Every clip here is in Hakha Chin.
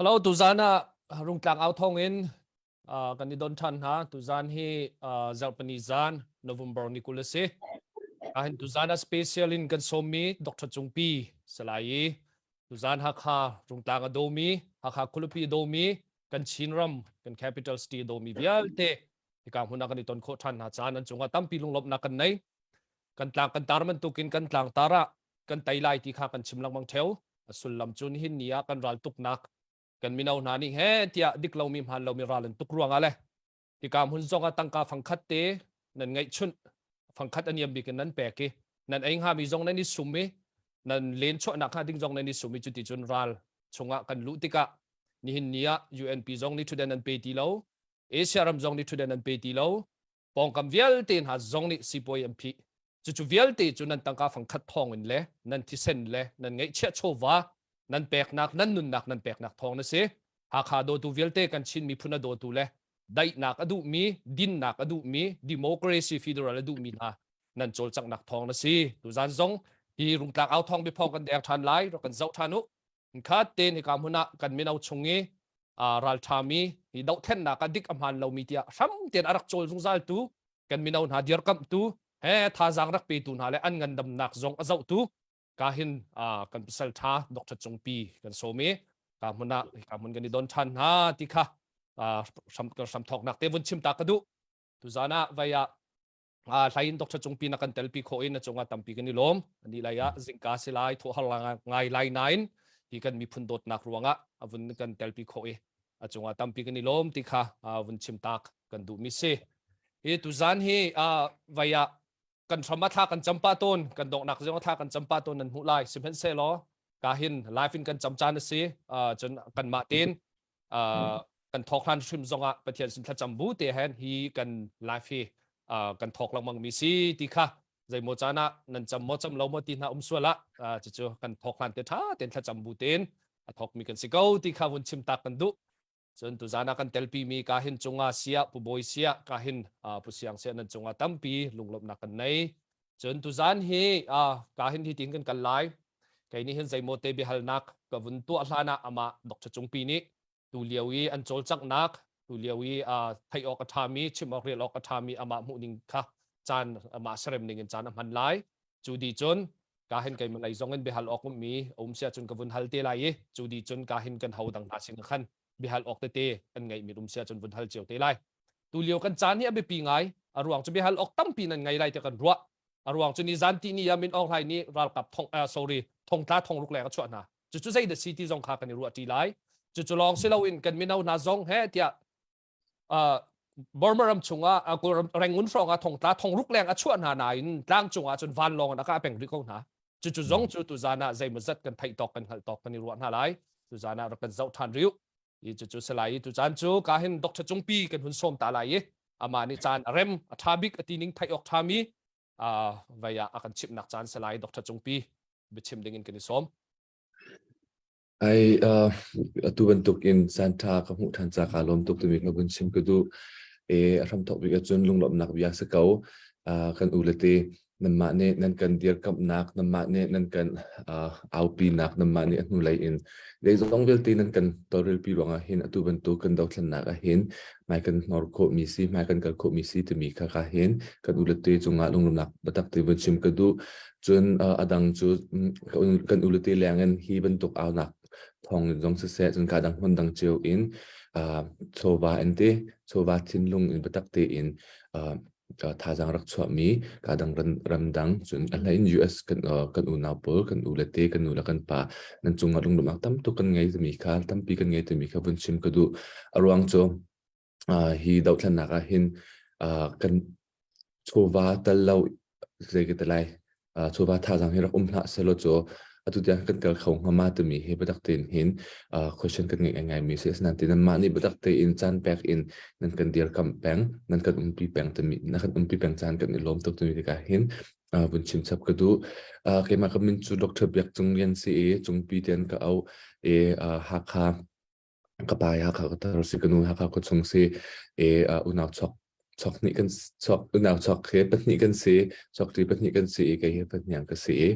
Hello, tuzan ah rungtlang au thong in uh, kan i don than hna. Tuzan hi uh, zarhpini zan November ni 20 a si. Ahin tuzan ah special in kan sawmmi Dr. Cungpi Salai i tuzan Hakha rungtlang a domi, Hakha khualipi a domi, kan Chinram, kan capital city a domi vialte hika hmun ah kan i ton khawh ṭhan hna caan an cungah tampi lunglawmhnak kan nei. Kan tlang kan tar bantukin kan tlangtar ah kan tei lai ti kha kan chim lengmang theo. A sullam cu nihin ni ah kan ral tuknak kan mino hna nih he tiah dik lomi hmaan lomi ral an tuk ruangah le hika hmun zong ah tangka fangkhat te nan ngeihchunh fangkhat a niam bik in nan pek i nan ei hngami zong nan i sum i nan len chuahnak hnga ding zong nan i sum i cuti cun ral chungah kan luh tikah nihin ni ah UNP zong nih thutden an pe ti lo Asia ram zong nih thutden an pe ti lo. Pawngkam vialte hna zong nih sipuai an phih. Cucu vialte cu nan tangka fangkhat thawng in le nan thisen le nan ngeihchiah chawva nan peknak nan nunnak nan peknak thawng na si. Hakha dawtu vialte kan Chin miphun a dawtu le daihnak a duhmi, dinnak a duhmi, democracy federal a duhmi hna nan cawlcanghnak thawng na si. Tuzan zong hi rungtlak au thawng biaphawng kan deng ṭhan lai, rak kan zoh ṭhan u. Khat tein hika hmun ah kan mino chung i ralṭhami hi dohthlennak ah dik a hmaan lomi tiah hram tein a rak cawl zungzal tu kan mino hna dirkamhtu he thazaang rak petu hna le an ngandamnak zong a zohtu ka hin kan pasal ṭha Dr. Cungpi kan sawm i ka hmun ah ka hmun kan i don ṭhan hna ti kha hram thawknak te vun chim ta ka duh. Tuzan ah vai ah hlai in Dr. Cungpi na kan telpi khawh in na cungah tampi kan i lawm. Ani lai ah zingka si lai thawh har ngai lai nain hi kan miphun dawtnak ruangah a vun kan telpi khawh i a cungah tampi kan i lawm ti kha vun chim tak kan duhmi si. Hi tuzan hi vai ah kan hram a thla kan cam pah tawn kan donghnak zong a thla kan cam pah tawn nan hmuh lai sihmanhsehlaw ka hin live in kan cam caan a si cun kanmah tein kan thawk hlan hrim zongah Pathian sin thlacam bu te hen hi kan live hi kan thawk lengmang mi si ti kha zeimaw caan ah nan cam maw cam lo maw ti hna um sual ah cucu kan thawk hlan te tha ten thlacam bu tein a thawk mi kan si ko ti kha vun chim tak kan duh. Cun tuzan ah kan telpi mi ka hin cungah siah Pu Bawi siah ka hin Pu Siang siah nan cungah tampi lunglawmhnak kan nei. Cun tuzan hi ka hin hi tin kan kal lai. Kei nih hin zeimaw te biahalnak ka vun tuah hlan ah amah Dr. Cungpi nih tu lio i an cawlcanghnak tu lio i theih awk a ṭhami chim awk rel awk a ṭhami amah hmuh ning kha caan amah serem ning in caan a hman lai. Cu di cun ka hin kei malay zong in biahal awk ummi a um sia cun ka vun hal te lai i cu di cun ka hin kan ho dang hna sin khan biahal awk tete an ngeih mi um sia cun vun hal cio te lai. Tu lio kan caan hi a biapi ngai. A ruang cu biahal awk tampi nan ngei lai ti kan ruah. A ruang cu ni zan ti ni ah Min Aung Hlaing nih ralkap thong sorry thongtla thongruk leng a chuah hna. Cucu zei dah si ti zong kha kan i ruah ṭi lai. Cucu lawng si loin kan mino hna zong he tiah Burma ram chungah Rangoon hrawng ah thongtla thongruk leng a chuah hna nain tlang cungah cun vanlawng in a kah peng rih ko hna. Cucu zong cu tuzan ah zeimawzat kan theih tawk kan hngalh tawk kan i ruah hna lai. Tuzan ah rak kan zoh ṭhan rih u. I cucu si lai i tucaan cu ka hin Dr. Cungpi kan hun sawm ta lai i amah nih caan a rem a ṭha bik a ti ning theih awk ṭhami vei ah a kan chimhnak caan si lai Dr. Cungpi biachim ding in kan i sawm. Ai atu bantuk in caan ṭha ka hmuh ṭhan ca kaa lawm tuk timi ka vun chim ka duh. E a hramthawk bik ahcun lunglawmhnak bia si ko. Kan u le te nanmah nih nan kan dirkamhnak, nanmah nih nan kan aupinak, nanmah nih a hnulei in zeizong vialte nan kan tawlrelpi ruangah hin atu bantuk kan dothlennak ah hin hmai kan hnor khawhmi si, hmai kan kal khawhmi si timi kha ka hin kan u le te cungah lunglawmhnak biatak te vun chim ka duh. Cun a dang cu kan u le te leng in hi bantuk aunak thawng in zong siseh, cun ka dang hmun dang cio in chawva in ti, chawva thinlung in biatak tein thazaang rak chuahmi ka dang ramdang cun a hlei in US kan kan unau pawl kan u le te kan nu le kan pa nan cungah lunglawmhnak tam tuk kan ngei timi kha tampi kan ngei timi kha vun chim ka duh. A ruang cu hi dohthlennak ah hin kan chawva tal lo zei ka ti lai chawva thazaang hi rak um hlah sehlaw cu atu tiang kan kal kho hnga ma timi hi biatak tein hin question kan ngeih ngai mi si. Asinain ti nanmah nih biatak tein caan pek in nan kan dirkamh peng nan kan umpi peng timi na kan umpi peng caan kan i lawm tuk timi tikah hin vun chim chap ka duh. Keimah ka min cu Dr. Biak Cung Lian si i Cungpi tian ka au i Hakha ka pa Hakha ka tar si ka nu Hakha khuachung si i unau chok chok hnih kan chok unau chok he pahnih kan si chok ṭi pahnih kan si i kei hi pahniang ka si i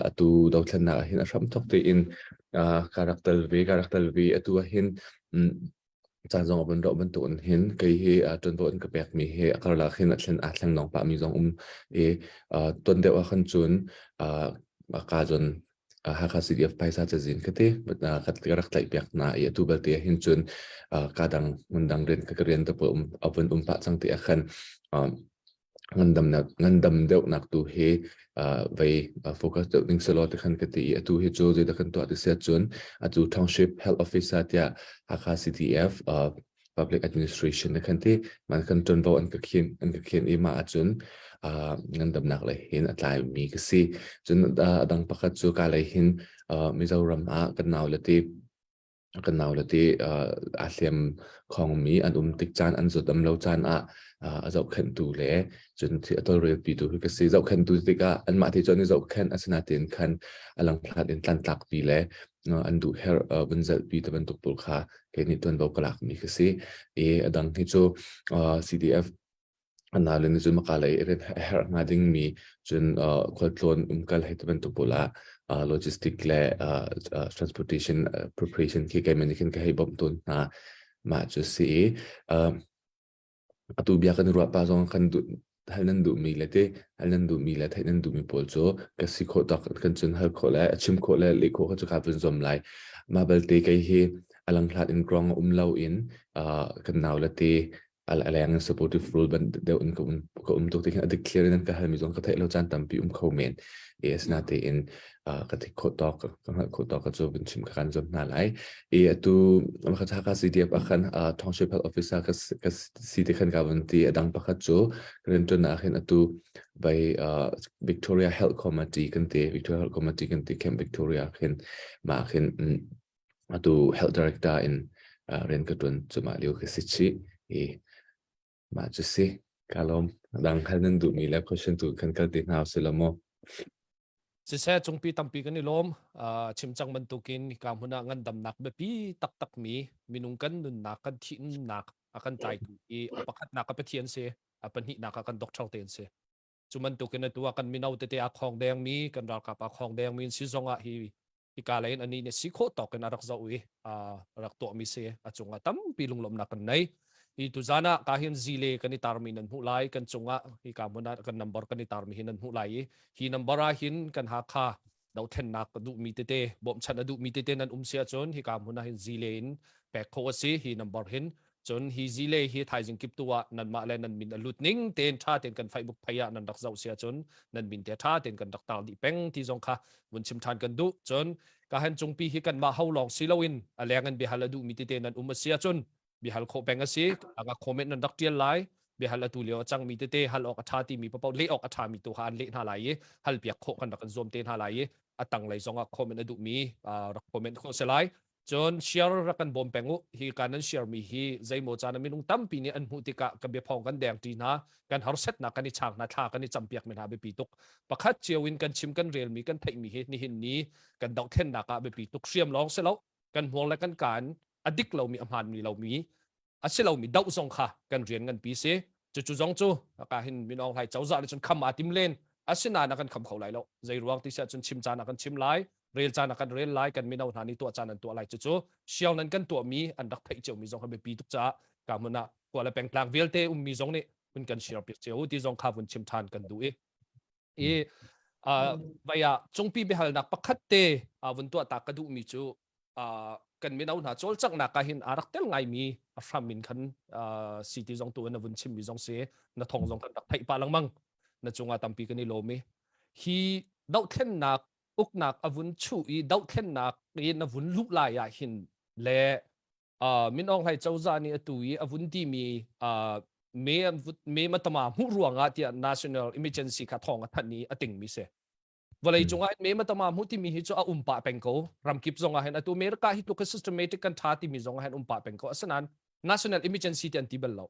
atu dothlennak ah hin a hram thok tein ka rak tel ve ka rak tel ve. Atu ah hin caan zong a vun roh bantuk in hin kei hi ṭuanvo an ka pekmi hi a karlak hin a thlen aa thleng nong pah mi zong um i tuan deuh ah khan cun ka zon Hakha CDF phaisa cazin ka ti ka rak tlaih piak hna i atu belte ah hin cun ka dang hmun dang rian ka rian te pawl a vun um pah cang ti ah khan ngandamnak ngandam deuhnak tu hi vei focus deuh ding selaw ti khan ka ti i atu hi cu zeidah kan tuah ti sia cun atu township health officer tiah Hakha CDF public administration na khan ti man kan ṭuanvo an ka khin an ka khin i mah ahcun ngandamnak lei hin a tlai mi ka si. Cun a dang pakhat cu ka lei hin Mizoram ah kan nau le ti kan nau le ti aa hliam khong mi an um tik caan an zawt am lo caan ah. A zohkhenhtu le cun a tawlrelpitu hi ka si. Zohkhenhtu tikah anmah te cu an i zohkhenh asinain khan a langhlat in tlantlakpi le an duh herh vun zelhpi te bantuk pawl kha kei nih tuanvo ka lakmi ka si. I a dang hi cu CDF Nain cun maka lei a herh hnga dingmi cun khualtlawn umkal hei ti bantuk pawl ah logistic le transportation preparation khi keimah nih khin ka hei bawmh tawn hna. Mah cu a si i atu bia kan i ruah pah zong kan duh hal nan duhmi le ti hal nan duhmi le theih nan duhmi pawl cu ka si khawh tawk kan cun hal khawh le chim khawh le leh khawh kha cu kaa vun zuam lai. Mah belte kei hi a langhlat in ground um loin kan nau le te a leng in supportive role ban deuh in ka um ka um tuk ti khin a dik clear in an ka halmi zong ka theih lo caan tampi um kho men e asinatein ka theih khawh tawk ka hngalh khawh tawk ka cu vun chim ka kan zuam hna lai e atu ka Hakha CDF ah khan township health officer ka ka si te khan ka vun ti adang pakhat cu riantuan ah khin atu by Victoria Health Committee kan ti Victoria Health Committee kan ti Camp Victoria khin ma khin Atu health director in rian ka ṭuan cuahmah lio ka si chih i mah cu si. Ka lawm. Dang hal nan duhmi le question tu kan kal ti hna usih law mu. Siseh cungpi tampi kan i lawm. Chim cang bantukin hika hmun ah ngandamnak biapi taktakmi minung kan nunnak kan thih nunnak a kan tlaitu i a pakhatnak a Pathian si, a pahnihnak ah kan doctor te an si. Cu bantukin atu ah kan mino tete aa khong dengmi, kan ralkap aa khong dengmi an si zongah hi hika lei in anih nih si khawh tawk in a rak zoh i a rak tuahmi si a cungah tampi lunglawmhnak kan nei. Hi tuzan ah ka hin zile kan i tarmi nan hmuh lai kan cungah hika hmun ah kan number kan i tarmi hi nan hmuh lai i hi number ah hin kan Hakha dothlennak a duhmi tete bawmhchanh a duhmi tete nan um si ahcun hika hmun ah hin zile in pek khawh a si hi number hin. Cun hi zile hi thaizing kip tu ah nanmah le nan min a lut ning tein ṭha tein kan Facebook phei ah nan rak zoh si ahcun nan min te ṭha tein kan rak tar dih peng ti zong kha vun chim ṭhan kan duh. Cun ka han cungpi hi kanmah ho lawng si loin a leng in biahal a duhmi tete nan um a si ahcun biahal khawh peng a si. Anga comment nan rak ṭial lai. Biahal atu lio a cangmi tete hal awk a ṭha timi paoh leh awk a ṭhami tu kha an leh hna lai i halpiak khawh kan rak in zuam te hna lai i a tanglei zong ah comment a duhmi rak comment khawh si lai. Cun share rak kan bawm peng u. Hi ka nan share mi hi zeimaw caan ah minung tampi nih an hmuh tikah ka biaphawng kan deng ṭi hna, kan harsetnak kan i chaang hna, thla kan i campiak mi hna biapi tuk. Pakhat cio in kan chim kan relmi kan theihmi hi nihin ni kan dohthlennak ah biapi tuk hriam lawng si lo. Kan hmuang le kan kaan a dik lomi a hmaanmi lomi a si lomi doh zong kha kan rian nganpi si. Cucu zong cu ka hin Min Aung Hlaing cozah nih cun kham aa tim len. Asinain a kan kham kho lai lo. Zei ruang ti si ahcun chim caan ah kan chim lai, rel caan ah kan rel lai, kan mino hna nih tuah caan an tuah lai. Cucu siang nan kan tuahmi an rak theih ciomi zong kha biapi tuk caah ka hmun ah khua le pengtlang vialte ummi zong nih hun kan share piak cio ti zong kha vun chim ṭhan kan duh i i vai ah cungpi biahalnak pakhat te vun tuah ta ka duhmi cu kan mino hna cawlcanghnak ah hin aa rak tel ngaimi a hram in khan si ti zong tu in na vun chimmi zong si na thong zong kan rak theih pah lengmang na cungah tampi kan i lawm i hi dohthlennak uknak a vun chuh i dohthlennak i na vun luh lai ah hin le Min Aung Hlaing cozah nih atu i a vun timi me me matama hmuh ruangah tiah national emergency kha thawng a thanh i a tingmi si. Vawlei cungah hin me matama hmuh timi hi cu a um pah peng ko. Ramkip zongah hin atu America hi tluk systematic kan tha timi zongah hin um pah peng ko. Asinain national emergency ti an ti bal lo.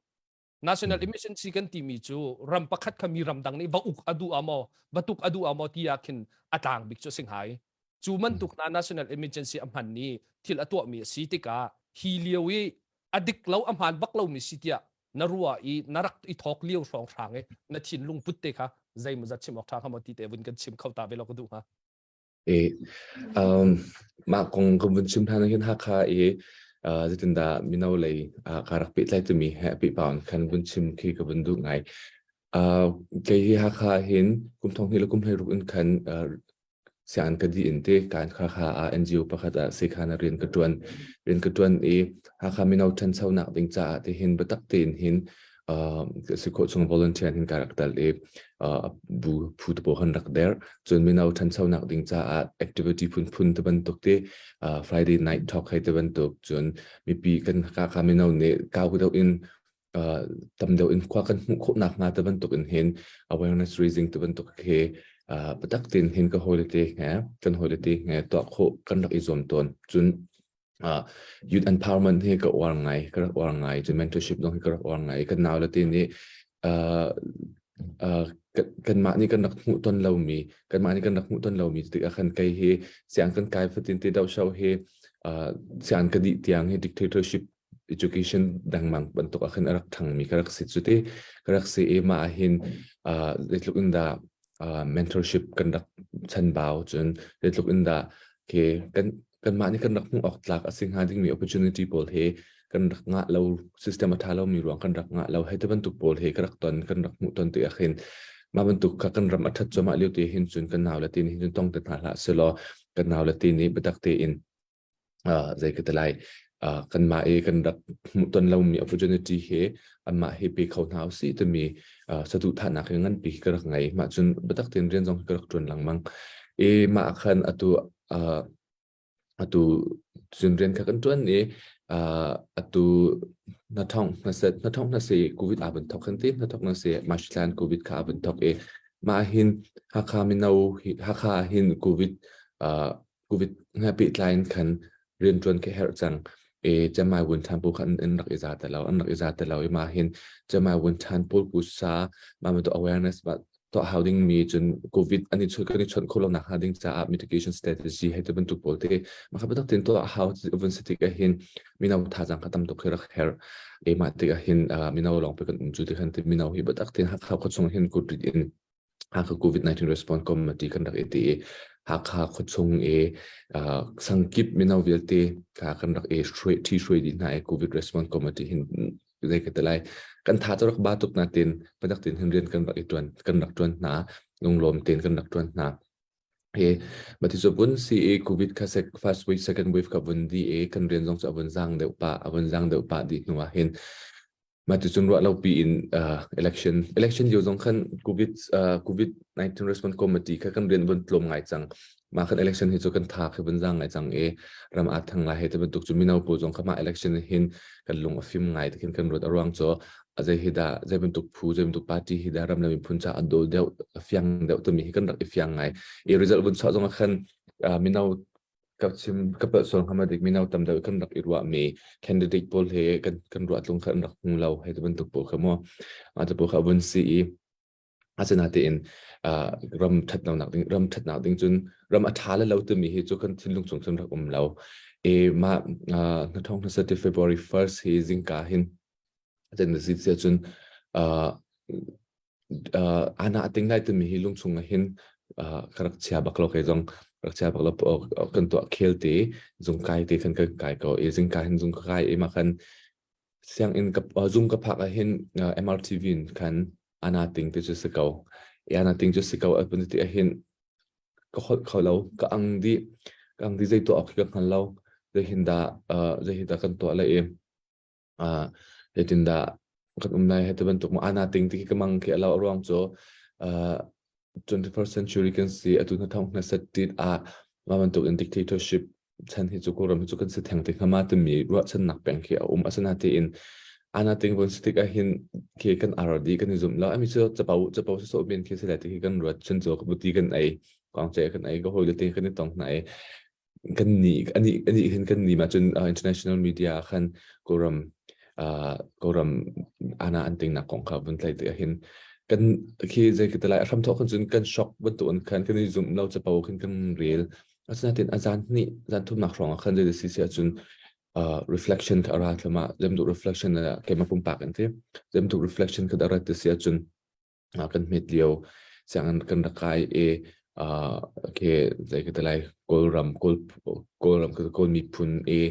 National emergency kan timi cu ram pakhat kha mi ramdang nih va uk a duh ah maw va tuk a duh ah maw ti ah khin a tlang bik cu a si hnga i cu bantuk hna national emergency a hman i thil a tuahmi a si tikah hi lio i a dik lo a hmaan bak lomi si tiah na ruah i na rak i thawk lio hrawng hrang i na thinlung put te kha zeimaw zat chim awk ṭha hnga maw ti te vun kan chim kho ta ve lo ka duh hnga. E, um, mah kong kan vun chim hlan ah hin Hakha i uh, zeitindah mino lei uh, ka rak pehtlai timi he pehpau in khan vun chim khi ka vun duh ngai. Uh, kei hi Hakha hin kum thong hnih le kum 16 in khan uh, sianginn ka dih in te kan Hakha ah NGO pakhat ah sekhan ah rian ka ṭuan. Rian ka ṭuan i Hakha mino ṭhanchonak ding caah ti hin biatak tein hin uh, si khawh chung volunteer hin ka rak tel i uh, bu phu te pawl kan rak der. Cun mino ṭhanchonak ding caah activity phunphun te bantuk te uh, Friday night talk hei te bantuk cun mipi kan Hakha mino nih kau deuh in tam deuh in khua kan hmuh khawh nakhnga te bantuk in hin awareness raising te bantuk khi biatak tein hin ka hawile te he kan hawile te he tuah khawh kan rak i zuam tawn. Cun. Youth empowerment hi ka uar ngai, ka rak uar ngai. Cun mentorship zong hi ka rak uar ngai. Kan nau le te nih kanmah nih kan rak hmuh ton lomi, kanmah nih kan rak hmuh ton lomi tikah khan kei hi siang kan kai fatin te doh show hi siang ka dih tiang hi dictatorship education dangmang bantuk ah khan a rak ṭhangmi ka rak si cu ti ka rak si i mah ah hin zeitluk in dah mentorship kan rak chanbau cun zeitluk in dah ke kan kanmah nih kan rak hmuh awk tlak a si hnga dingmi opportunity pawl he kan rak ngah lo system a ṭha lomi ruang kan rak ngah lo hei ti bantuk pawl he ka rak ton kan rak hmuh ton ti ah khin mah bantuk kha kan ram a ṭhat cuahmah lio te hin cun kan nau le te nih hin cun tong te hna hlah selaw kan nau le te nih biatak tein zei ka ti lai kanmah i kan rak hmuhton lomi opportunity hi anmah hi pe kho hna usih timi saduhthahnak hi nganpi ka rak ngei. Mah cun biatak tein rian zong ka rak ṭuan lengmang. I mah khan atu atu cun rian kha kan ṭuan i atu na thong na set na thong na se COVID aa van thok kan ti na thok na se March thlan COVID kha aa van thok i mah hin Hakha mino Hakha hin COVID COVID he pehtlai in khan rianṭuan ka herh cang. E Cemai Wun Than pawl kha an rak i za te lo, an rak i za te lo i mah hin Cemai Wun Than pawl ku sa mah bantuk awareness ma tuah hau ding mi cun COVID an i chawnh kan i chawnh khawh lo nak hnga ding caah mitigation strategy he te bantuk pawl te mah kha biatak tein tuah hau vun si tik ah hin mino thazaang kha tam tuk hi rak herh. E mah tik ah hin mino lawng pe kan um cu ti khan ti mino hi biatak tein Hakha khuachung hin kut rit in Hakha COVID-19 Response Committee kan rak i ti i Hakha khuachung i sangkip mino vialte kha kan rak i hruai ṭhi hruai dih hna i COVID Response Committee hin zei ka ti lai kan tha cu rak ba tuk natin biatak tein hin rian kan rak i ṭuan kan rak ṭuan hna lunglawm tein kan rak ṭuan hna. Hi mati cu vun si i COVID kha sek first wave second wave kha vun di i kan rian zong cu a vun zang deuh pah a vun zang deuh pah dih hnu ah hin Mah ticun ruah lopi in election election lio zong khan COVID COVID-19 response committee kha kan rian vun tlawm ngai cang. Mah khan election hi cu kan tha khi vun zang ngai cang i ram aa thang lai he ti bantuk cu mino pawl zong kha mah election hin kan lung a fim ngai ti khin kan ruat a ruang cu a zei hi dah zei bantuk phu zei bantuk party hi dah ram le miphun ca a daw deuh a fiang deuh timi hi kan rak i fiang ngai. I result vun chuah zong ah khan mino ka chim ka palh sual hnga ma dik mino tam deuh kan rak i ruahmi candidate pawl he kan kan ruah tlung kha an rak hmu lo hei ti bantuk pawl kha mu mah te pawl kha vun si i asinatein ram ṭhat lonak ding ram ṭhatnak ding cun ram a ṭha le lo timi hi cu kan thinlung chung cun rak um lo e mah na thong hmasa ti February 1st hi zingka hin ten na si sia cun ana a ting lai timi hi lungchung ah hin ka rak chia bak lo kei zong rak chia bak lo kan tuah khel te zung kai te khan kan kai ko i zingka hin zung ka kai i ma khan sianginn ka zung ka phak ah hin MRTV in khan ana ting te chu si ko i ana ting chu si ko a pun ti ah hin ka holh kho lo ka ang di ka ang di zei tuah awk ka hngal lo zei hin dah zei hin dah kan tuah lai i Zeitindah kan um lai hei ti bantuk maw ana ting ti khi ka mang khi a lo a ruang cu 21st century kan si atu hna thong hna set tit ah mah bantuk in dictatorship chan hi cu Kawlram hi cu kan si theng te hnga ma timi ruahchannak peng khi a um asinatein ana ting vun si tik ah hin khi kan RD kan i zumh lo ami cu capo capo sawsawh men khi si lai ti khi kan ruat cun cu buti kan ei kong che kan ei ka hawi le te kan i tong hna i kan nih anih anih hin kan nih ma cun international media khan Kawlram Kawlram ana an tingnak kong kha vun tlai te hin kan khi zei ka lai a hram thawk khan cun kan shock bantuk an khan kan i zum lo capo khin kan rel asinain a zan hnih zan thumnak hrawng ah khan zei si si ahcun reflection kha a ra thlama zemduh reflection keimah pumpak in ti zemduh reflection kha a rat ti si ahcun kan hmet lio sianginn kan rak kai i ke zei ka ti lai Kawlram Kawl Kawlram Kawl miphun i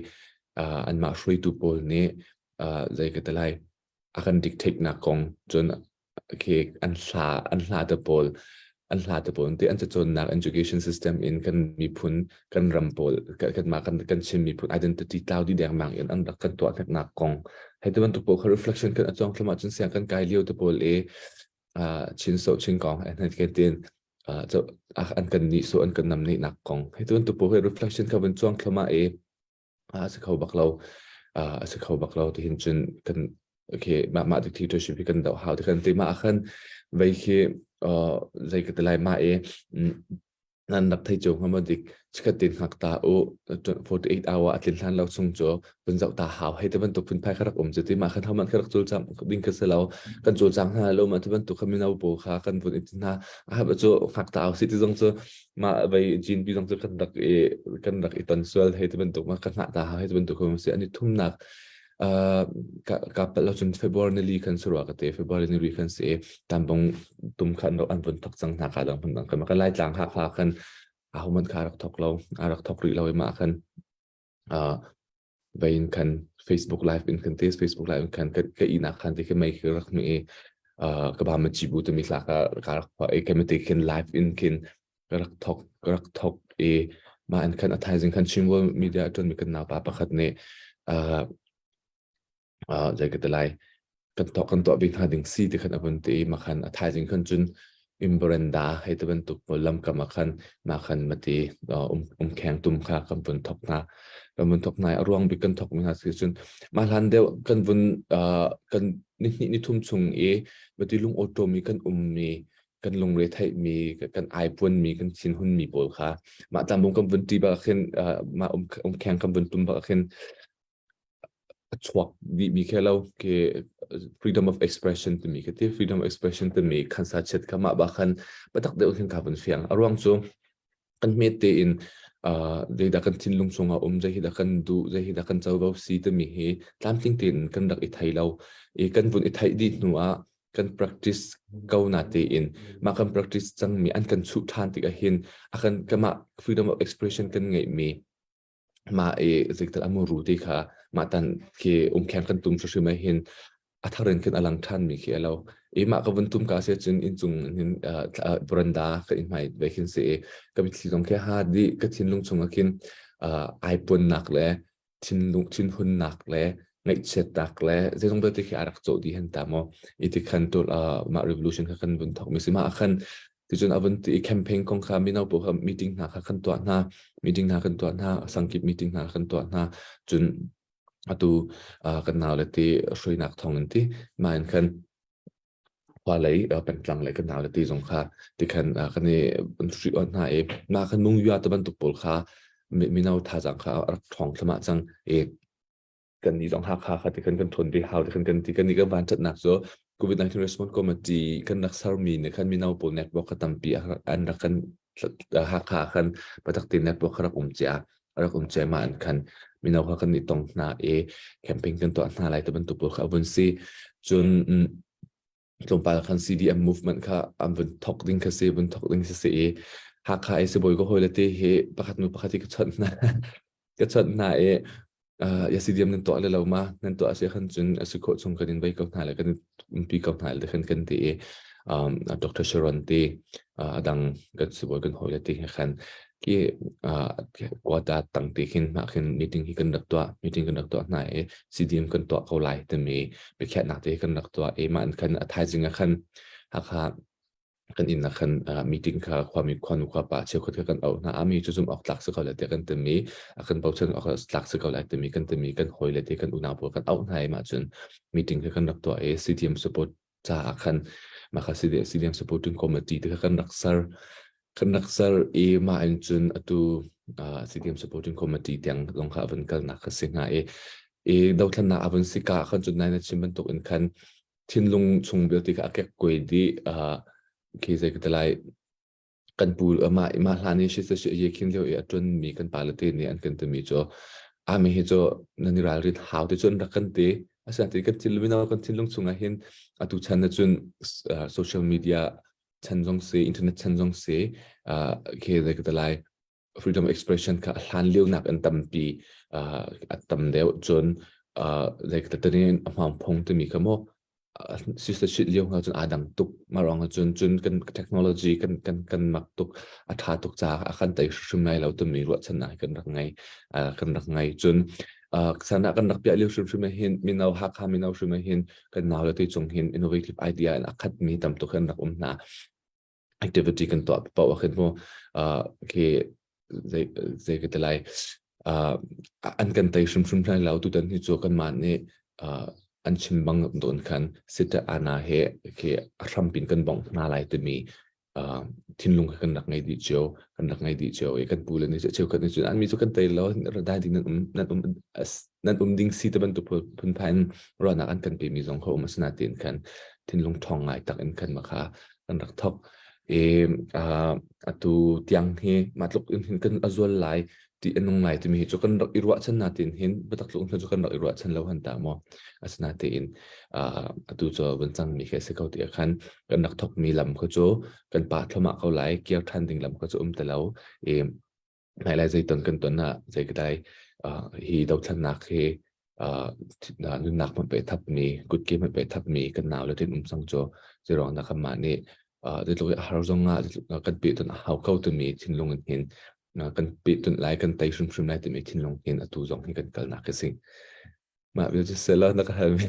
anmah hruaitu pawl nih zei ka ti lai a kan dictate nak kong cun ke an hla an hla te pawl an hla te pawl te an cacawnnak education system in kan miphun kan ram pawl kanmah kan kan Chin miphun identity tlau di dengmang in an rak kan tuah hneknak kong hei ti bantuk pawl kha reflection kan a cawng thlam ahcun siang kan kai lio te pawl i Chin so Chin kong an kan tin an kan nih so an kan nam nih nak kong hei ti bantuk pawl reflection kha vun cuang thlam ah i a si kho bak lo a si kho bak lo ti hin cun kan okay mah mah dictatorship hi kan doh hau ti kan ti mah khan vei khi zei ka ti lai ma i. Nan rak thei cio hnga maw dik? Chikkhat tein hngak ta u. 48 hour a tlin hlan lo chung cu vun zoh ta hau. Hei ti bantuk phunphai kha rak um cu ti mah khan hohmanh kha rak cawlcang ding kha si lo. Kan cawlcang hna lo mah ti bantuk kha mino pawl kha kan vun i ti hna. A cu hngak ta u si ti zong cu mah vei GNP zong cu kan rak i kan rak i ton sual hei ti bantuk mah ka hngah ta hau hei ti bantuk kha si. An i thumnak ka ka palh lo cun February nili khan si rua ka ti. February nili khan si i tambong tum kha an an vun thok cang hna ka dang hmun dang khan. Ka Laitlang Hakha khan ahohmanh kha a rak thok lo. A rak thok rih lo i mah khan vein khan Facebook live in khan te Facebook live in khan ka ka ihnak khan te khi mei khi rak mi i ka ba ma chibu timi hla ka ka rak phuah i kemi te khin live in khin ka rak thok ka rak thok i mah in khan a thaizing khan Chinworld media a ṭuanmi kan naupa pakhat nih zei ka ti lai kan tuah kan tuah bik hna ding si ti khan a vun ti i mah khan a thaizing khan cun imbaranda hei ti bantuk pawl lamkam ah khan mah khan mati umkheng tum kha kan vun thok hna kan vun thok hna i a ruang bik kan thok mi hna si cun mah hlan deuh kan vun kan nihnih nithum chung i mati lung awṭawm i kan ummi kan lungre theihmi kan aipuanmi kan thinhunmi pawl kha mah tlambung kan vun ṭi bak khin mah umkheng kan vun tum bak khin a chuak dihmi khi lo khi freedom of expression timi khi ti freedom of expression timi khansa chet kha mah bak khan patak deuh khin ka vun fiang a ruang cu kan hmet tein zeidah kan thinlung chungah um zei hi dah kan duh zei hi dah kan covo si timi hi tlamtling tein kan rak i thei lo i kan vun i theih dih hnu ah kan practice ko na tein mah kan practice cangmi an kan chuh ṭhan tikah hin a kan kamah freedom of expression kan ngeihmi mah i zeital a muru ti kha mah tan khi umkheng kan tum hrimhrim ah hin a thar in khin a lang ṭhan mi khi a lo i mah ka vun tum ka si cun inncung hin veranda ka in hmai ve khin si i ka mitthli zong khi ha dih ka thinlung chungah khin ai puannak le thinlung thinhunnak le ngaihchiatnak le zeizong vialte khi a rak cawh dih hen ta maw i ti khan tul mah revolution kha kan vun thawk mi si mah khan Ticun a vun ti i campaign kong kha mino pawl kha meeting hna kha kan tuah hna. Meeting hna kan tuah hna, sangkip meeting hna kan tuah hna. Cun atu kan nau le ti hruainak thawng in ti mah in khan khua lei pengtlang lei kan nau le ti zong kha ti khan kan i hruai on hna i mah khan mungya te bantuk pawl kha mino thazaang kha a rak ṭhawng thluahmah cang i kan nih zong Hakha kha ti khan kan ṭhawn ve hau ti khan kan ti kan nih kan vanṭhatnak cu COVID-19 response committee kan rak sermi nih khan mino pawl network kha tampi an rak kan Hakha khan patak te network kha rak um cia rak um cia ma an khan mino kha kan i tong hna i camping kan tuah hna lai te bantuk pawl kha a vun si cun tlawmpal khan CDM movement kha an vun thok ding kha si vun thok ding si si i Hakha i sibawi ka hawi le te hi pakhat nu pakhat hi ka chawnh hna ka chawnh hna i ya CDM nan tuah le lo ma nan tuah si khan cun a si khawh chung kan in vei ko hna le kan umpi ko hna le khan kan ti i um, Dr. Sharon te adang kan sibawi kan hawi le te khan ki quota tang te khin mah khin meeting hi kan rak tuah meeting kan rak tuah hna i CDM kan tuah ko lai timi biakhiahnak te kan rak tuah i mah khan a thaizing ah khan Hakha kan inn ah khan meeting kha khuami khuanu khuapa cheukhat kha kan auh hna ami cu zum awk tlak si ko lai tiah kan timi a kan bochan awk tlak si ko lai timi kan timi kan hawi le te kan unau pawl kan auh hna i mah cun meeting kha kan rak tuah i CDM support caah khan mah kha CDM supporting committee te kha kan rak ser kan rak ser i mah in cun atu CDM supporting committee tiang zong kha a vun kalnak kha si hnga i i dothlennak a vun si ka khan cun nai na chim bantuk in khan thinlung chung vialte kha a kek kuai dih khi zei ka ti lai kan pu mah mah hlan i shi shi ye khin lio i a ṭuan mi kan pa le te nih an kan timi cu ami hi cu nan i ralrin hau ti cun rak kan ti asinain kan thinlung mino kan thinlung chungah hin atu chan na cun social media chan zong si internet chan zong si khi zei ka ti lai freedom of expression kha a hlan lio nak in tampi a tam deuh cun zei ka ti a hmang phung timi kha maw sister lio hna cun aa dang tuk mah ruang ah cun cun kan technology kan kan kan mak tuk a ṭha tuk caah a kan tei hrim lai lo timi ruahchannak kan rak ngei kan rak ngei cun sana kan rak piah lio hrimhrim ah hin mino Hakha mino hrim ah hin kan nau le te cung hin innovative idea in a khat mi tam tuk hin rak um hna activity kan tuah paoh ah khin mu khi zei zei ka ti lai an kan tei hrimhrim lai lo tutan hi cu kanmah nih an chim bang don khan sita ana he khi a hrampin kan bongh hna lai timi. Thinlung kha kan rak ngei dih cio, kan rak ngei dih cio i kan pu le nih cheukhat nih cun an mi cu kan tei lo dai ding nan um nan um nan um ding si te bantuk phunphai in ruahnak an kan pemi zong kha um asinain khan thinlung ṭhawng ngai tak in khan makha kan rak thok. I atu tiang hi mah tluk in hin kan a zual lai ti a nung lai timi hi cu kan rak i ruahchan natin hin biatak tluk in cu kan rak i ruahchan lo han ta maw. Asinain atu cu vun cangmi khi a si ko ti ah khan kan rak thokmi lam kha cu kan pah thluahmah ko lai, kir ṭhan ding lam kha cu um ti lo. I hmailei zeiton kan ton ah zeikadai hi dothlennak hi nunnak hmanh pe thapmi kutke hmanh pe thapmi kan nau le tin um cang cu zeiruang dah kanmah nih zeitluk i a har zong ah kan pehtonh a hau ko timi thinlung in hin kan pehtonh lai kan tei hrimhrim lai timi thinlung hin atu zong hi kan kalnak a si. Mah vial cu sela na ka halmi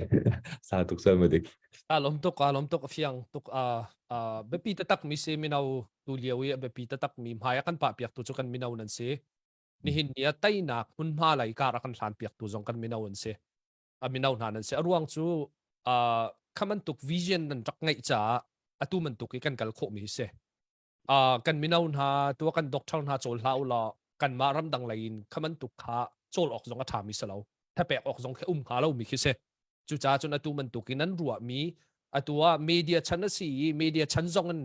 sa tuk sal ma dik. A lom tuk a lom tuk a fiang tuk a biapi taktak mi si mino tu lio i a biapi taktak mi hmai a kan pah piak tu cu kan mino nan si. Nihin ni a teinak hmunhma lei kar a kan hlan piak tu zong kan mino an si. A mino hna nan si. A ruang cu kha bantuk vision nan rak ngeih caah atu bantuk i kan kal khawh mi hi si. Kan mino hna tu kan doctor hna cawl hlah u law kanmah ramdang lei in kha bantuk kha cawl awk zong a ṭhami si lo thapek awk zong khi um hnga lomi khi si. Cucaah cun atu bantuk in an ruahmi atu ah media chan a si i media chan zong in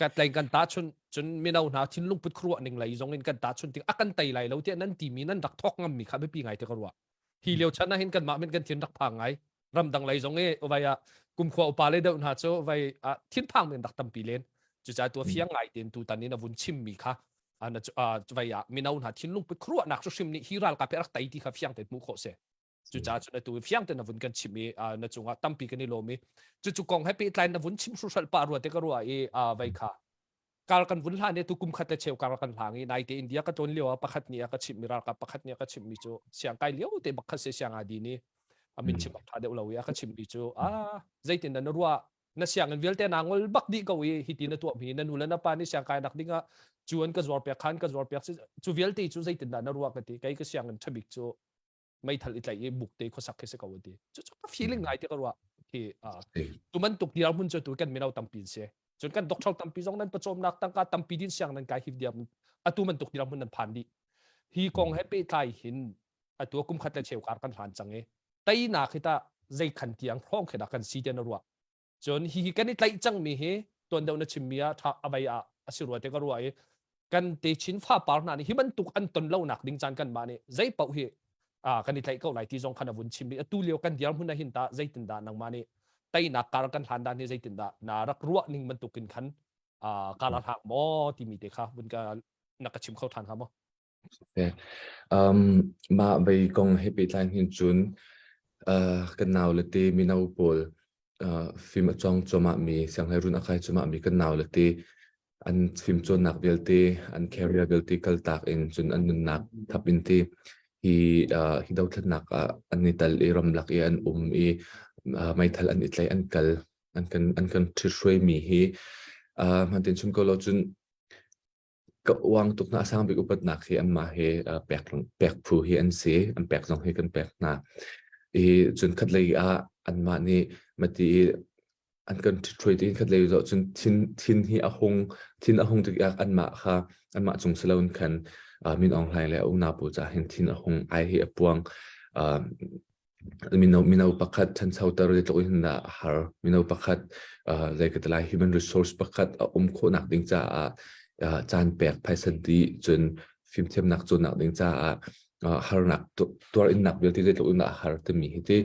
kan tleng kan tahchun cun mino hna thinlung put khuaruah ning lei zong in kan tahchun tik a kan tei lai lo tiah nan timi nan rak thawk ngammi kha biapi ngai te ka ruah. Hi lio chan ah hin kanmah min kan thin rak phang ngai. Ramdang lei zong i vai ah kumkhua upa le deuh hna cu vai ah thinphang men rak tampi len. Cucaah tu fiang ngai tein tutan in a vun chimmi kha vai ah mino hna thinlung put khuaruahnak hrim nih hi ralkap hi rak tei ti kha fiang tein hmuh khawh si. Cucaah cun atu fiang tein na vun kan chim i na cungah tampi kan i lawm i cucu kong he pehtlai na vun chim hruhral pah rua te ka ruah i vai kha kar kan vun hlan i tu kum khat le cheu kar kan hlang i naite India ka tlawn lio ah pakhat nih a ka chimh mi ralkap pakhat nih a ka chimh mi cu siang kai lio te bak kha se siang adi ni a min chim tha deuh lo i a ka chimh mi cu a zeitin na ruah na sianginn vialte na ngol bak dih ko i hiti na tuah mi na nu le na pa nih siang kai nak ding ah cu an ka zuar piak khan ka zuar piak cu vialte cu zeitin dah na ruah ka ti kei ka sianginn thabik cu meithal i tlaih i buk te khuasak khi si ko ti. Cu cu ka feeling ngai te ka ruah. Hi tu bantuk dirhmun cu tu kan mino tampi si. Cun kan doctor tampi zong nan pawcawmnak tangka tampi din siang nan kai hi diam atu bantuk dirhmun nan phan dih. Hi kong he pehtlai hin atu kum khat le cheu kar kan hlan cang i teinak hi ta zei khan tiang hrawng khi dah kan si te na ruah. Cun hi hi kan i tlaih cangmi hi tuan deuh na chimmi ah tha avei ah a si rua te ka ruah i kan techin fapar hna nih hi bantuk an ton lonak ding caan kan mah nih zei paoh hi kan i tlaih ko lai ti zong khan a vun chim i atu lio kan dirhmun ah hin ta zeitindah nangmah nih teinak kar kan hlan dan hi zeitindah na rak ruah ning bantukin khan kar a hlang maw timi te kha vun ka na ka chim kho than hnga maw? Um, mah vei kong he pehtlai hin cun uh, kan nau le te mino pawl uh, fim a cawng cuahmah mi sianghleirun a kai cuahmah mi kan nau le te an fim cawnnak vialte an career vialte kaltak in cun an nunnak thap in ti hi uh, hi dothlatnak ah an i tal i ramlak i an um i uh, meithal an i tlaih an kal an kan an kan ṭhithruai mi hi uh, hmantin chim ko lo cun Ka uang tuk hna. A sang bik upatnak hi anmah hi pek pek phu hi an si. An pek zong hi kan pek hna. I cun khatlei ah anmah nih mati i an kan ṭhitṭhuai tiin khatlei zoh cun thin thin hi a hung thin a hung tik ah anmah kha anmah cung si loin khan Min Aung Hlaing le a unau pawl caah hin thin a hung ai hi a puang. Mino mino pakhat ṭhanchoter zeitluk in dah a har. Mino pakhat uh, zei ka ti lai human resource pakhat a um khawhnak ding caah uh, caan pek phaisa dih cun fimthiamnak cawnnak ding caah uh, harnak tuar innak vialte zeitluk in dah a har timi hi ti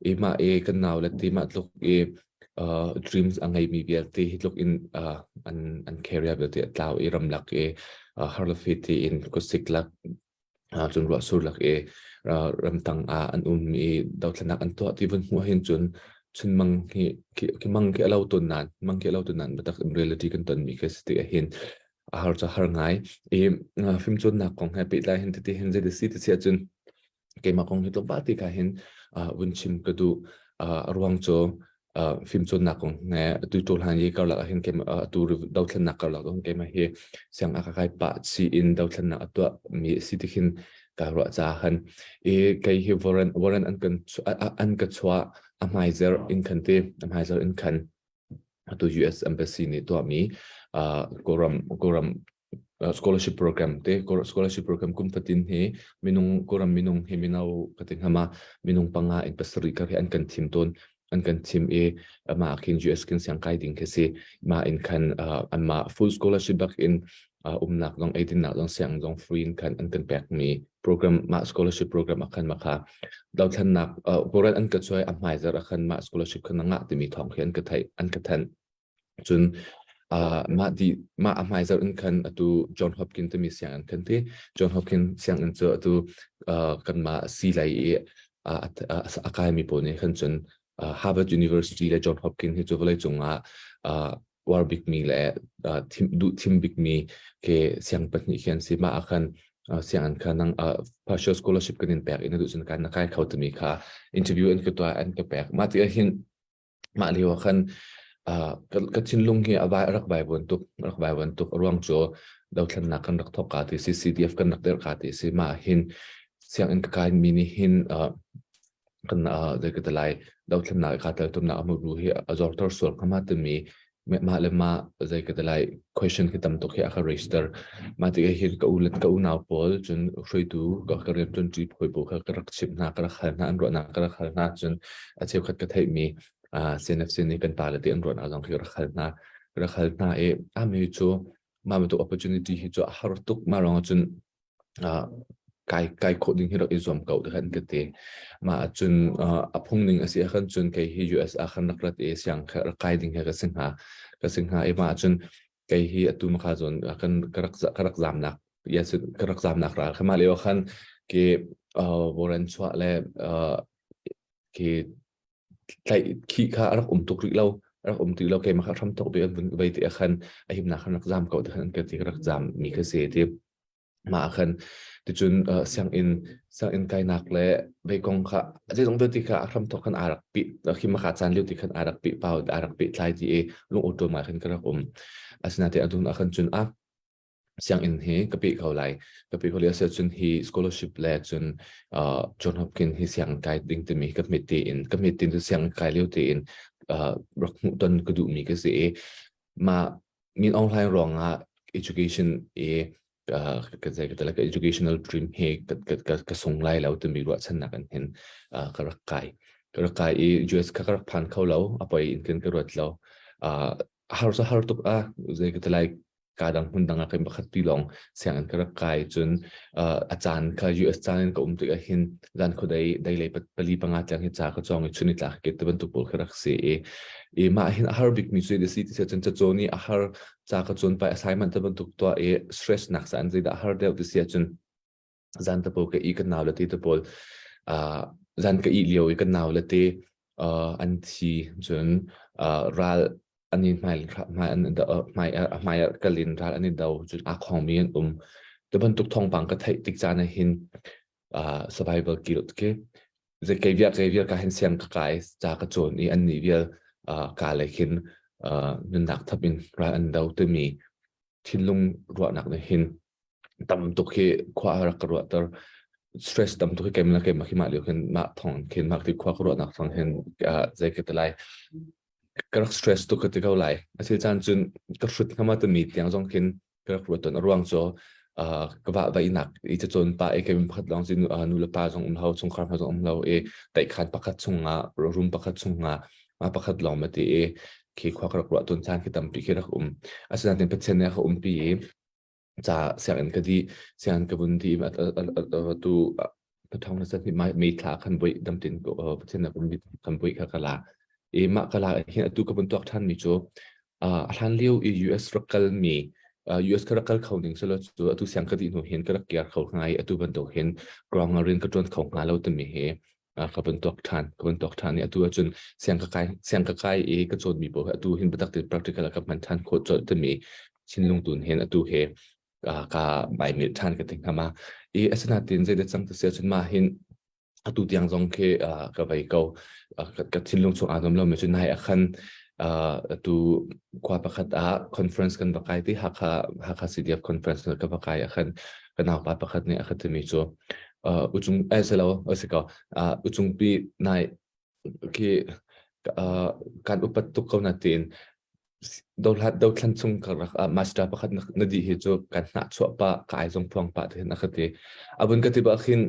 i mah i kan nau le ti mah tluk i uh, dreams a ngeimi vialte hi tluk in uh, an an career vialte a tlau i ramlak i uh, har le fe tiin khuasik lak Cun ruahsur lak i ramtang ah an um i dothlennak an tuah ti vun hmuh ahhin cun chunmang hi khi mang khi a lo tawn nain mang khi a lo tawn nain biatak in reality kan tonmi khi a si tik ahhin a har cu a har ngai. I fimcawnnak kong he pehtlai hin tete hin zeiti si ti si ahcun keimah kong hi tlawmpal te ka hin vun chim ka duh. A ruang cu fimcawnnak kong he atu ṭawlhan i karlak ah hin keimah atu dothlennak karlak ah keimah hi sianginn ka kai pah chih in dothlennak a tuah mi a si ti khin kaa ruah caah khan i kei hi warrant warrant an kan an ka chuah a hmaizer in khan ti a hmaizer in khan atu US embassy nih tuahmi. Kawlram Kawlram scholarship program te scholarship program kum fatin hi minung Kawlram minung hi mino ka ti hnga minung panga in pasarih kar hi an kan thim tawn an kan thim i mah khin US kin siang kai ding khi si ma in khan anmah full scholarship bak in umnak zong eidinnak zong siang zong free in khan an kan pek mi program mah scholarship program akhan makha dothlannak Kawlram an ka chuai a hmaizar akhan mah scholarship khan ngah timi thawng khi an ka theih an ka thanh. Cun mah di mah a hmaizarh in khan atu John Hopkins timi sianginn khan ti John Hopkins sianginn cu atu kanmah si lei i a kaimi pawl nih khan cun Harvard University le John Hopkins hi cu vawleicung ah uar bikmi le duh thim bikmi ke siang pahnih khi an si. Mah ah khan sianginn kha nang partial scholarship kan in pek i na duh cun kan na kai kho timi kha interview an ka tuah an ka pek. Mah ti ah hin Mah lio ah khan ka thinlung hi a vai a rak vaivuan tuk, rak vaivuan tuk. A ruang cu dothlennak kan rak thawk ka ti si, CDF kan rak dirh ka ti si. Mah hin sianginn ka kaimi nih hin kan zei ka ti lai, dothlennak i kaa teltumnak a muru hi a zorter sual hnga ma timi mah le mah zei ka ti lai question hi tam tuk hi a ka register. Mah tikah hin ka u le ka unau pawl cun hruaitu ka ka rianṭuanṭi hawi pawl kha ka rak chimh hna, ka rak hal hna, an ruahnak ka rak hal hna. Cun a cheukhat ka theihmi CNFC nih kan pale ti an ruahnak zong khi ka rak hal hna. Ka rak hal hna i ami cu mah bantuk opportunity hi cu a har tuk. Mah ruangah cun kai kai khawh ding hi rak i zuam ko ti khan ka ti. Mah ahcun a phung ning a si ahkhan cun kei hi US ah khan rak rat i siang kha rak kai ding hi ka si hnga. Ka si hnga i mah ahcun kei hi atu makha zawn kan ka rak ka rak zamnak yes ka rak zamnak ral kha mah lio khan ke voren chuah le ke tlaih khi kha a rak um tuk rih lo a rak um ti lo keimah kha hram thok bi an vun vei ti khan a himnak khan rak zam ko ti khan an ka ti ka rak zam mi kha si ti mah khan ticun sianginn sianginn kainak le veikong kha zeizong vialte kha a hram thok khan aa rak pi khi maka caan lio ti khan aa rak pi pau aa rak pi tlai ti i lung awṭawm ah khan ka rak um asinain adun ah khan cun a sianginn hi ka peh ko lai ka peh ko lai asi cun hi scholarship le cun John Hopkins hi sianginn kai ding timi ka hmet tein ka hmet tein cu sianginn kai lio tein rak hmuh ton ka duhmi ka si i mah Min Aung Hlaing ruangah education i ka zei ka ka educational dream hi ka ka ka sung lai lo timi ruahchannak in hin ka rak kai ka rak kai i US kha ka rak phan kho lo a poi in kin ka ruat lo har sa har tuk a zei ka lai ka dang hmun dang ah kan pakhat ti lawng sianginn ka rak kai cun a caan kha US caan in ka um tik ah hin zan khuadei dei lei pali panga tiang hi ca ka cawng i chun i tlak ke te bantuk pawl kha rak si i i mah hin a har bik mi cu si ti cun cacawn i a har ca ka cawn pai assignment te bantuk tuah i stress nak sa an zeidah har deuh ti si ahcun zan te pawl ka i kan nau le te te pawl zan ka i lio i kan nau le te an thi cun ral an i hmai hmai an hmai hmai kalin ral an i do cun aa khong mi an um te bantuk thawngpang ka theih tik caan ah hin survival guilt ke kei vial kei vial ka hin siang ka kai ca ka cawn i an nih vial ka le khin nunnak thap in ral an do timi thinlung ruahnak nih hin tam tuk hi khua rak ka ruahter stress tam tuk hi keimah keimah khi mah lio khin mah thong khin mah ti khua ka ruahnak thong hin zei ka ti lai ka rak stress tuk ka ti ko lai asil caan cun ka hrut hnga ma timi tiang zong khin ka rak ruat tawn a ruang cu ka va vainak i cacawn pa i kei pakhat lawng si nu le pa zong um lo chungkhar hna zong um lo i taihkhan pakhat chungah room pakhat chungah ma pakhat lawng ma ti i khi khua ka rak ruah tawn caan khi tampi khi rak um asinain Pathian nih a ka umpi i ca sianginn ka dih sianginn ka vun dih tu pathong na sat mei thla khan bui damtin Pathian na kan bui kha ka la i mah ka la hin atu ka vun tuak than mi cu a hlan lio i US rak kal mi US ka rak kal kho ning selo cu atu siang ka dih hnu hin ka rak kiar kho hnga i atu bantuk hin ground rin ka tuan kho hnga lo timi hi ka vun tuak than ka vun tuak than i atu ahcun siang ka kai siang ka kai i ka cawn mi pawl atu hin biatak tein practical ka hman than khawh colh timi thinlung tun hin atu he ka mai mil than ka ti hnga ma i asinain zeidah cang ti si ahcun mah hin atu tiang zong khi ka vei ko ka thinlung chung aa nuam lo mi cu nai ah khan atu khua pakhat ah conference kan va kai ti Hakha Hakha CDF conference ka va kai ah khan ka naupa pakhat nih a ka timi cu uchung eh selo a si ko uchungpi nai khi kan upat tuk ko na tiin. Dohlat dothlan chung karlak ah master pakhat na dih hi cu kan hnahchuah pah ka ai zong phuang pah te na ka ti. A vun ka ti bak khin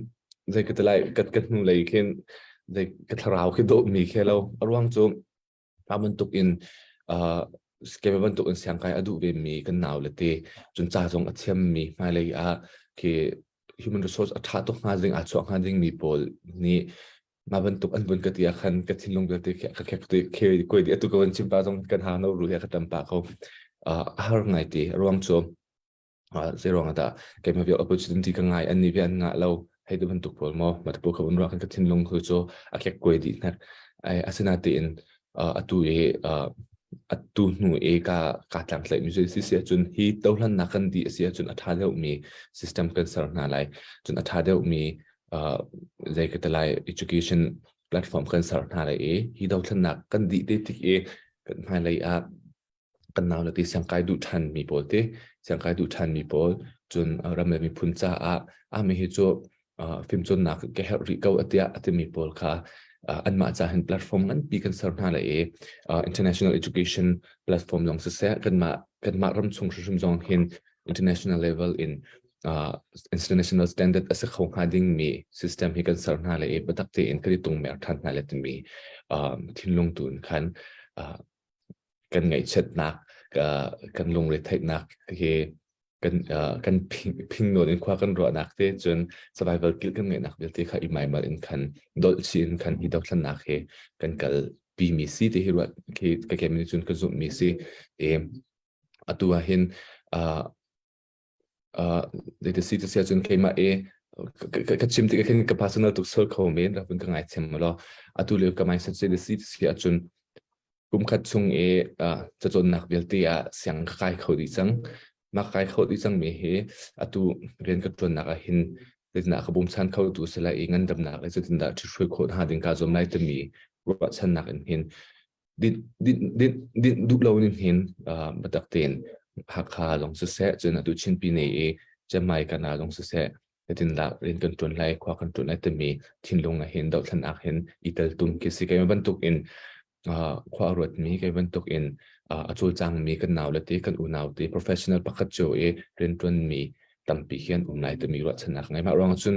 zei ka ti lai ka ka hnu lei khin zei ka thlarau khi dawh mi khi lo. A ruang cu a bantuk in uh, keimah bantuk in siangkai a duh ve mi kan nau le te cun ca zong a thiam mi hmailei ah khi human resource a ṭha tuk hnga ding aa chuah hnga ding mi pawl nih mah bantuk an vun ka ti ah khan ka thinlung vialte ka khek te khe koi di atu ka van chim pa zong kan ha no ru he ka tam pa ko a har ngai ti ruang cu zei ruang dah keimah vial opportunity ka ngai an ni ve an ngah lo hei tu bantuk pawl maw ma tu ka vun ruah kan ka thinlung khu cu a khek koi di hnek ai asina tiin atu i atu hnu i ka ka tlang tlaih mi si si ahcun hi tohlannak kan di a si ahcun a ṭha deuh mi system kan ser hna lai cun a ṭha deuh mi zei ka ti lai education platform kan ser hna lai i hi dothlennak kan dih te tik i kan hmailei ah kan nau le ti siangkai duh ṭhan mi pawl te siangkai duh ṭhan mi pawl cun ram le miphun caah ami hi cu fimcawnnak ka herh rih ko atiah a timi pawl kha anmah ca hin platform nganpi kan ser hna lai i international education platform zong siseh kanmah kanmah ram chung hrimhrim zong hin international level in international standard a si kho hnga dingmi system hi kan ser hna lai i biatak tein kan i tungmer ṭhan hna lai timi thinlung tu in khan kan ngaihchiatnak kan lungretheihnak hi kan kan phing nawn in khua kan ruahnak te cun survival guilt kan ngeihnak vialte kha i maimal in khan dolh chi in khan hi dothlannak he kan kal pi mi si te hi ruat khi ka kem ni cun ka zumh mi si e atu ah hin Zeiti si ti si ahcun keimah i ka chim tikah khin ka personal tuk sual kho men rak vun ka ngaithiam law atu lio ka mindset zeiti si ti si ahcun kum khat chung i cacawnnak vialte ah siang ka kai kho dih cang. Mah kai kho dih cangmi hi atu rian ka ṭuannak ah hin zeitindah ka bawmchan kho tu si lai i ngandamnak le zeitindah ṭhithruai khawh hna ding kaa zuam lai timi ruahchannak in hin dinh duh lo ning hin biatak tein Hakha zong siseh cun atu Chinpi ne i Chiangmai kana zong siseh zeitindah rian kan ṭuan lai khua kan ṭuan lai timi thinlung ah hin dohthlennak hin i teltum khi si keimah bantuk in khua a ruatmi kei bantuk in a cawlcangmi kan nau le te kan unau te professional pakhat cio i rianṭuanmi tampi hi an um lai timi ruahchannak ngai mah ruang cun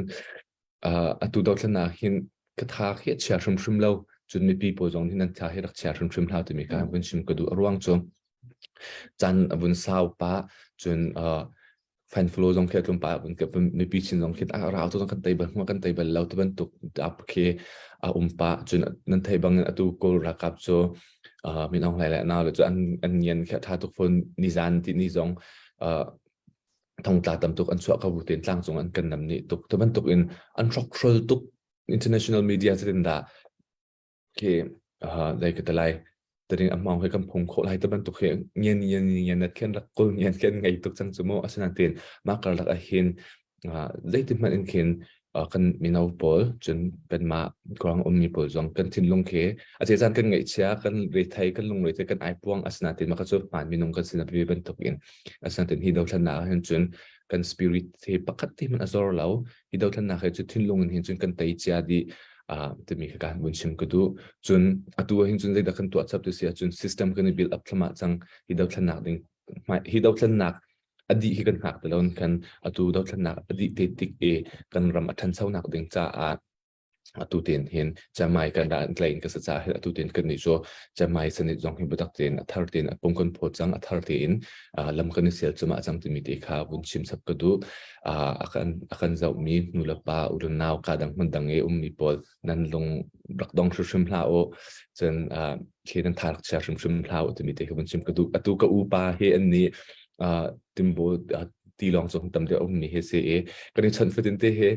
atu dothlennak hin ka tha khi a chia hrimhrim lo cun mipi pawl zong nih nan tha hi rak chia hrimhrim hlah timi kha vun chim ka duh a ruang cu caan a vun sau pa cun fan flow zong khi a tlum pa vun ka mipi chin zong khi a rau tu zong kan tei bal kan tei bal lo ti bantuk ap khi a um pa cun nan thei bang in atu kawl ralkap cu Min Aung Hlaing le nau le cu an an ngian khi a tha tuk fawn nizan ti ni zong thongtla tam tuk an chuah ko bu tein tlangcung an kan nam nih tuk. Ti bantuk in an hrokhrol tuk international media zeitin dah khi dai ka te lai taring among he kan phung khawh lai te bantuk he ngian ngian ngian nat khen rak kul ngian khen ngei tuk cang chu mu asinain mah karlak ah hin zeitin hmanh in khin kan mino pawl cun kanmah kuang ummi pawl zong kan thinlung khi a cezan kan ngaihchia kan rethei kan lungrethei kan aipuang asinain mah cu hmaan minung kan sin a biapi bantuk in asinain hi dothlannak ah hin cun kan spirit hi pakhat te hmanh a zor lo hi dothlannak hi cu thinlung in hin cun kan tei cia dih timi kha kan vun chim ka duh cun atu ah hin cun zeidah kan tuah chap ti si ahcun system kan i build up thluahmah cang hi dothlannak ding hi dothlannak a dih hi kan hngak ti lo kan atu dothlennak a dih te tik i kan ram a ṭhanchonak ding caah atu tein hin Chiangmai kan ra tlain ka sa ca hin atu tein kan nih cu Chiangmai sanit zong hi biatak tein a thar tein a pung kan phaw cang a thar tein lam kan i sel cuma cang timi te kha vun chim sap ka duh a kan a kan zohmi nu le pa u le nau ka dang hmun dang i ummi pawl nan lung rak dong hrimhrim hlah u cun khi nan tha rak chia hrimhrim hlah u timi te kha vun chim ka duh atu ka upa hi an nih timbo tilawng cu tam deuh ummi hi si i kan i chawnh fatin te hi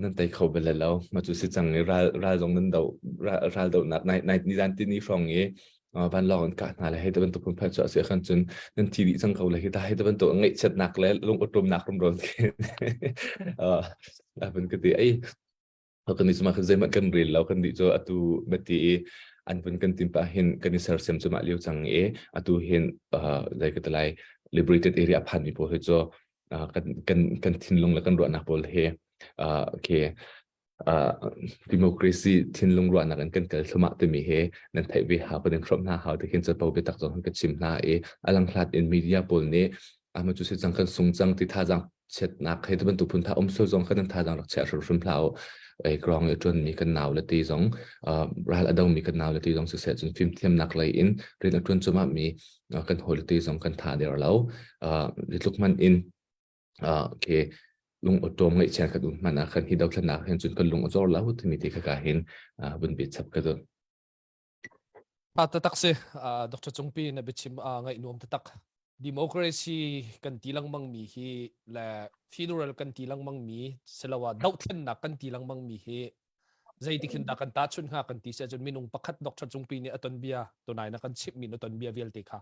nan tei kho bal lo ma cu si cang i ral ral zong nan do ral dohnak nai nai nizan ti ni hrawng i vanlawng an kah hna le hei te bantuk phunphai cu a si khan cun nan thi dih cang ko le hi ta hei te bantuk ngaihchiatnak le lung awṭawmnak rumro khin a vun ka ti ai kan nih cuma zeihmanh kan rel lo kan nih cu atu bati i an vun kan tim pah hin kan i sersiam cu mah lio cang i atu hin zei ka ti lai liberated area phan mi pawl hi cu kan kan kan thinlung le kan ruahnak pawl hi okay. Democracy thinlung ruahnak in kan kal thluahmah timi he nan theih ve hau kan in hrawmh hna hau ti khin capo biatak zong kan chim hna i a langhlat in media pawl nih ama cu si cang kan sung cang ti thazang chiatnak he bantuk phun tha um sul zong kan thazang rak chiah hrimhrim hlah u. Ei krong i ṭuan mi kan nau le ti zong ral a do mi kan nau le ti zong siseh cun fimthiamnak lei in rian a ṭuan cuahmah mi kan hawi le ti zong kan tha der lo. Tluk man in okay lung awṭawm ngaihchiat kan um hmanh ah khan hi dothlennak hin cun kan lung a zor lo timi ti kha ka hin vun bi chap ka duh. A tatak si Dr. Cungpi na biachim ngaih nuam tatak. Democracy kan ti lengmang mi hi le federal kan ti lengmang mi siloah dohthlennak kan ti lengmang mi hi zeitik hin dah kan tahchunh hnga kan ti si ahcun minung pakhat Dr. Cungpi nih a ton bia tunai na kan chimh mi na ton bia vialte kha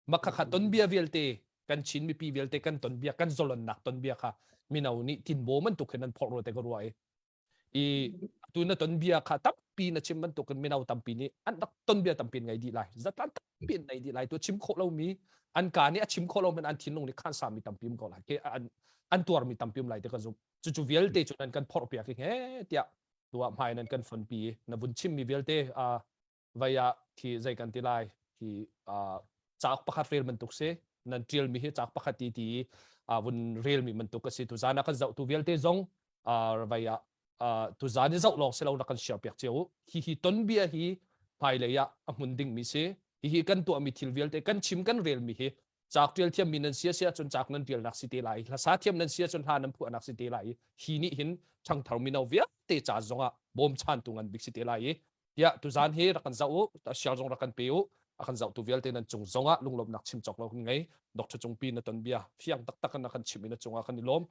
Mah kha tonbia vialte kan Chin mipi vialte kan tonbia kan zalonnak tonbia kha mino nih tinbaw bantuk hin an phorh rua te ka ruah i i tu na tonbia kha tampi na chim bantuk in mino tampi nih an rak tonbia tampi ngei dih lai zatlan tampi an nei dih lai tu chim khawh lomi an ka nih a chim khawh lo men an thinlung nih khan sami tampi um ko lai ke an an tuarmi tampi um lai te ka zumh cucu vialte cu nan kan phorh piak i he tiah tu ah hmai nan kan fonpi na vun chimmi vialte vai ah khi zei kan ti lai khi cauk pakhat rel bantuk si nan ṭialmi hi cauk pakhat ti ti vun relmi bantuk a si tuzan ah kan zohtu vialte zong vai ah tuzan i zoh lawng si lo na kan share piak cio u hi hi tonbia hi hmailei ah a hmun dingmi si hihi kan tuahmi thil vialte kan chim kan relmi hi cauk ṭial thiammi nan si a si ahcun cauk nan ṭialnak si te lai hlasa thiam nan si ahcun hla nan phuahnak si te lai i hi nih hin ṭhangthar mino vialte ca zongah bawmchantu ngan bik si te lai i tiah tuzan hi rak kan zoh u share zong rak kan pe u a kan zohtu vialte nan cung zongah lunglawmhnak chim cawk lo kan ngei Dr. Cungpi na ton bia fiang taktak in na kan chim i na cungah kan i lawm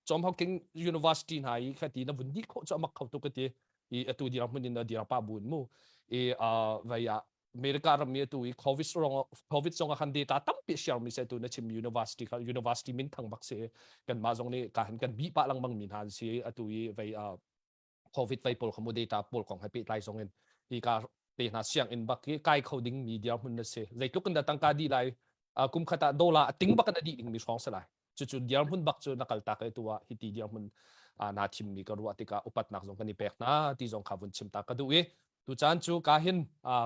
John Hopkins University hna i khati na vun dih khawh cu amak kho tu ka ti i atu dir hmun in na dir pa bun mu i vai ah America ram mi atu i COVID rong COVID zong ah khan data tampi share mi se tu na chim university kha university min thang bak si kan mah zong nih ka han kan bi pa langmang mi hna an si atu i vai COVID vei pawl kha mu data pawl kong he pehtlai zong in hi ka te hna sianginn bak hi kai kho ding mi dirhmun na si zeitluk in dah tangka dih lai kum khat ah dollar a ting bak in a dih ding mi hrawng si lai cucu dirhmun bak cu na kal tak e tu ah hi ti dirhmun naa thim mi ka ruah tikah upatnak zong kan i pek hna ti zong kha vun chim ta ka duh i tu caan cu ka hin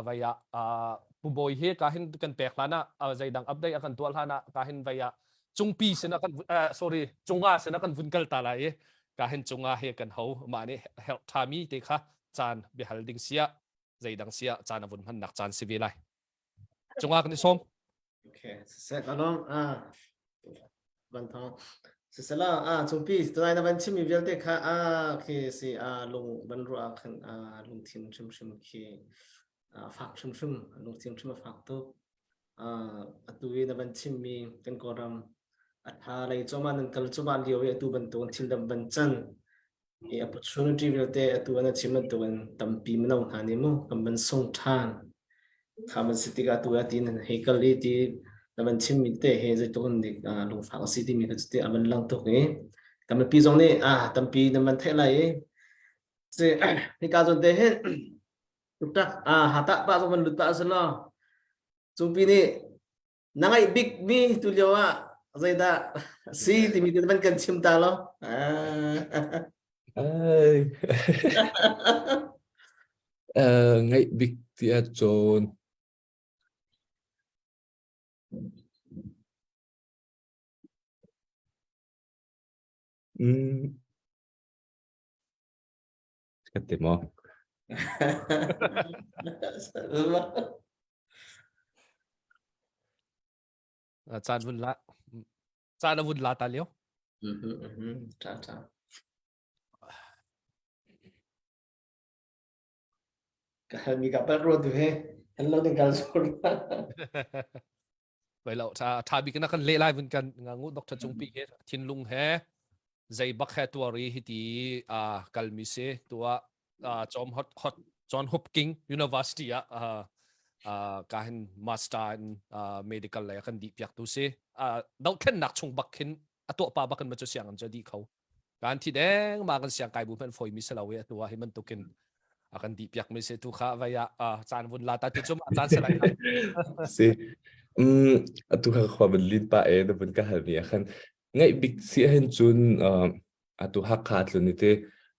vai ah pu bawi hi ka hin kan pek hlan ah zeidang update a kan tuah hlan ah ka hin vai ah cungpi sin ah kan sorry cunga sin ah kan vun kal ta lai i ka hin cunga he kan ho mah nih herh ṭhami te kha caan biahal ding sia zeidang sia caan a vun hmannak caan si ve lai cunga kan i sawm Okay, siseh kalong ah van thong sisela ah cungpi tunai na van chimmi vialte kha ah khi si ah lung van ruah khan ah lungthin hrimhrim khi fak hrimhrim lungthin hrim a fak tuk atu i na van chimmi kan Kawlram a tha lei cuahmah nan kal cuahmah lio i atu bantuk thil dam van can i opportunity vialte atu an chim bantukin tampi mino hna nih mu kan van sung ṭhan kha van si tikah atu ah ti nan hei kal i ti na van chimmi te he zeitluk in dik lungfak a si timi kha cuti a van lang tuk i kan mipi zong nih ah tampi nan van theih lai i si hika zawn te hin tuktak ah hata pa zong van lut pa a law cungpi nih na ngaih bik mi tu lio ah zeidah si timi te van kan chim ta lo Ai. Ngaih bik ti ahcun mm, ka ti maw? Caan vun la caan a vun la ta lio. Tha tha. Ka hal mi ka pal ro tu he. Hello ding kal sur. Vai lo tha tha bik na kan le lai vun kan nga ngu Dr. Cungpi he thinlung he zei bak he tuari hi ti a kalmi si tua John Hot Hot John Hopkins University ah ka hin master in medical lei kan dih piak tu si dohthlennak chung bak khin a tuah pa bak in ma cu siang an cu dih kho kan thi deng ma kan siang kai bu hman foi mi selo e atu ah hi bantukin a kan dih piak mi se tu kha vai ah caan vun la ta tu chu ma caan selai si um atu kha khwa ban lin pa e na bun ka hal mi khan ngaih bik si hin cun atu Hakha tlun i te.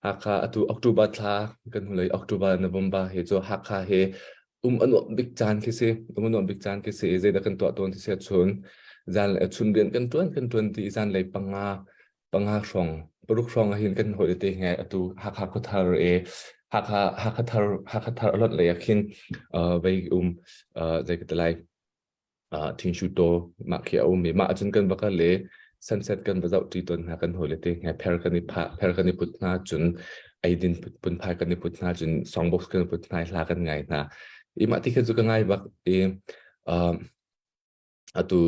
Hakha atu October thla kan hnulei October November he cu Hakha he um a nuamh bik caan khi si. Um a nuamh bik caan khi si. Zeidah kan tuah tawn ti si chun zan chun rian kan tuan kan tuan ti zanlei panga panga hrawng paruk hrawng ahhin kan hawi te ngai atu Hakha khuathar e Hakha Hakha thar Hakha thar a lonh lei ah khin vei um zei ka ti lai Thingshu taw mah khi a um i mah ahcun kan va kal i sunset kan va zoh ṭi tawn hna kan hawile te he pher kan i phah pher kan i put hna cun eidin phunphai kan i put hna cun songbox kan i put hna i hla kan ngai hna i mah ti khin cu ka ngai bak i atu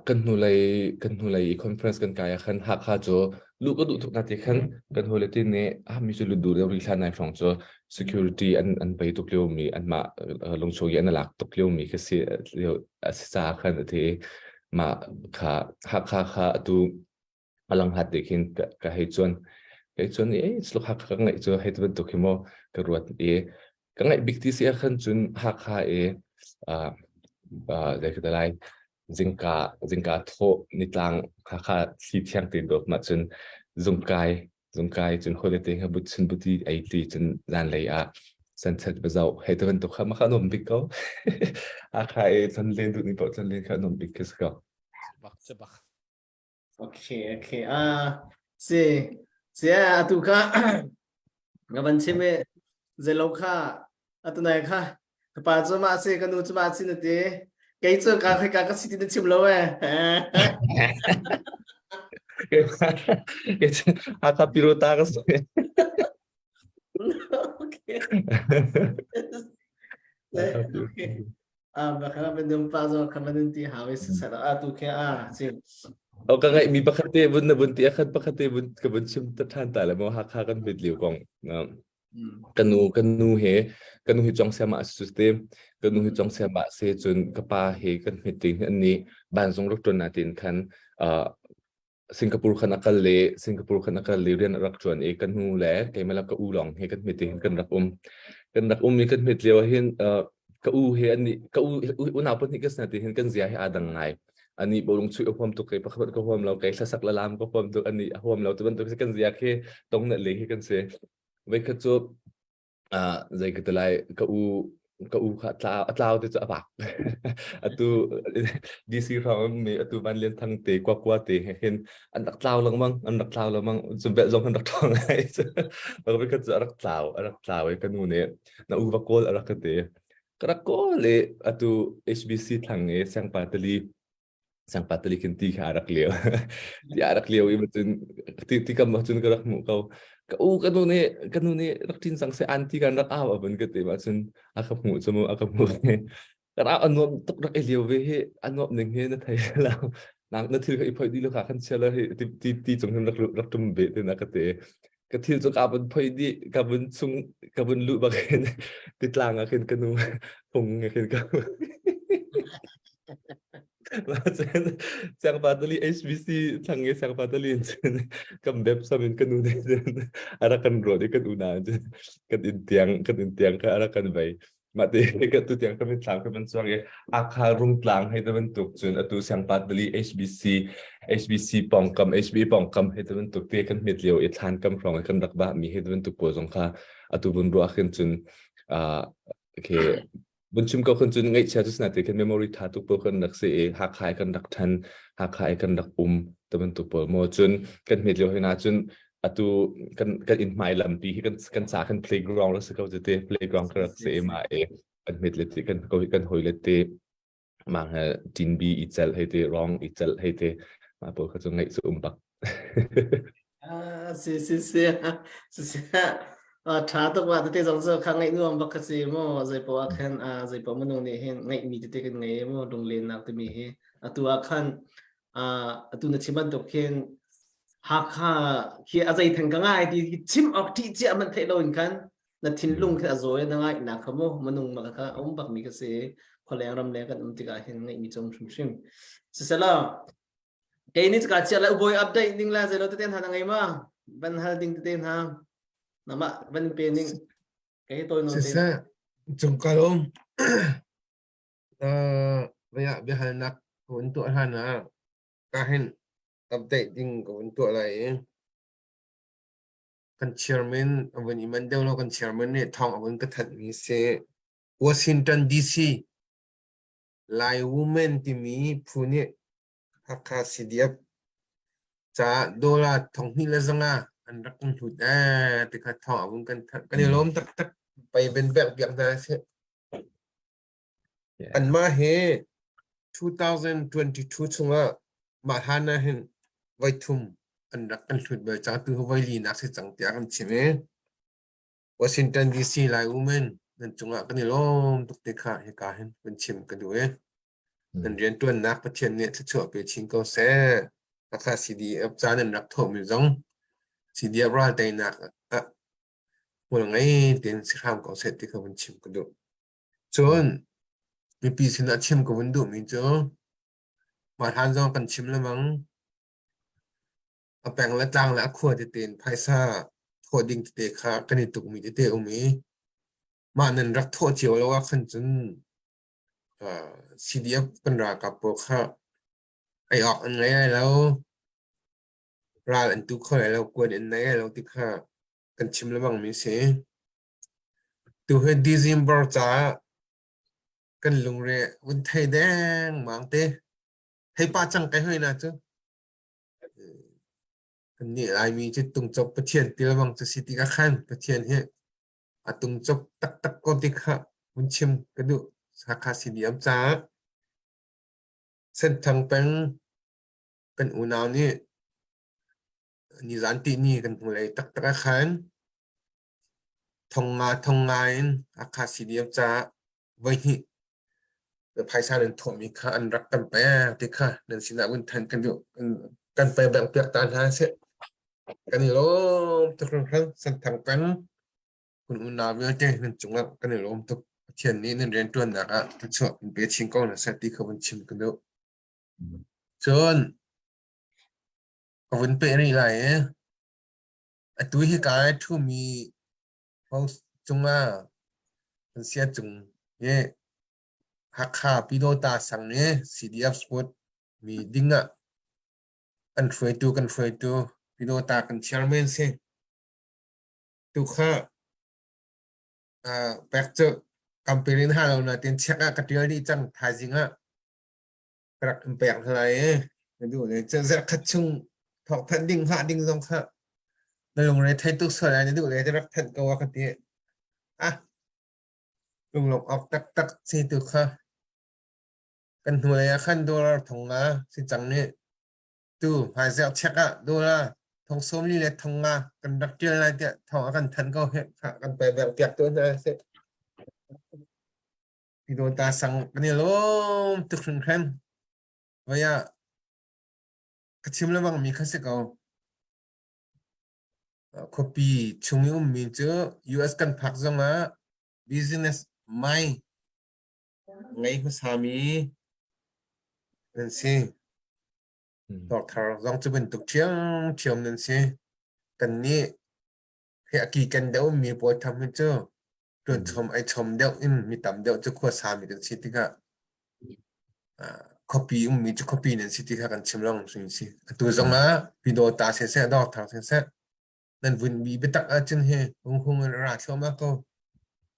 kan hnulei kan hnulei i conference kan kai ah khan Hakha cu luh ka duh tuk na ti khan kan hawile te nih ah mi cu lut duh deuh rih hlah nai hrawng cu security an an pei tuk lio mi anmah lungchung i an lak tuk lio mi khi si lio a si caah khan a ti mah kha Hakha kha atu a lang hat te khin ka ka hei chuan kei chuan i slok Hakha ka ngaih cu hei ti bantuk hi maw ka ruat i ka ngaih bik ti si ah khan cun Hakha i uh, uh, zei ka ti lai zingka zingka thawh nitlang Hakha thli thiang te dawt mah cun zungkai zungkai cun holiday nga but chun buti ei ti cun zan lei ah sunset va zoh hei te bantuk kha ma kha nuam bik ko Hakha i chan len duh ni paoh chan len kha nuam bik khi si ko bak si bak Okay, okay. Ah, si, si atu kha nga van chim i zeilo kha atu nai kha ka pa cu mah si ka nu cu mah si na ti kei cu ka ka ka si ti na chim lo eh. Hakha pirota ka si. Okay. Okay. Ah, baka ban pa zo ka ban ti hawi sa sa a tu ke a si. O ka ngai mi pakhat te bun na bun ti akhat pakhat te bun ka bun chim ta than ta le mo Hakha kan bit liu kong. Kanu kanu he kanu hi chong siama su te kanu hi chong siama se chun ka pa he kan meeting an ni ban zong rak ton na tin khan Singapore khan a kal le Singapore khan a kal le rian a rak ṭuan i ka nu le keimah le ka u lawng he kan hmet hin kan rak um. Kan rak um i kan hmet lio ah hin uh, ka u he ani ka u unau pahnih ka sna ti hin kan zia hi aa dang ngai. Ani bawlung chuih a huam tuk kei pakhat ka huam lo kei hlasak la lam ka huam tuk ani a huam lo tu bantuk kan zia khi tong na le hi kan si. Voikhat cu Ah, zei ka ti lai, ka u ka u kha tlau a tlau te cu a vak. Atu DC hrawng mi atu Van Lian Thang te kwa kwa te he hin an rak tlau lengmang, an rak tlau lengmang. Cu bel zong an rak ṭhawng ngai. Cu ka cu a rak tlau, a rak tlau i ka nu nih na u va kawl a rak ka ti. Ka rak kawl i atu HBC thlang i Siangpa tali Sangpa tali khin ti kha a rak lio. Ti a rak lio i cun ti ti kam cun ka rak hmuh ko. Ka u ka nu nih ka nu nih rak ṭin cang seh an ti kan rak au a ka ti ma cun a ka hmuh cu mu a ka hmuh. Ka ra a nuam tuk rak i lio ve hi a nuam ning hi na thei lo. Nang na thil kha i phoi dih lo kha khan chia lo hi ti ti ti cung hin rak rak ṭum ve tin a ka ti. Ka thil cu ka vun phoi dih ka vun chung ka vun luh bak hin titlang ah khin ka nu phung khin ka Siangpa tali HBC thlang i siangpa tali in cun kan bep sam in kan u nih cun a rak kan ruat i kan unau cun kan inn tiang kan inn tiang kha a rak kan vei. Mah ti ka tu tiang ka mitthlam ka van chuak i Akha rungtlang hei te bantuk cun atu siangpa tali HBC HBC pawngkam HB pawngkam hei te bantuk te kan hmet lio i thlan kam hrawng i kan rak bah mi hei te bantuk pawl zong kha atu vun ruah khin cun uh, okay Vun chim ko khan cun ngaihchia cu sinate khan memory tha tuk pawl kan rak si i Hakha i kan rak ṭhan, Hakha i kan rak um ti bantuk pawl maw cun kan hmet lio hina cun atu kan kan inn hmai lampi hi kan kan ca kan playground rak si ko cu ti playground ka rak si i mah i kan hmet le ti kan ko kan hoi le ti mah he tinbi i celh hei ti rong i celh hei ti mah pawl kha cu ngaih cu um bak. Ah, si si si si si ah tha tuk wa tete zong cu kha ngaih nuam bak ka si mu zei poah ah khan ah zei poah minung nih hin ngaihmi tete kan ngei mu lunglennak timi hi atu ah khan ah atu na chim bantuk khin Hakha khi a zei theng ka ngai ti chim awk ṭih cia man theih lo in khan na thinlung khi a zawi na ngaih nak kha mu minung ma kha a um bak mi ka si khualeng ram leng kan um tikah hin ngaihmi cung hrimhrim siselaw Kei nih ka chia le ubawi update ning la zeilo tete hna na ngei ma? Van hal ding tete hna. Nama van pe ning. Kei toi no te. Siseh, cung kal um. Uh, vaya biahalnak ka vun tuah hlan ah ka hin update ding ka vun tuah lai i. Kan chairman a vun i manh deuh lo kan chairman nih thawng a vun ka thanhmi si. Washington DC Lai Women timi phu nih Hakha CDF caah dollar 2500 an rak kan hlut ee ti kha thawng a vun kan thanh. Kan i lawm taktak. Pei ben bek biak hna sih. Anmah hi 2022 chungah mah hlan ah hin voithum an rak kan hlut bal cang tu hi voi linak si cang tiah kan chim i Washington DC Lai um in nan cungah kan i lawm tuk te kha hika hin kan chim ka duh i nan rianṭuannak Pathian nih thluachuah pe chin ko seh. Hakha CDF ca nan rak thawhmi zong CDF ral teinak ah hmual ngei tein si hram ko seh ti kha vun chim ka duh. Cun mipi sinah chim ka vun duhmi cu mah hlan zong kan chim lengmang. A peng le tlang le a khua tete in phaisa thawh ding tete kha kan i tukmi tete um i mah nan rak thawh cio lo ah khan cun CDF kan ralkap pawl kha ei awk an ngei lai lo. Ral an tu kho lai lo, kuan an nei lai lo ti kha kan chim lengmang mi si. Tuhi December caah kan lungre vun thei dengmang te. Thei pa cang kai hoi na cu. Kan nih Laimi cu tungcop Pathian til bang cu si tikah khan Pathian hi a tungcop taktak ko ti kha vun chim ka duh. Hakha CDM caah Senthang peng kan unau nih nizan tihni kan hnulei taktak ah khan Thong nga thong nga in Hakha CDF caah voihnih phaisa nan thawhmi kha an rak kan pek ti kha nan sinah vun thanh kan duh. Kan pe bang piak ta hna seh. Kan i lawm tuk hringhran Senthang peng kun unau vialte nan cungah kan i lawm tuk. Pathian nih nan rianṭuannak ah thluachuah in pe chin ko hna seh ti kha vun chim kan duh. Cun ka vun peh rih lai i Atu hi kai ṭhumi post cungah kan sia cung hi Hakha Pyidawta sang i CDF sport mi ding ah kan hruaitu kan hruaitu Pyidawta kan chairman si. Tu kha pek cu campaign in ha lo na tin check ah ka ṭial dih cang thaizing ah. Ka rak in pek hna lai i na duh le zarh khat chung thawk thanh ding hngah ding zong kha na lungre thei tuk sual lai na duh le rak thanh ko a ka ti. Ah, lunglawmh awk taktak si tu kha kan hnulei ah khan dollar thong nga si cang nih tu hmaizarh check ah dollar thong 40 le thong nga kan rak ṭial lai tiah thawng a kan thanh ko he kan pe bek piak tu hna sih. Tidawta sang kan i lawm tuk hringhran. Voi ah ka chim lengmang mi kha si ko. Khuapi chung i ummi cu US kan phak zongah business mai ngei hmasami nan si. Dawrthar zong cu bantuk ṭhiamṭhiam nan si. Kannih he a kiken deuh ummi pawl tham hi cu ṭuan chom ei chom deuh in mi tam deuh cu khua sami kan si tikah khuapi ummi cu khuapi nan si ti kha kan chim lengmang hring si. Atu zong ah Pyidawta siseh Dawrthar siseh nan vun bi biatak ahcun hi hung in a ra thluahmah ko.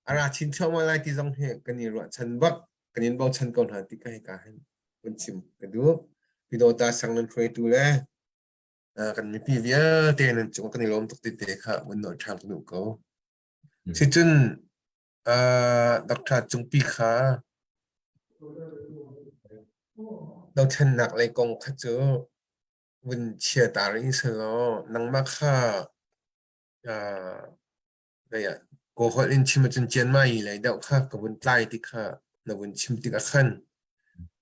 A ra chin thluahmah lai ti zong hi kan i ruahchan bak kan in bochan ko hna ti ka hika hin vun chim ka duh. Pyidawta sang nan hruaitu le kan mipi vialte nan cung kan i lawm tuk ti te kha vun nawl ṭhan ka duh ko. Sicun Doctor Cungpi kha dothlennak lei kong kha cu vun chia ta rih sehlaw nangmah kha Kawlholh in chim ahcun Chiangmai lei deuh kha ka vun tlai ti kha na vun chim tikah khan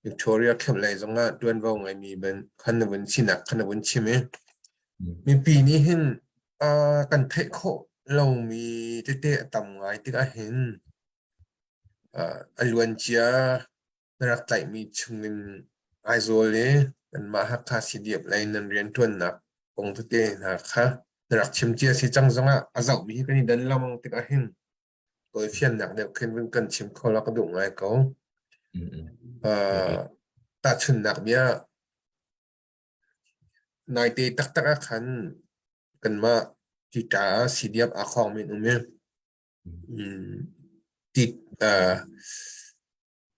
Victoria camp lei zongah ṭuanvo ngeimi ban khan na vun sinak kha na vun chim i mipi nih hin kan theih khawh lomi tete a tam ngai tikah hin a luancia na rak tlaihmi chungin Aizawl i kanmah Hakha CDF lei nan rianṭuannak kong tete hna kha na rak chim cia si cang zongah a zohmi hi kan i dan lengmang tikah hin tawifiannak deuh khin vun kan chim kho la ka duh ngai ko. Tahchunhnak bia naite taktak ah khan kanmah. Tita ah CDF aa khawng men um i ti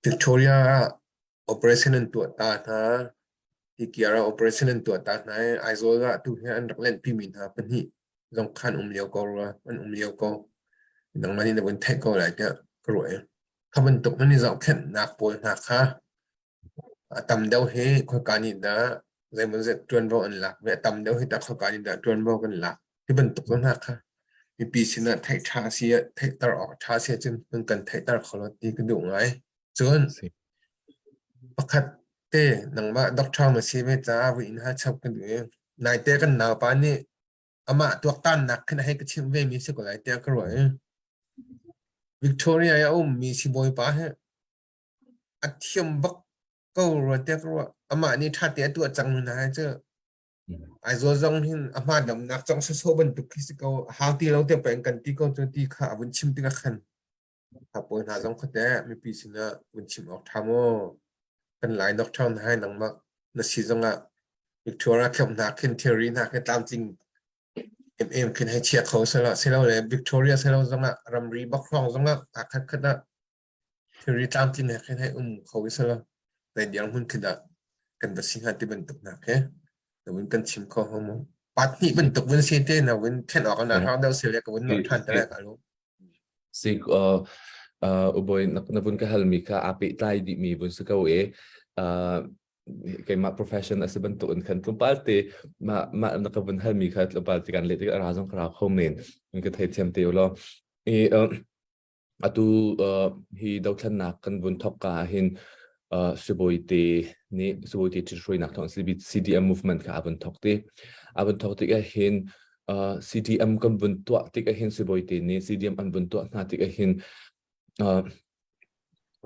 Victoria ah operation an tuah ta hna. Tikiar ah operation an tuah ta hna i Aizawl ah tu hi an rak lenhpi mi hna pahnih zong khan um lio ko rua, an um lio ko. Nangmah nih na vun theih ko lai tiah ka ruah i. Kha bantuk nan i zohkhenhnak pawl hna kha A tam deuh hi khoika nih dah zeimawzat ṭuanvo an lak ve, a tam deuh hi tah khoika nih dah ṭuanvo kan lak ti bantuk zong hna kha mipi sinah theih ṭha a si ah theihter awk ṭha a si ahcun nan kan theihter kho lo ti ka duh ngai. Cun pakhat te nangmah doctor na si ve caah vui in hal chap ka duh i naite kan naupa nih amah tuaktannak khin a hei ka chimh ve mi si ko lai tiah ka ruah i Victoria i a ummi sibawipa hi A thiam bak ko rua tiah ka ruah. Amah nih ṭha te a tuah cang hna hi cu Aizawl zong hin a hma damnak cong sawsawh bantuk khi si ko. Hau ti lo tiah peng kan ti ko cu ti kha a vun chim tikah khan kha pawl hna zong kha teh mipi sinah vun chim awk ṭha maw? Kan Lai doctor hna hi nangmah na si zongah Victoria khem hna khin thilri hna khi tlamtling em khin hei chia kho selo silole Victoria selo zongah ramri bak hrawng zongah aa khat khat ah Thilri tlamtling he khin hei um kho i selaw zei dirhmun khi dah kan va si hnga ti bantuk hna khi na vun kan chim kho hnga maw? Pat hnih bantuk vun si te na vun thenh awk na hrang deuh si le ka vun nolh ṭhan te lai ka lu. Si uboi na vun ka halmi kha aa pehtlai dihmi vun si ko e. Keimah profession a si bantuk in khan tlawmpal te mah mah na ka vun halmi kha tlawmpal te kan leh tik a ra zong ka ra kho men ka theithiam te u law. I Atu hi dothlennak kan vun thawk ka ahhin sibawite nih sibawite ṭhithruainak thawng CDM movement kha a vun thawk ti. A vun thawk tik ahhin CDM kan vun tuah tik ahhin sibawite nih CDM an vun tuah hna tik ahhin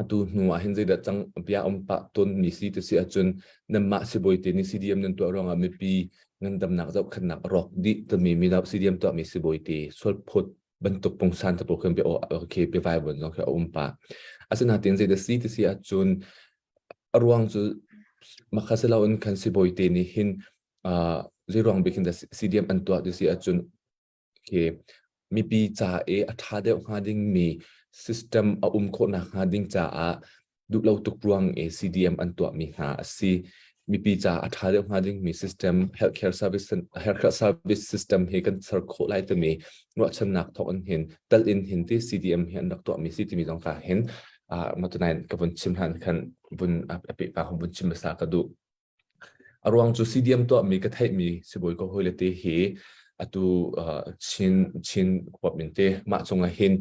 atu hnu ah hin zeidah cang bia um pah tawn mi si ti si ahcun nanmah sibawite nih CDM nan tuah ruangah mipi ngandamnak zohkhenhnak a rawk dih timi mino CDM tuahmi sibawite sualphawt bantuk pungsan te pawl khin bia okay biavai vun zong khi a um pah. Asinain zeidah si ti si ahcun a ruang cu makha si loin khan sibawi te nih hin zei ruang bik hin dah CDM an tuah ti si ahcun okay, mipi ca i a ṭha deuh hnga dingmi system a um khawhnak hnga ding caah duh lo tuk ruang i CDM an tuahmi hna a si. Mipi ca a ṭha deuh hnga dingmi system healthcare service healthcare service system hi kan ser khawh lai timi ruahchannak thawk in hin tal in hin ti CDM hi an rak tuahmi si timi zong ka hin matunain ka vun chim hlan khan vun a pe pa vun chim hmasa ka duh. A ruang cu CDM tuahmi ka theihmi sibawi ka hawile te hi atu Chin Chin huap in te mah cungah hin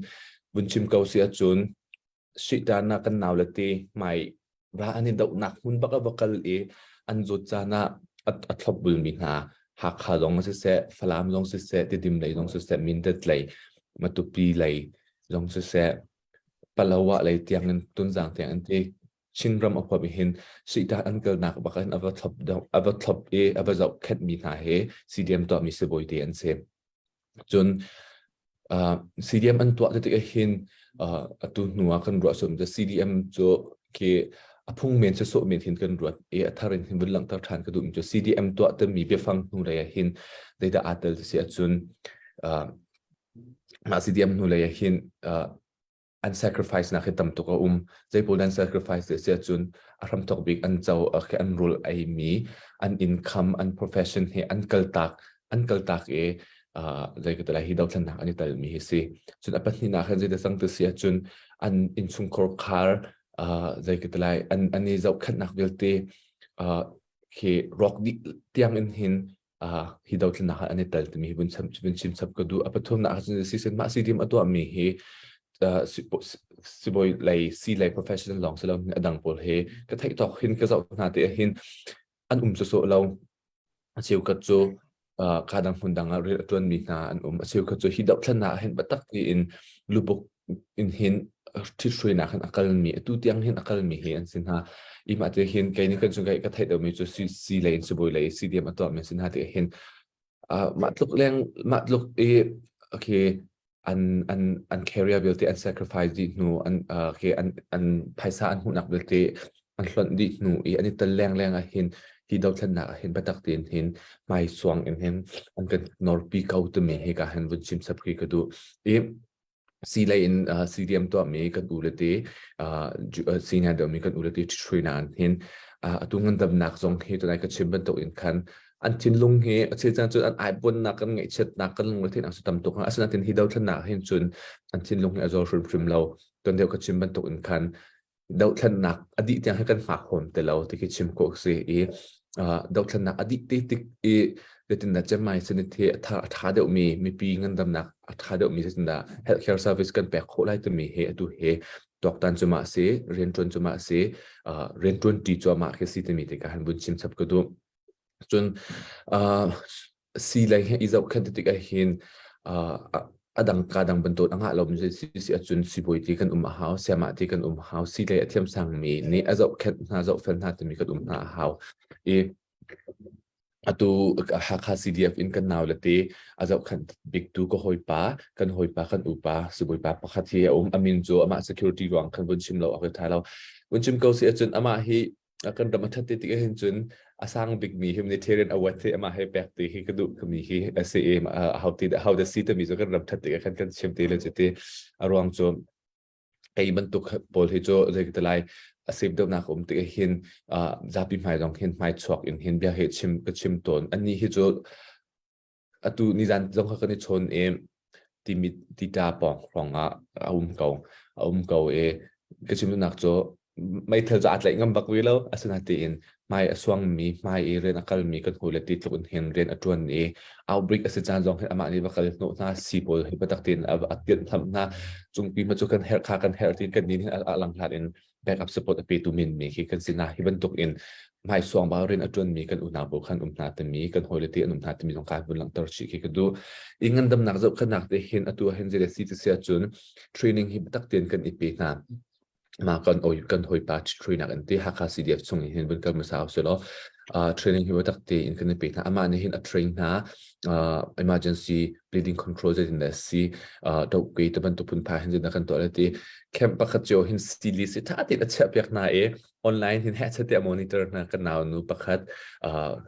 vun chim ko si ahcun Sihtan ah kan naule te hmai ra an i dohnak hmun bak a va kal i an zawt caan ah a thlopbulmi hna Hakha zong siseh, Falam zong siseh, Tidim lei zong siseh, Mindat lei, Matupi lei zong siseh, Palawa lei tiang in Tunzang tiang in ti Chinram a huap hin Sihtan an kalnak bak in a va thlop a va thlop i a va zohkhenhmi hna hi CDM tuahmi sibawi te an si. Cun CDM an tuah tik ah hin atu hnu ah kan ruah sum CDM cu khi a phung men sawsawh men hin kan ruat i a thar in hin vun langhter ṭhan ka duh mi cu CDM tuah timi biafang hnu lei ah hin zeidah aa tel ti si ahcun mah CDM hnu lei ah hin an sacrifice nak hi tam tuk a um. Zei pawl an sacrifice ti si ahcun a hramthawk bik an co an rul ei mi an income an profession hi an kaltak an kaltak i zei ka ti lai hi dothlennak an i tel mi hi si. Cun a pahnihnak hin zei cang ti si ahcun an innchungkhar khar zei ka ti lai an an i zohkhenhnak vialte khi rawk dih tiang in hin hi dothlennak ah an i tel timi hi vun chim vun chim chap ka duh. A pathumnak ahcun si mah CDM a tuahmi hi sibawi lei si lei professional lawng si lo a dang pawl he ka theih tawk hin ka zoh hna te hin an um sawsawh lo. A cheukhat cu ka dang hmun dang ah rian a ṭuanmi hna an um. A cheukhat cu hi dothlennak ah hin biatak tein lubuk in hin ṭhithruainak hin a kalmi atu tiang hin a kalmi hi an si hna. I mah te hin kei nih kan chung ka theih deuhmi cu si si lei in sibawi lei CDM a tuahmi si hna ti hin mah tluk leng mah tluk i okay an an an career vialte an sacrifice dih hnu an okay an an phaisa an hmuhnak vialte an hlonh dih hnu i an i tel leng leng ah hin Hi dothlennak ah hin biatak tein hin hmaisuang in hin an kan norpi ko timi hi ka hin vun chim sap khi ka duh. I si lei in CDM tuahmi kan u le te senior deuhmi kan u le te ṭhihruainak an hin atu ngandamnak zong hi tunai ka chim bantuk in khan an thinlung hi a chel caan cun an aibuannak kan ngaihchiatnak kan lungretheihnak cu tam tuk asinain hi dothlennak hin cun an thinlung hi a zor hrimhrim lo tuan deuh ka chim bantuk in khan dohthlennak a dih tiang hi kan hngak huam ti lo ti khi chim khawh si i dohthlennak a dih te tik i zeitindah cemai sanit hi a tha a tha deuhmi mipi ngandamnak a tha deuhmi zeitindah healthcare service kan pek khawh lai timi hi atu hi tuaktan cu mah si rianṭuan cu mah si rianṭuan ṭi cuahmah khi si timi tikah han vun chim chap ka duh. Cun sii lei he i zohkhenh tik ahhin a dang ka dang bantuk a ngah lomi si si ahcun sibawi ti kan um a hau, sayamah ti kan um a hau, sii lei a thiamsangmi nih a zohkhenh hna, zohfel hna timi kan um hna a hau. I atu Hakha CDF in kan nau le te a zohkhenh biktu ka hawipa, kan hawipa, kan upa, sibawipa pakhat hi a um. A min cu amah security ruang khan vun chim lo awk a ṭha lo. Vun chim ko si ahcun amah hi kan ram a ṭhat te tik ahhin cun a sang bikmi humanitarian award hi amah he pek ti hi ka duh kami hi a si i how ti how the si timi cu kan ram ṭhat tik ah khan kan chim te le cu ti a ruang cu kei bantuk pawl hi cu zei ka ti lai a save deuhnak um tik hin zapi hmai zong hin hmai chuak in hin bia he chim ka chim tawn annih hi cu Atu nizan zong kha kan i chawn i timi tita pawng hrawng ah a um ko. A um ko i ka chim duhnak cu meithal cu aa tlaih ngam bak rih lo. Asinain hmai a suangmi, hmai i rian a kalmi kan hawile ti tluk in hin rian a ṭuan i outbreak a si caan zong hin amah nih va kal hnawh hna, sii pawl hi biatak tein a tirh tham hna. Cungpi hma cu kan herh kha kan herh tiin kan nih hin a langhlat in backup support a petu menmi khi kan si hna. Hi bantuk in hmaisuang bal rian a ṭuanmi kan unau pawl khan um hna timi kan hawile te an um hna timi zong kha vun langhter chih khi ka duh. I ngandamnak zohkhenhnak te hin atu ah hin zei si ti si ahcun training hi biatak tein kan i pe hna. Ma kan oi kan hawipa training an ti Hakha CDF chung in hin vun kal hmasa usih law training hi biatak tein kan i pe hna. Amah nih hin a train hna emergency bleeding control zeitin dah si dohkui te bantuk phunphai hin zeitin kan tuah le ti camp pakhat cio hin stili si tha tein a chiah piak hna i online hin heh te a monitor hna kan nau nu pakhat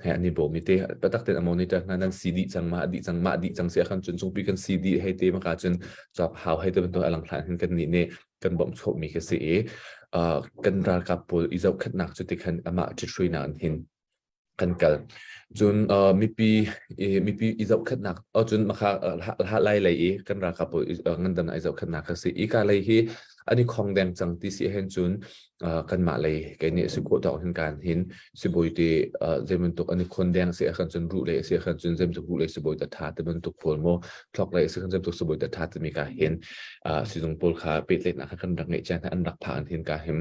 he ani bawmi te patak tein a monitor hna nan si dih cang ma dih cang ma dih cang si khan cun chungpi kan si dih hei te maka cun chop hau hei te bantuk alang hlan hin kan nih nih kan bawmh chawhmi khi si i kan ralkap pawl i zohkhenhnak cu ti khan amah ṭhithruinak in hin kan kal. Cun mipi mipi i zohkhenhnak cun makha lai lei i kan ralkap pawl ngandamnak i zohkhenhnak kha si. Ika lei hi an i khong deng cang ti si hen cun kanmah lei kei nih si khawh tawk hin kan hin sibawi te zei bantuk an i khon deng si ahkhan cun ruh lei si ahkhan cun zei bantuk ruh lei sibawi ta tha ti bantuk pawl maw thlok lei si khan zei bantuk sibawi ta tha timi ka hin sizung pawl kha pehtlaihnak kha kan rak ngeih cia hna an rak phak an hin ka him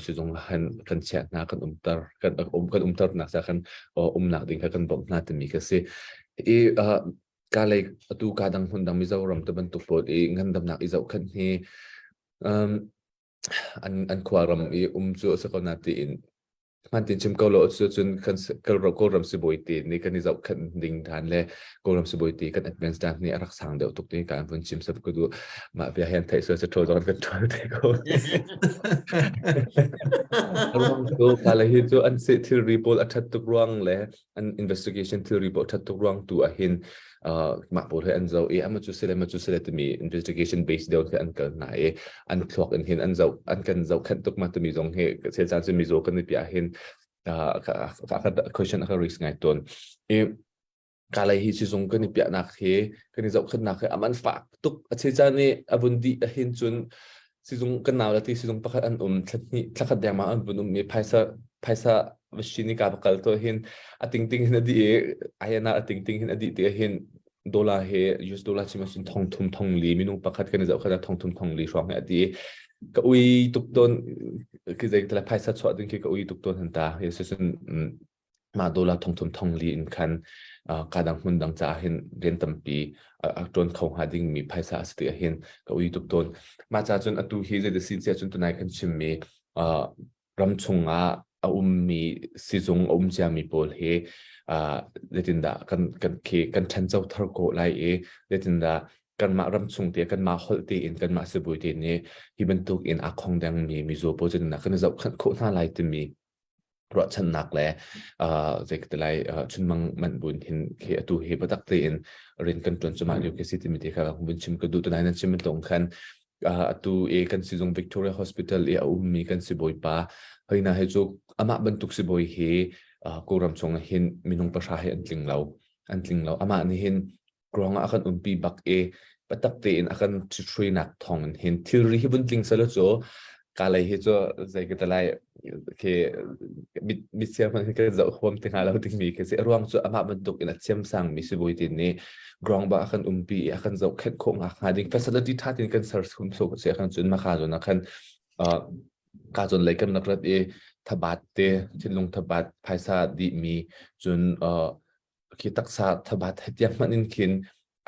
sizung han kan chiah hna kan umter kan um kan umter nak sa kan umnak ding kha kan bawmh hna timi ka si i ka lei atu ka dang hmun dang Mizoram te bantuk pawl i ngandamnak i zohkhenh hi um, an an khua ram i um cu a si ko na tiin hman tin chim ko lo cu cun kan Kawlram sibawi te nih kan i zohkhenh ding dan le Kawlram sibawi te kan advance dan nih a rak sang deuh tuk ti kan vun chim sap ka duh mah bia hian theih sual se ṭhawl zong kan ṭhawl te ko ruang cu kala hi cu an se thilri pawl a ṭhat tuk ruang le an investigation thilri pawl ṭhat tuk ruang tu ah hin mah pawl he an zoh i ama cu sile ma cu sile timi investigation base deuh khi an kal hna i an thluak in hin an zoh an kan zohkhenh tuk ma timi zong hi sel caan cu mizaw kan i piah hin question a ka risk ngai tawn i Kalay hi sizung kan i piahnak hi kan i zohkhenhnak hi a man fak tuk a che caan i a vun dih ahhin cun sizung kan nau le ti sizung pakhat an um thla thlakhat dengmang an vun um i phaisa phaisa machine i ka va kal to hin a ting ting hin a dih i INR a ting ting hin a dih ti hin dollar he US dollar chim ahcun thong thum thong li minung pakhat kan i zohkhat ah thong thum thong li hrawng hi a dih ka ui tuk tawn ki zei phaisa chuah ding khi ka ui tuk tawn han ta yes cun mah dollar thongthum thongli in khan kadang hmun dang caah hin rian tampi a ṭuan kho hnga dingmi phaisa a si ti ahhin ka ui tuk tawn. Mah ca cun atu hi zei si cia cun tunai kan chimmi ram chungah a ummi sizung a um ciami pawl hi zeitindah kan kan khi kan ṭhancho thar khawh lai i zeitindah kanmah ram chung te kanmah holh tein kanmah sibawi te nih hi bantuk in aa khong dengmi mizaw pawl zeitindah kan i zohkhenh khawh hna lai timi. Ruahchannak le zei ka ti lai chunmang manh buin hin khi atu hi biatak tein rian kan ṭuan cuahmah lio khi si timi te kha vun chim ka duh. Tunai nan chim bantuk khan atu i kan sizung Victoria Hospital i a ummi kan sibawipa hoina hi cu amah bantuk sibawi hi Kawlram chung ah hin minung pahra hi an tling lo. An tling lo. Amah nih hin ruang ah a kan umpi bak i biatak tein a kan ṭhithruainak thawng in hin thilri hi vun tling selaw cu kalay hi cu zei ka ti lai khi mit hmanh hi kan zoh huam ti hnga lo dingmi khi si. A ruang cu amah bantuk in a thiamsang mi sibawi te nih ground ba a kan umpi i a kan zohkhenh khawh hnga ding facility ṭha tein kan ser hum so si khan cun maka zawn ah khan ka zawn lei kan rak rat i thabat te thinlung thabat phaisa dihmi cun khi taksa thabat he tiang hmanh in khin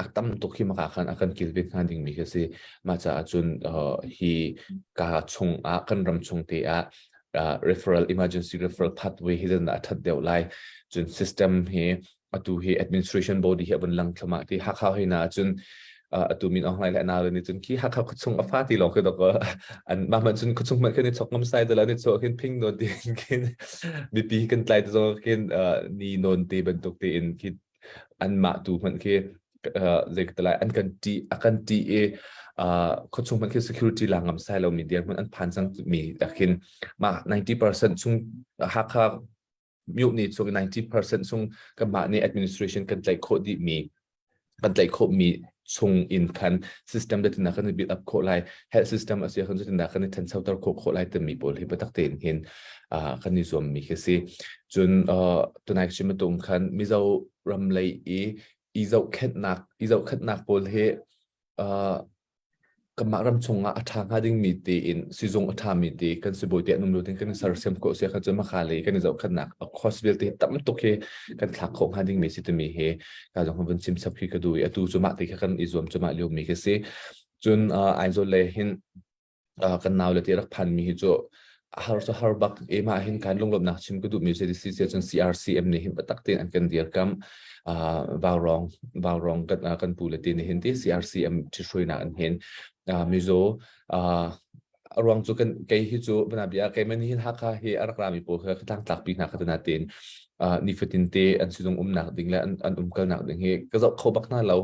a tam tuk hi maka khan a kan kilven hnga dingmi khi si. Mah caah cun hi ka chung ah kan ram chung te ah referral emergency referral pathway hi zan a that deuh lai. Cun system hi atu hi administration body hi a vun lang thlama ti Hakha hoi na cun atu min Aung Hlaing le na ni cun khi Hakha khuachung a fa ti lawng khi dok an mah man cun khuachung man khin chok ngam sai te la ni cho khin phing non ti khin mipi kan tlai te zong khin ni non te bantuk te in khi an mah tu hmanh khi zei ka lai an kan ti a kan ti i khuachung hmanh khi security la ngam sai lo mi dir hmanh an phan cang mi khin mah 90% chung Hakha myohni chung 90% chung kanmah nih administration kan tlaih khawh dihmi kan tlaih khawhmi chung in khan system da kan i build up khawh lai health system a si khan cutin kan i thanchoter khawh khawh lai timi pawl hi biatak tein hin kan i zuammi khi si cun tunai chim tung khan Mizo ram lei i i zohkhenhnak i zohkhenhnak pawl hi Kanmah ram chungah a ṭha hnga dingmi tiin sizung a ṭhami ti kan sibawi te an um lo ding kan i sersiam khawh si ahcun cun mahka lei kan i zohkhenhnak a cost vialte hi tam tuk hi kan thlak khawh hnga dingmi si timi hi ka zong vun chim chap khi ka duh i atu cu mah ti kha kan i zuam cuahmah liomi khi si. Cun Aizawl lei hin kan naule te rak phanmi hi cu har cu har bak e mah hin kan lunglawmhnak chim ka duhmi cu si cun CRCM nih hin biatak tein an kan dirkamh Vaurawng Vaurawng kan kan pu le te nih hin ti CRCM ṭhithruainak an hin Mizo a ruang cu kan kei hi cu bana bia kei man hin Hakha hi a rak rami pawl kha tlangtlak pi hna kha tana tein nifatin te an sizung umnak ding le an umkalnak ding hi ka zoh kho bak hna lo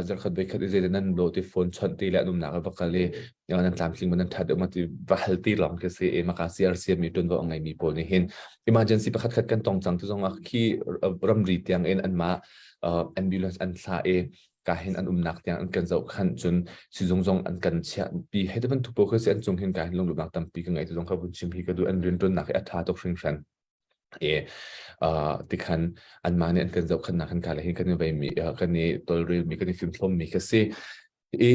zarkhat voikhat i zeidah nan lo ti phone chawnh ti le an umnak a va kal i nan tlamtling ma nan ṭhat deuh ma ti va hal ti lawng khi si i maka CRC mi ṭuanvo a ngeimi pawl nih hin emergency pakhat khat kan tong cang ti zong ah khi ramri tiang in anmah ambulance an thlah i ka hin an umnak tiang an kan zoh khan cun sizung zong an kan chiah pi hei te bantuk pawl khi si an cung hin ka hin lunglawmhnak tampi ka ngei ti zong kha vun chim hi ka duh an rianṭuannak hi a ṭha tuk hringhran. I tikhan anmah nih an kan zohkhenhnak kan kai le hin kan i veimi kan i tawlrelmi kan i fimhlawmmi kha si. I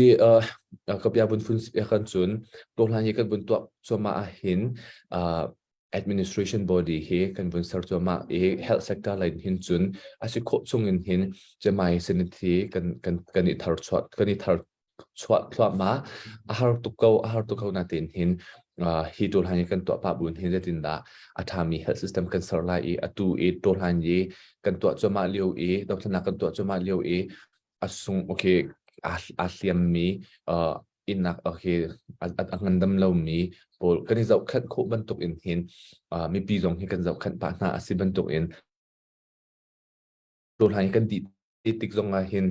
ka bia vun fun kan cun tuahhlan hi kan vun tuah cuahmah ahhin administration body hi kan vun ser cuahmah i health sector lei hin cun a si khawh chung in hin cemai sanity kan kan kan i thar chuah kan i thar chuah thluahmah a har tuk ko a har tuk ko natein hin hi ṭawlhan hi kan tuah pah buin hin zeitindah a ṭhami health system kan ser lai i atu i ṭawlhan i kan tuah cuahmah lio i dothlennak kan tuah cuahmah lio i a sung okay a hliammi innak okay a ngandam lomi pawl kan i zohkhenh khawh bantuk in hin mipi zong hi kan zohkhenh pah hna a si bantuk in Tuhlai kan ti tik zong ah hin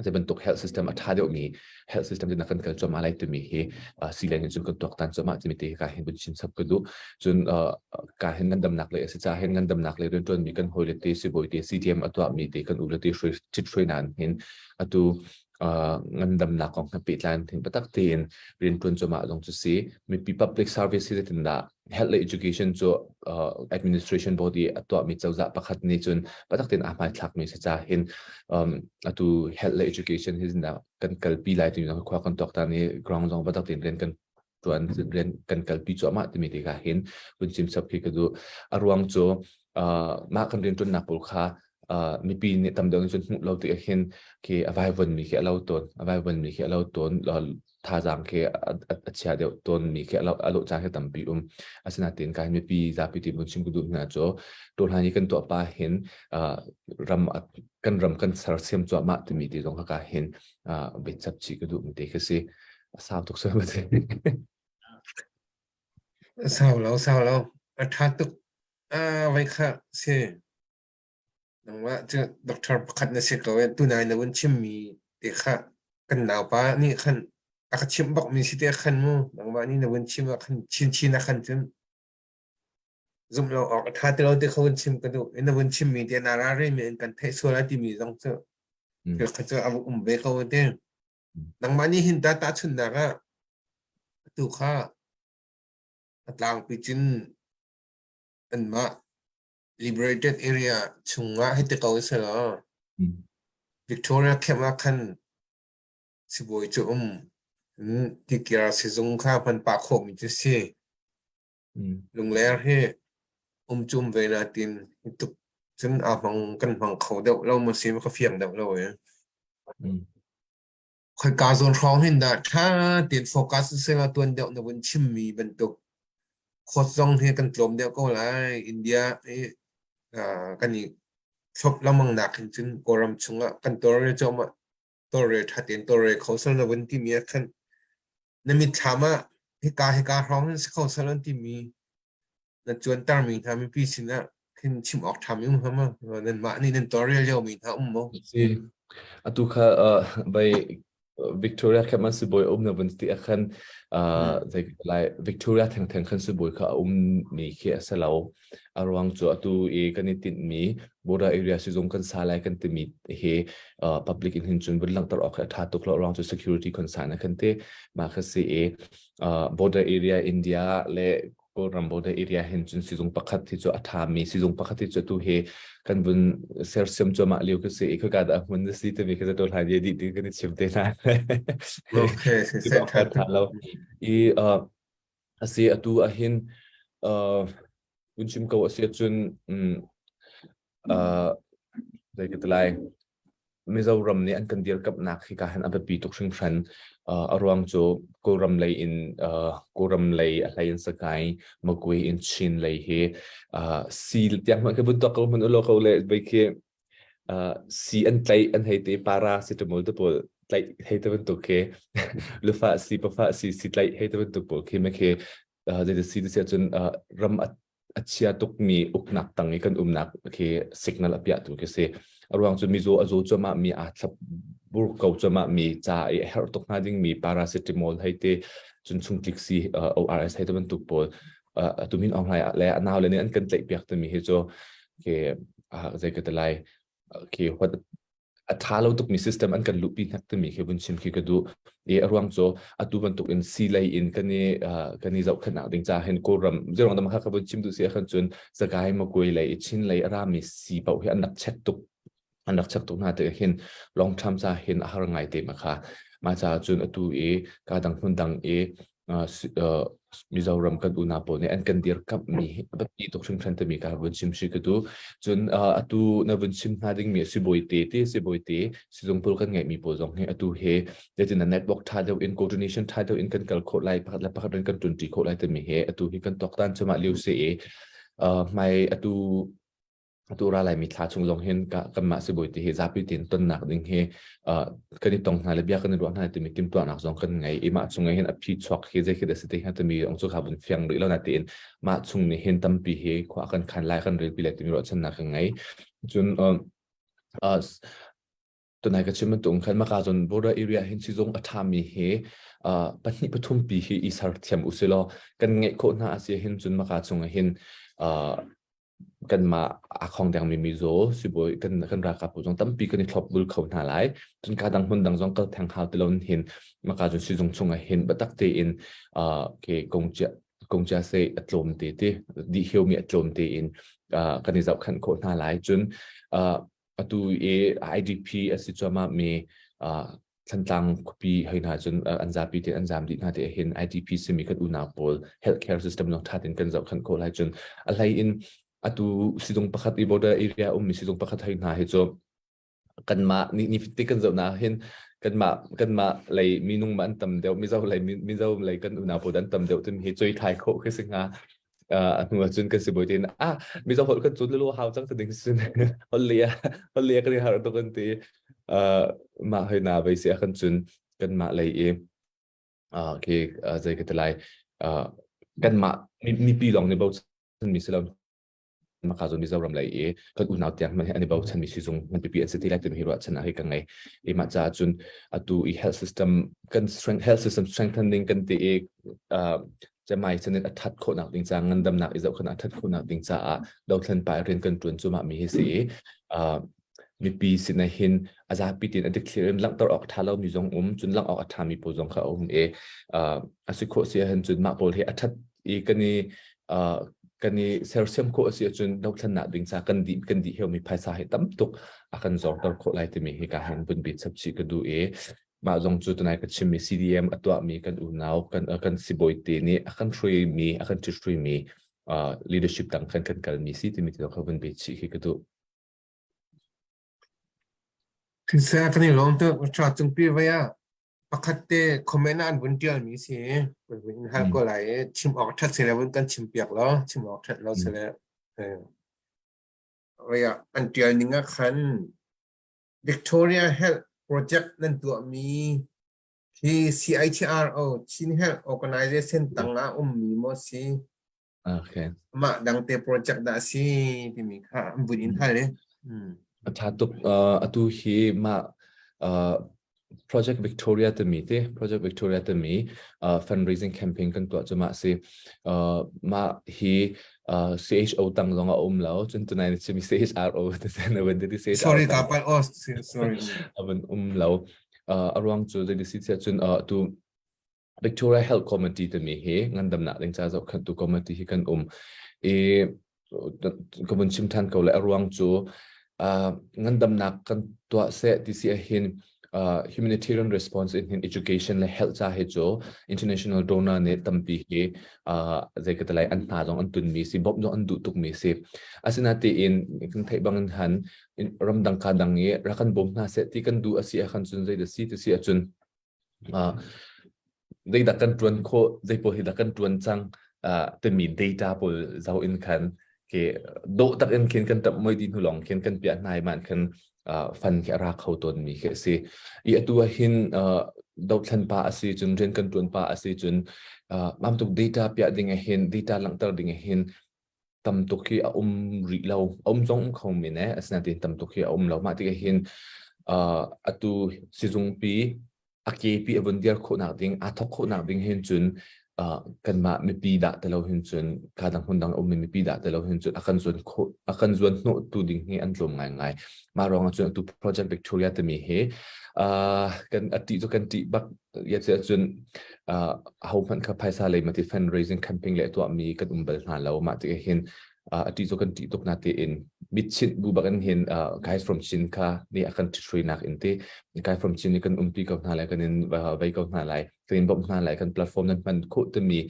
zei bantuk health system a ṭha deuhmi health system dina kan kal cuahmah lai timi hi siilei in cun kan tuaktan cuahmah timi te ka hin vun chim chap ka duh. Cun ka hin ngandamnak lei a si caah hin ngandamnak lei rianṭuanmi kan hawile te sibawi te CDM a tuahmi te kan ule te hruai ṭhit nan hin atu ngandamnak kong he pehtlai in biatak tein rianṭuan cuahmah zong cu si. Mipi public service hi zeitindah health le education cu administration body a tuahmi cozah pakhat nih cun biatak tein aa hmaithlakmi si caah hin atu health le education hi kan kalpi lai timi khua kan tuaktan i ground zong biatak tein rian kan tuan rian kan kalpi cuahmah timi te ka hin vun chim chap khi ka duh. A ruang cu mah kan riantuannak pawl kha mipi nih tam deuh nih cun hmuh lo tik hin khi a vaivuan mi khi a lo tawn a vaivuan mi khi a lo tawn thazaang khi a chia deuh tawn mi khi a lo caan khi tampi um asinain kai mipi zapi ti mun chim ka duh hna cu tuhlai hi kan tuah pa hin ram kan ram kan sersiam cuahmah timi ti zong ka hin biachap chih ka duh mi te khi si a sau tuk soi Sau lo sau lo a tha tuk. Ah, vai kha si. Nangmah cu doctor pakhat na si ko i tunai na vun chimmi te kha kan naupa nih khan a ka chimh bakmi si te khan mu nangmah nih na vun chim ah khan chinchin ah khan cun zumh lo awk a ṭha ti lo ti kha vun chim ka duh i na vun chimmi te na ralrin mi in kan theih sual ai timi zong cu thil kha cu a um ve ko te. Nangmah nih hin ta tahchunhnak ah atu kha a tlangpi cun anmah liberated area chungah hei ti ko selaw Victoria camp ah khan sibawi cu um tikir sizung kha hman pah khawhmi cu si. Lungler hi um cu um ve na tin tuk cun aa hmang kan hmang kho deuh lo maw si ka fiang deuh lo e. Khoika zawn hrawng hin dah ṭha tein focus sela tuan deuh na vun chimmi bantuk khawt zong hi kan tlawm deuh ko lai. India i kan i thlop lengmang nak hin cun Kawlram chungah kan tawlrel cuahmah tawlrel ṭha tein tawlrel kho sel na vun timi ah khan na mitthlam ah hika hika hrawng hin si kho sel an timi na cuantermi hna mipi sinah khin chim awk ṭhami um hnga maw? Nanmah nih nan tawlrel liomi hna um maw? Si. Atu kha bai Victoria kha man sibawi um na vun ti ah khan zei lai Victoria thengtheng khan sibawi kha a um mi khi a si lo. A ruang cu atu i kan i tinh mi border area sizung kan sa lai kan timi hi public in hin cun vun langhter awk hi a ṭha tuk lo. A ruang cu security concern a kan ti. Mah kha si i border area India le Kawlram border area hin cun sizung pakhat hi cu a ṭhami sizung pakhat hi cu atu hi kan vun sersiam cuahmah lio ka si i khaka dah hmun na si timi kha zato hlan ye dih ti kan i chim te hna. Okay, si se ṭha lo. I asi atu ahhin vun chim ko a si ahcun zei ka ti lai Mizoram nih an kan dirkamhnak hika hin a biapi tuk hringhran. A ruang cu Kawlram lei in Kawlram lei a hlei in Sagaing, Magwe in Chin lei hi si tiang hmanh khi vun tuak ko hmanh ulaw ko le bei khi si an tlaih an hei te paracetamol te pawl tlaih hei te bantuk khi lufa si pafa si si tlaih hei te bantuk pawl khi ma khi zei si ti si ahcun ram a chia tukmi uknak tang i kan umnak khi signal a piahtu khi si. A ruang cu mizaw a zaw cuahmah mi aa thlap bur ko cuahmah mi ca i a herh tuk hnga dingmi paracetamol hei te cun chungtlik si ORS hei te bantuk pawl atumin Aung Hlaing le a nau le nih an kan tlaih piak timi hi cu khi zei ka ti lai khi what a ṭha lo tukmi system an kan luhpi hnek timi khi vun chim khi ka duh. I a ruang cu atu bantuk in si lei in kan i kan i zohkhenhnak ding ca hin Kawlram zeirong dam kha ka vun chim duh si ahkhan cun Sagaing Magwe lei i Chin lei a rami si paoh hi an rak check tuk an rak check tuk hna tik hin long term ca hin a har ngai te ma kha ma ca cun atu i ka dang hmun dang i Mizoram kan unau pawl nih an kan dirkamhmi hi a biapi tuk hringhran timi ka vun chim si ka duh. Cun atu na vun chim hna dingmi sibawi te ti sibawi te sizung pawl kan ngeihmi pawl zong hi atu hi zeitin na network ṭha deuh in coordination ṭha deuh in kan kal khawh lai pakhat le pakhat in kan ṭunṭi khawh lai timi hi atu hi kan tuaktan cuahmah lio si i hmai atu Atu ra laimi thla chung zong hin kanmah sibawi ti hi zapi tein tonnak ding hi kan i tong hna le bia kan i ruah hna timi timhtuahnak zong kan ngei i mah chung hin a phi chuak hi zei khi dah si te hnga timi zong cu kha vun fiang rih lo na tiin mah chung nih hin tampi hi khua kan khan lai kan relpi lai timi ruahchannak kan ngei. Cun tunai ka chim bantuk khan maka cun border area hin sizung a ṭhami hi pahnih pathum pi hi i ser thiam usilaw kan ngeih khawh hna a si hin cun maka chung ah hin kanmah aa khong dengmi mizaw sibawi kan kan ralkap pawl zong tampi kan i thlopbul kho hna lai. Cun ka dang hmun dang zong kal theng hau ti lo hin maka cun sizung chung ah hin biatak tein ke kongcia kongcia se a tlawm te ti dih hiomi a tlawm tein kan i zohkhenh khawh hna lai. Cun atu i IDP a si cuahmah mi Thantlang khuapi hoi hna cun an zapi tein an zam dih hna te hin IDP simi kan unau pawl healthcare system zong ṭha tein kan zohkhenh khawh lai cun a hlei in atu sizung pakhat i border area ummi sizung pakhat hoi hna hi cu kanmah ni ni te kan zoh na hin kanmah kanmah lei minung ma an tam deuh Mizo lei Mizo lei kan unau pawl an tam deuh timi hi choi thai khawh khi si hnga a hnu ahcun kan sibawi tein ah Mizo holh kan cun lulu hau cang ta ding sin holh lia holh lia kan i harh tuk an ti mah hoi na vei si ahkhan cun kanmah lei i khi zei ka ti lai kanmah mipi lawng nih bochan mi si lo. Maka zawn Mizoram lei i kan unau tiang hmanh hi an i bochanmi sizung nganpipi an si ti lai timi hi ruahchannak hi ka ngei. I mah caah cun atu i health system kan strength health system strengthening kan ti i cemai chanin a that khawhnak ding ca ngandamnak i zohkhan a that khawhnak ding caah dothlen pa rian kan tuan cu mah mi hi si i mipi sin ah hin a zapi tin a dikthlir in langhter awk ṭha lomi zong um cun langh awk a ṭhami pawl zong kha a um i a si khawh si ahhin cun mah pawl hi a ṭhat i kan i sersiam khawh a si ahcun dothlennak ding ca kan dih heumi phaisa hi tam tuk a kan zorter khawh lai timi hi ka hin vun bi chap chih ka duh i mah zong cu tunai ka chimmi CDM a tuahmi kan unau kan sibawi te nih a kan hruaimi a kan ṭhithruimi leadership dang kan kan kalmi si timi te kha vun bi chih khi ka duh. Siseh kan i lawm tuk. Ṭha cungpi vai ah pakhat te comment ah an vun ṭialmi si. Kan vun in hal ko lai i chim awk ṭhat sile vun kan chim piak law chim awk ṭhat lo sile vai ah an ṭial ning ah khan Victoria Health Project nan tuahmi hi CHRO Chin Health Organization tang ah ummi maw si? Okay. Mah dangte project dah si timi kha an vun in hal i. A ṭha tuk. Atu hi mah Project Victoria timi te Project Victoria timi fundraising campaign kan tuah cu mah si. Mah hi CHO tang zong a um lo. Cun tunai na chimi CHRO te na van ti CHRO. Sorry ka palh oh sorry. A van um lo. A ruang cu zei si cun tu Victoria Health Committee timi hi ngandamnak ding ca zohkhenhtu committee hi kan um i ka vun chim than ko le a ruang cu ngandamnak kan tuah seh ti si ahhin humanitarian response in hin education le health ca hi cu international donor nih tampi hi zei ka lai an hna zong an tun mi si bawmh zong an duh tuk mi si asinatein kan theih bangin han ramdang ka dang i rak kan bawm hna seh ti kan duh a si ahkhan cun zei da si ti si ahcun Zeidah kan ṭuan khawh, zei pawl hi dah kan ṭuan cang timi data pawl zoh in khan khi dawh tak in khin kan ṭap moi dih hnu lawng khin kan piah hna i man khan fund khi a ra kho tawnmi khi a si. I atu ah hin dothlen pa a si cun rian kan ṭuan pa a si cun mam tuk data piah ding ah hin data langhter ding ah hin tam tuk hi a um rih lo. A um zong um kho men eh, asinain tam tuk hi a um lo. Mah tikah hin atu sizungpi a kepi a vun dir khawhnak ding, aa thawk khawhnak ding hin cun kanmah mipi dah ti lo hin cun ka dang hmun dang ummi mipi dah ti lo hin cun a kan zuan khawh a kan zuan hnawh tu ding hi an tlawm ngaingai. Mah ruangah cun atu Project Victoria timi hi kan a ṭih cu kan ṭih bak ya cu cun ho hmanh kha phaisa lei mati fundraising campaign le tuahmi kan um bal hna lo. Mah tikah hin a ṭih cu kan ṭih tuk na tein mitchinh bu bak in hin guys from Chin kha nih a kan ṭhitruinak in ti guy from Chin nih kan umpi ko hna lai kan in vei ko hna lai kan in bawmh hna lai kan platform nan hman khawh timi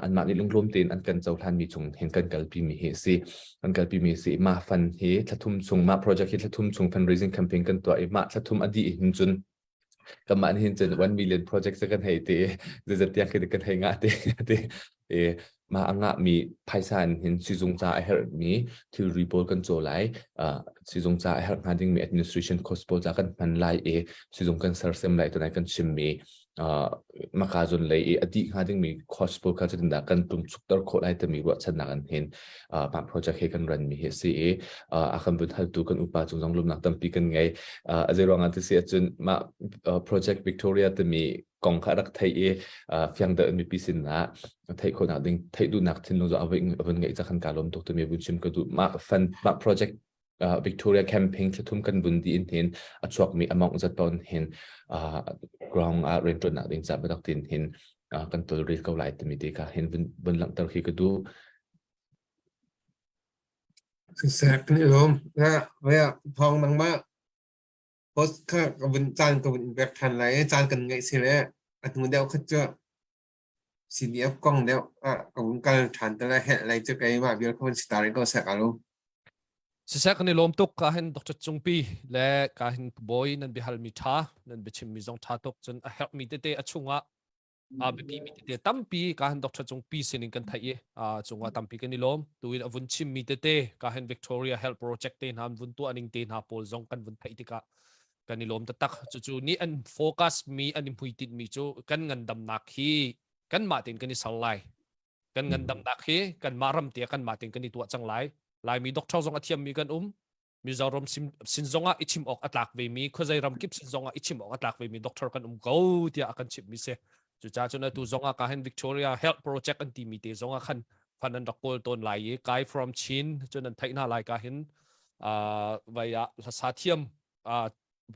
anmah nih lunglawm tein an kan cohlan mi chung hin kan kalpi mi hi si kan kalpi mi si mah fund hi thlathum chung mah project hi thlathum chung fundraising campaign kan tuah i mah thlathum a dih hin cun kanmah nih hin cun 1 million project cu kan hei ti zeizat tiang khi kan hei ngah ti ti i mah a ngahmi phaisa in hin sizung ca a herhmi thilri pawl kan caw lai sizung ca a herh hnga dingmi administration cost pawl ca kan hman lai i sizung kan sersem lai tunai kan chimmi maka zun lei i a dih hnga dingmi cost pawl kha cutin dah kan tum chukter khawh lai timi ruahchannak an hin mah project he kan run mi hi a si i a kan vun haltu kan upa cung zong lumnak tampi kan ngei. A zei ruangah ti si ahcun mah project Victoria timi kong kha rak theih i fiang deuh mipi sinah theih khawhnak ding theih duhnak thinlung zong a vun ngeih ca khan ka lawm tuk timi vun chim ka duh. Mah fund mah project Victoria camping thlathum kan vun di in hin a chuakmi amount zat pawn hin ground ah rianṭuannak ding ca biatak tin hin kan tawlrel ko lai timi te kha hin vun langhter khi ka duh. Siseh kan i lawm. Na vaya thawng nangmah post kha ka vun caan ka vun in pek ṭhan lai i caan kan ngeih si le a hnu deuh khat cu CDF kong deuh ah ka vun kal ṭhan te lai helh lai cu keimah vial kha vun si ta rih ko seh ka lu. Siseh kan i lawm tuk ka hin Dr. Cungpi le ka hin Bawi nan biahalmi ṭha nan biachimmi zong ṭha tuk cun a herhmi tete a chungah a biapimi tete tampi ka han Dr. Cungpi sinin kan theih i cungah tampi kan i lawm tuin a vun chimmi tete ka han Victoria Health Project te hna an vun tuah ning te hna pawl zong kan vun theih tikah kan i lawm taktak cucu ni an focus mi an i hmuitinh mi cu kan ngandamnak hi kanmah tein kan i ser lai kan ngandamnak hi kanmah ram te kanmah tein kan i tuah cang lai. Laimi doctor zong a thiammi kan um. Mizoram sin zongah i chim awk a tlak ve mi khuazei ram kip sin zongah i chim awk a tlak ve mi doctor kan um ko tiah a kan chimh mi si. Cucaah cun atu zongah ka hin Victoria Health Project an timi te zongah khan fan an rak kawl tawn lai i Kai from Chin cun an theih hna lai ka hin uh, vai ah hlasa thiam uh,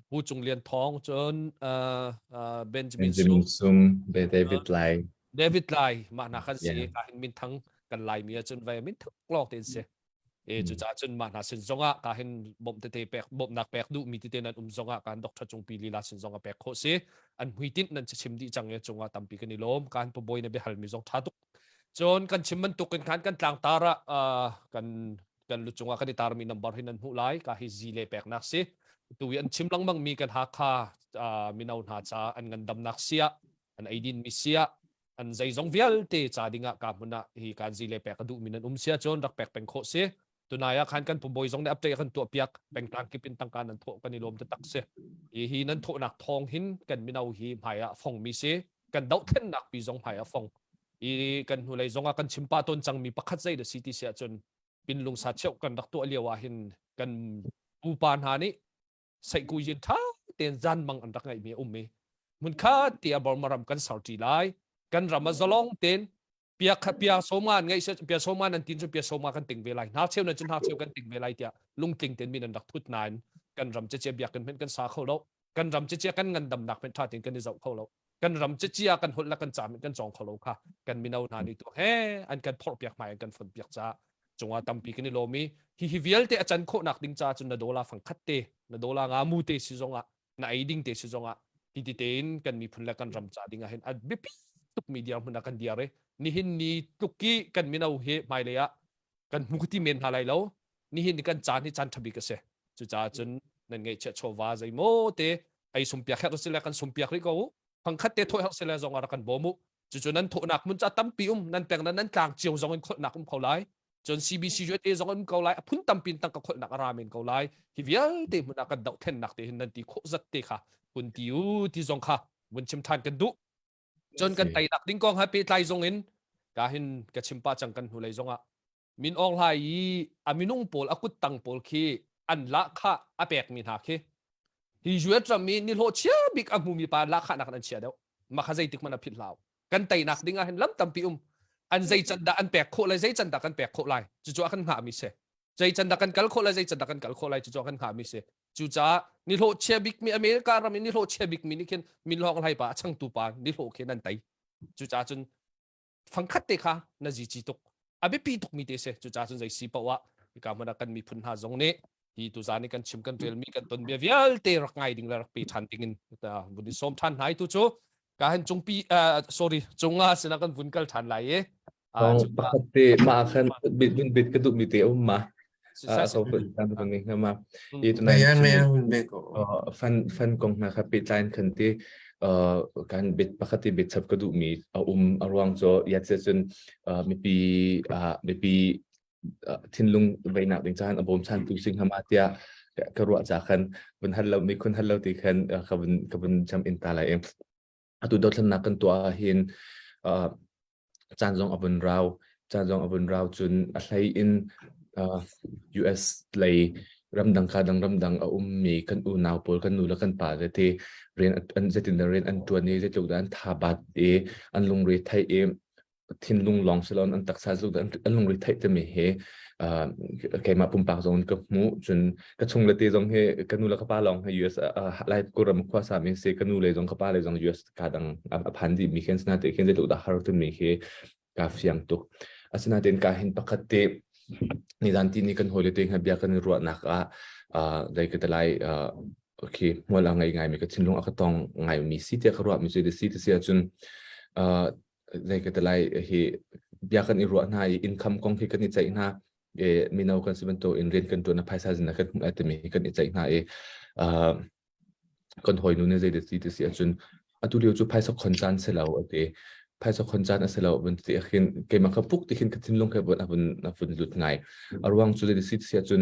Pu Cung Lian Thawng cun uh, uh, Benjamin, Benjamin Sum, David Lai. David Lai mah hna khan si ka hin min thang kan lai mi ahcun vai min thang lawng te si. E cucaah cun mah hna sin zongah ka hin bawmh tete pek bawmhnak pek duh mi tete nan um zongah kan Dr. Cungpi lila sin zongah pek khawh si. An hmuitinh nan chim dih cang e cungah tampi kan i lawm. Kan pabawi na biahal mi zong tha tuk. Cun kan chim bantuk in khan kan tlangtar ah kan kan lu cungah kan i tarmi number hi nan hmuh lai ka hi zi le peknak si tu i an chim lengmang mi kan Hakha mino hna ca an ngandamnak sia an eidin mi sia an zeizong vialte ca dingah ka hmun ah hi kan zi le pek a duh mi nan um sia cun rak pek peng khawh si tunai ah khan kan pubawi zong nih update kan tuah piak pengtlang kip in tangka nan thawh kan i lawm taktak si hi hi nan thawhnak thawng hin kan mino hi hmai ah fong mi si kan dohthlennak pi zong hmai ah fong i kan hnulei zong ah kan chim pa tawn cangmi pakhat zei da si ti si ahcun pinlung sa cheu kan rak tuah lio ah hin kan pupa hna nih seihkuyin ṭha tein zanmang an rak ngeihmi a um i hmunkhat tiah Burma ram kan ser ṭi lai kan ram a zalong tein pia kha pia soma an ngeih pia soma nan tin cu pia soma kan ting ve lai hna cheu nan cu hna cheu kan ting ve lai tiah lungtling tein min an rak thut nain kan ram cece biakinn hmenh kan sa kho lo kan ram cece kan ngandamnak hmenh ṭha tein kan i zoh kho lo kan ram cece kan holh le kan ca kan cawng kho lo kha kan mino hna nih tu he an kan phorh piak hmai an kan fon piak caah cungah tampi kan i lawm i hi hi vialte a can khawhnak ding ca cun na dollar fang khat te na dollar nga mu te si zongah na ei ding te si zongah hi ti tein kan miphun le kan ram ca ding ah hin a biapi tukmi dirhmun ah kan dir i nihin ni tluk i kan mino hi hmailei ah kan hmu ti men hna lai lo nihin ni kan caan hi caan ṭha bik a si cucaah cun nan ngeihchiah chawva zeimaw te ei sumpiak herh sile kan sumpiak rih ko u phangkhat te thawh herh sile zong ah rak kan bawm u cucu nan thawhnak hmun ca tampi um nan peng nan nan tlang cio zong in kholhnak um kho lai cun CBC USA zong um ko lai a phun tampi in tangka kholhnak a ra men ko lai hi vialte hmun ah kan dohthlennak te hin nan ti khawh zat te kha kun ti u ti zong kha vun chim than kan duh cun kan teinak ding kong ha pehtlai zong in ka hin ka chim pa cang kan hnulei zong ah Min Aung Hlaing i a minung pawl a kuttang pawl khi an lahkhah a pekmi hna khi hi US ram i nihlawh chia bik a hmumi pa lahkhahnak an chia deuh mah kha zeitik hmanh a philh hlah kan teinak ding ah hin lam tampi um an zei can dah an pek khawh lai zei can dah kan pek khawh lai cucu a kan hngahmi si zei can dah kan kal khawh lai zei can dah kan kal khawh lai cucu a kan hngahmi si cucaah nihlawh chia bikmi America ram i nihlawh chia bikmi nih khin Min Aung Hlaing pa a changtu pa nihlawh khi nan tei cucaah cun fangkhat te kha na zici tuk a biapi tukmi te si cucaah cun zei si paoh ah hika hmun ah kan miphun hna zong nih hi tuzaan i kan chim kan relmi kan ton bia vialte rak ngai ding le rak pe ṭhan ding in vun i sawm ṭhan hna tu cu ka han cungpi sorry cunga sinah kan vun kal ṭhan lai i pakhat te mah khan bit bit ka duh mi te um ma Fan fan kong hna kha pehtlai in khan ti kan bit pakhat i bit chap ka duhmi a um a ruang cu yatse cun mipi mipi thinlung veinak ding caan a bawmchan tu sing hama tiah ka ruah ca khan vun hal lo mi khun hal lo ti khan ka vun ka vun cham in ta lai atu dothlennak kan tuah hin caan zong a vun rau. Caan zong a vun rau cun a hlei in uh, US lei ramdang ka dang ramdang a ummi kan unau pawl kan nu le kan pa le te rian an zeitin dah rian an tuan i zeitluk dah an tha bat i an lungre theih i thinlung lawng si loin an taksa zeitluk dah an lungre theih timi hi uh, keimah pumpak zong ka hmuh cun ka chung le te zong hi ka nu le ka pa lawng hi US uh, lai kuram khua sa mi si ka nu le zong ka pa le zong US ka dang a phan dih mi khin sina te khin zeitluk dah har timi khi ka fiang tuk asinain ka hin pakhat te nizan ti ni kan hawile te bia kan ruahnak ah dai ka talai okay hmual a ngai ngai mi ka thinlung a ka tong ngai mi si te ka ruah mi cu si te si ahcun dai ka talai hi bia kan i ruah hna i income kong khi kan i ceih hna e mino kan si bantuk in rian kan tuan na phaisa zin kan hmuh lai timi kan i ceih hna i kan hawinu nih zei ti ti si ahcun atu lio cu phaisa khon caan si lo a ti. Phaisa khon caan a si lo vun ti ahkhin keimah kha puk ti khin ka thinlung kha vun a vun a vun lut ngai. A ruang cu zei ti si ahcun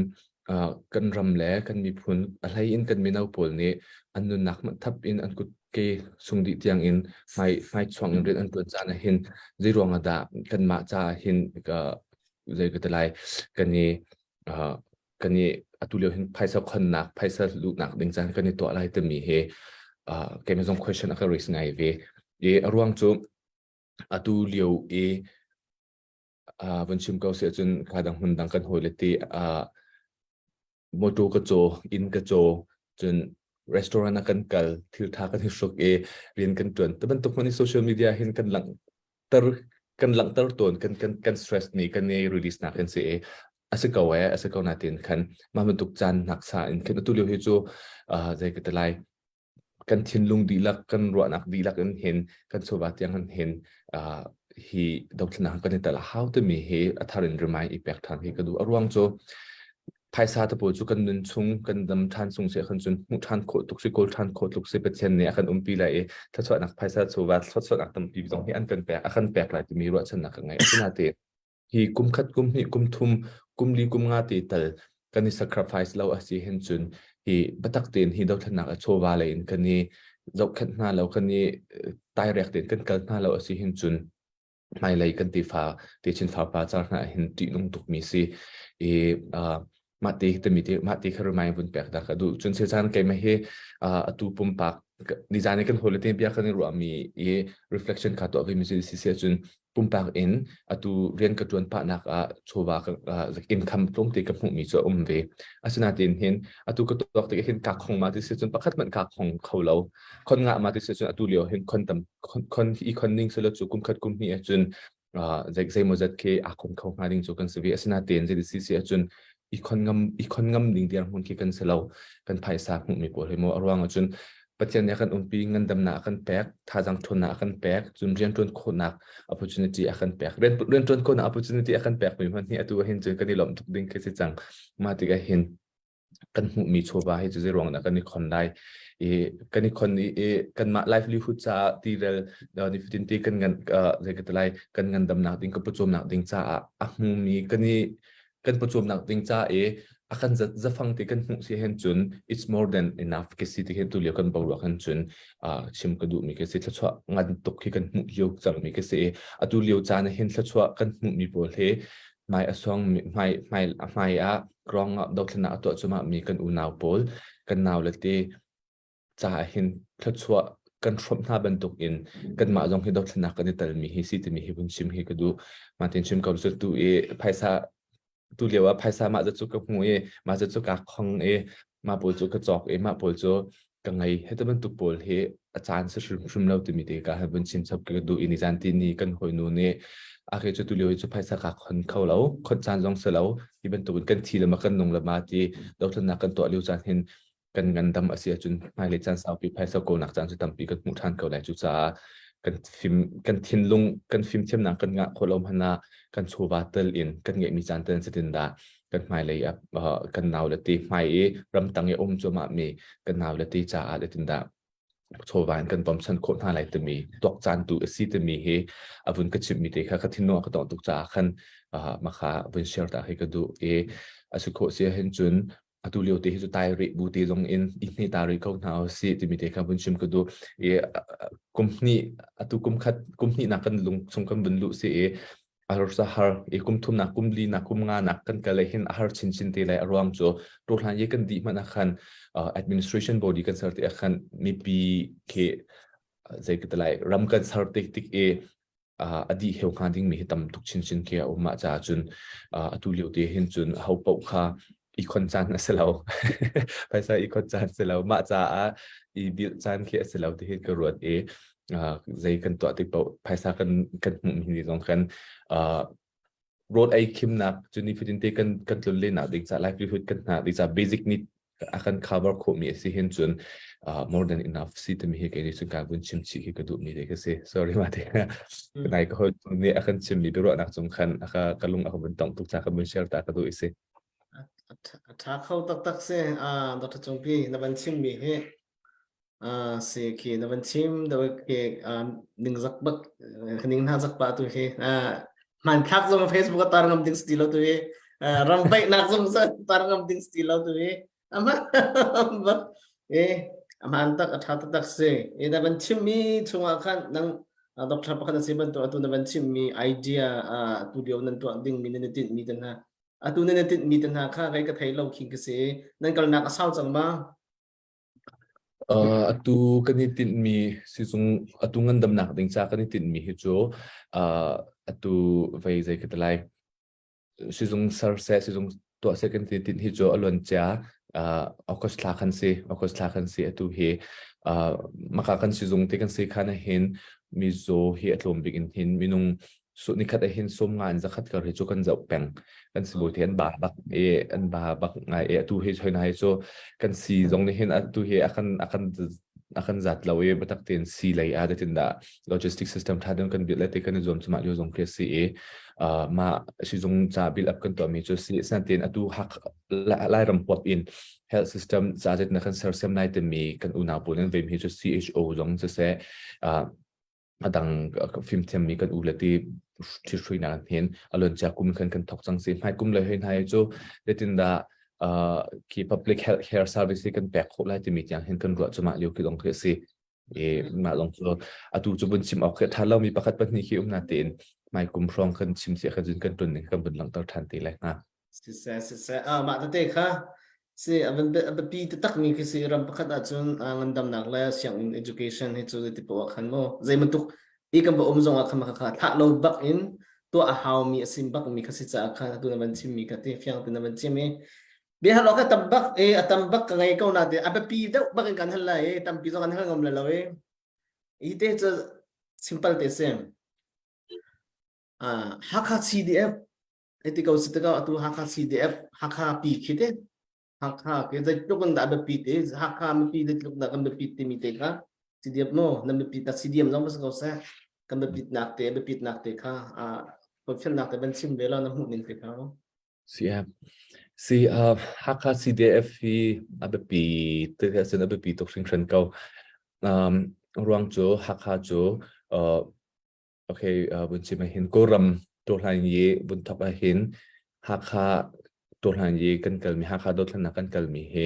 uh, kan ram le kan miphun a hlei in kan mino pawl nih an nunnak hmanh thap in an kut ke sung dih tiang in hmai hmai chuang in rian an tuan caan ah hin zei ruang ah dah kanmah caah hin ka zei ka ti lai kan i. Kan i atu lio hin phaisa khonnak phaisa luhnak ding caan kan i tuah lai timi hi keimah zong question a ka raise ngai ve. I a ruang cu atu lio i vun chim ko si ahcun kha dang hmun dang kan hawi le ti motor ka caw, inn ka caw, cun restaurant ah kan kal, thil tha kan i hruk i rian kan tuan. Te bantuk hmanh i social media hin kan langhter kan langhter tawn kan kan kan stress ni kan i release nak kan si i a si ko eh a si ko natin khan mah bantuk caan nak sa in khin atu lio hi cu zei ka ti lai kan thinlung dihlak kan ruahnak dihlak in hin kan chawva tiang in hin hi dothlennak kan i tel a hau timi hi a thar in remind i pek ṭhan hi ka duh. A ruang cu phaisa te pawl cu kan nun chung kan dam ṭhan chung si ahkhan cun hmuh ṭhan khawh tuk si kawl ṭhan khawh tuk si Pathian nih a kan umpi lai i thluachuahnak phaisa chawva thluachuahnak tampi zong hi an kan pek a kan pek lai timi ruahchannak ka ngei. Asinain Hi kum khat, kum hnih, kum thum, kum li, kum nga ti tal kan i sacrifice lo a si hin cun hi biatak tein hi dothlennak a chawva lei in kan i zohkhenh hna lo, kan i tairek tein kan kal hna lo a si hin cun hmailei kan tefa techin fapa car hna hin ṭihnung tukmi si. I uh, mah te timi te mah te kha remind vun pek dah ka duh. Cun sechan keimah hi atu pumpak nizan i kan hawile te bia kan i ruahmi i reflection kha tuah ve mi si si cun pumpak in atu rian ka ṭuan pahnak ah chawva ka income tlawmte ka hmuhmi cu a um ve. Asinain hin atu ka tuak tik hin ka khong ma ti si cun pakhat hmanh ka khong kho lo. Khon ngah ma ti si cun atu lio hin khon tam khon i khon ning selo cu kum khat kum hnih ahcun zei zeimawzat khi aa khon kho hnga ding cu kan si ve. Asinain zei ti si ahcun i khon ngam i khon ngam ding dirhmun khi kan si lo. Kan phaisa hmuhmi pawl hi mu a ruang ahcun Pathian nih a kan umpi, ngandamnak a kan pek, thazaang ṭhawnnak a kan pek, cun rianṭuan khawhnak opportunity a kan pek. Rianṭuan khawhnak opportunity a kan pekmi hmanh hi atu ahhin cun kan i lawmh tuk ding khi si cang. Mah tikah hin kan hmuhmi chawva hi cu zei ruang dah kan i khon lai? I kan i khon i, i kanmah livelihood caah tirel nifatin te kan ngan zei ka ti lai kan ngandamnak ding ka pawcawmnak ding caah a hmumi kan i kan pawcawmnak ding ca i a kan zafang te kan hmuh si hen cun it's more than enough ke si ti hin tu lio kan boruak hin cun chim ka duh mi ke si thluachuah ngan tuk hi kan hmuh lio cang mi ke si atu lio caan hin thluachuah kan hmuh mi pawl hi hmai a suang hmai hmai hmai ah grong ah dothlenak a tuah cuma mi kan unau pawl kan nau le te caah hin thluachuah kan hrawmh hna bantuk in kanmah zong hi dothlennak kan i telmi hi si timi hi vun chim hi ka duh. Martin chim ko cu tu i phaisa tu lio ah phaisa mah cu ka hmu i mah cu ka khong i mah pawl cu ka cawk i mah pawl cu ka ngei heta bantuk pawl hi a caan si hrimhrim lo timi te ka han vun chim chap ka duh i nizan ti ni kan hawinu nih a ke cu tu lio hi cu phaisa ka khon kho lo khon caan zong si lo hi bantuk in kan thi le ma kan nung le ma ti dothlennak kan tuah lio caan hin kan ngandam a si ahcun hmailei caan saupi phaisa kawlnak caan cu tampi kan hmuh ṭhan ko lai. Cucaah kan fim kan thinlung kan fimthiamnak kan ngah khawh lo hmanh ah kan chawva tel in kan ngeihmi caan tel in zeitin dah kan hmailei ah kan nau le te hmai i ramtang i um cuahmah mi kan nau le te caah zeitin dah chawva in kan bawmchan khawh hna lai timi tuak caan tu a si timi hi a vun ka chimhmi te kha ka thinlung a ka tongh tuk caah khan makha vun share ta hi ka duh i a si khawh si ahhin cun atu lio te hi cu tai rih bu te zong in i hne ta rih ko hna usih timi te kha vun chim ka duh i kum hnih atu kum khat kum hnih nak kan lung chung kan vun luh si i a sa har i kum thum nak kum li nak kum nga nak kan kal hin a har chin chin te lai a ruang cu to hlan ye kan di hmanh ah khan administration body kan ser te ah khan mipi ke zei ka lai ram kan ser tik tik i a dih heu hnga dingmi hi tam tuk chinchin khi a um ah caah cun atu lio te hin cun ho paoh kha i khon caan a si lo phaisa i khon caan si lo mah caah i bilh caan khi a si lo ti hin ka ruat i zei kan tuah tik paoh phaisa kan kan hmuh mi zong kan rawl ei khimnak cu nifatin te kan kan tlun lennak ding ca livelihood kan hna ding ca basic need a kan cover khawh mi a si hin cun uh, more than enough si timi hi kei nih cun ka vun chim chih hi ka duh mi te ka si sorry ma te nai ka hoi nih a kan chim mi biaruahnak cung khan a ka ka lung a ka vun tong tuk ca ka vun share ta ka duh i si A tha kho taktak si. Ah, Dr. Cungpi, na van chim mi hi Ah, si khi na van chim do ke ningzak bak ning hna zak pa tu hi hmanthlak zong Facebook a tar ngam ding si lo tu hi ram vaihnak zong tar ngam ding si lo tu hi ama bak e aman tak a tha tak si e na van chim mi chungah khan nang doctor pakhat si bantu atu na van chim mi idea tu lio nan tuah ding mi nan tinh mi te hna. Atu nan i tinhmi te hna kha kei ka thei lo khi ka si. Nan kalnak a sau cang ma? Atu kan i tinhmi sizung atu ngandamnak ding ca kan i tinhmi hi cu atu vei zei ka ti lai sizung ser seh sizung tuah seh kan ti tinh hi cu a luan cia August thla khan si August thla khan si atu hi maka kan sizung te kan si khan hin mizaw hi a tlawm bik in hin minung su nikhat ah hin sum nga in zakhat kar hi cu kan zoh peng kan sibawi te an ba bak e an ba bak ngai e atu hi choi na hi cu kan si zong nih hin atu hi akan akan akan zat lo e batak ten si lei a tin da logistic system tha ding kan build le te kan i zuam chuma lio zong khi si e ma sizung ca build up kan tuah mi cu si san tin atu hak Lairam huap in health system ca zet na kan sersiam nai timi kan unau pawl nan vem hi cu CHO zong si seh a dang fimthiammi kan u le ti ṭhithruinak hin a luancia kum khan kan thawk cang si. Hmai kum le hoi hna hi cu zeitindah khi public health care service hi kan pek khawh lai timi tiang hin kan ruah cuahmah lio khi zong khi a si. I mah lawng cu atu cu vun chim awk khi a ṭha lomi pakhat pahnih khi um natein hmai kum hrawng kan chim si khan cun kan ṭun ning kan vun langhter ṭhan te lai hnga. Siseh, siseh. Ah, mah tete kha si a biapi taktak mi khi si ram pakhat ahcun ngandamnak le sianginn education hi cu zeiti poah khan mu zei bantuk i kan va um zong ah khan kha thlah lo bak in tuah a hau mi a sim bak mi kha si caah khan atu na van chim mi kha ti fiang te na van chim i bia hal awk a tam bak e a tam bak ka ngei ko na te a biapi deuh bak in kan hal lai e tampi zong kan hal ngam le lo e hi te cu simple te si Hakha CDF Hei ti ko si tikah atu Hakha CDF Hakha pi khi te Hakha ke zeitluk in dah biapi te Hakha mipi zeitluk dah kan biapit timi te kha CDF no nan biapit na CDM zong si ko seh kan biapit nak te biapit nak te kha a felnak te van chim ve la na hmuh ning te kha. CF Si Hakha CDF hi a biapi te sin a biapi tuk hringhran ko. Um, ruang cu Hakha cu uh, Okay, vun chim ahhin Kawlram Tawhlan i vun thawk ahhin Hakha Tawhlan i kan kalmi Hakha dothlennak kan kalmi hi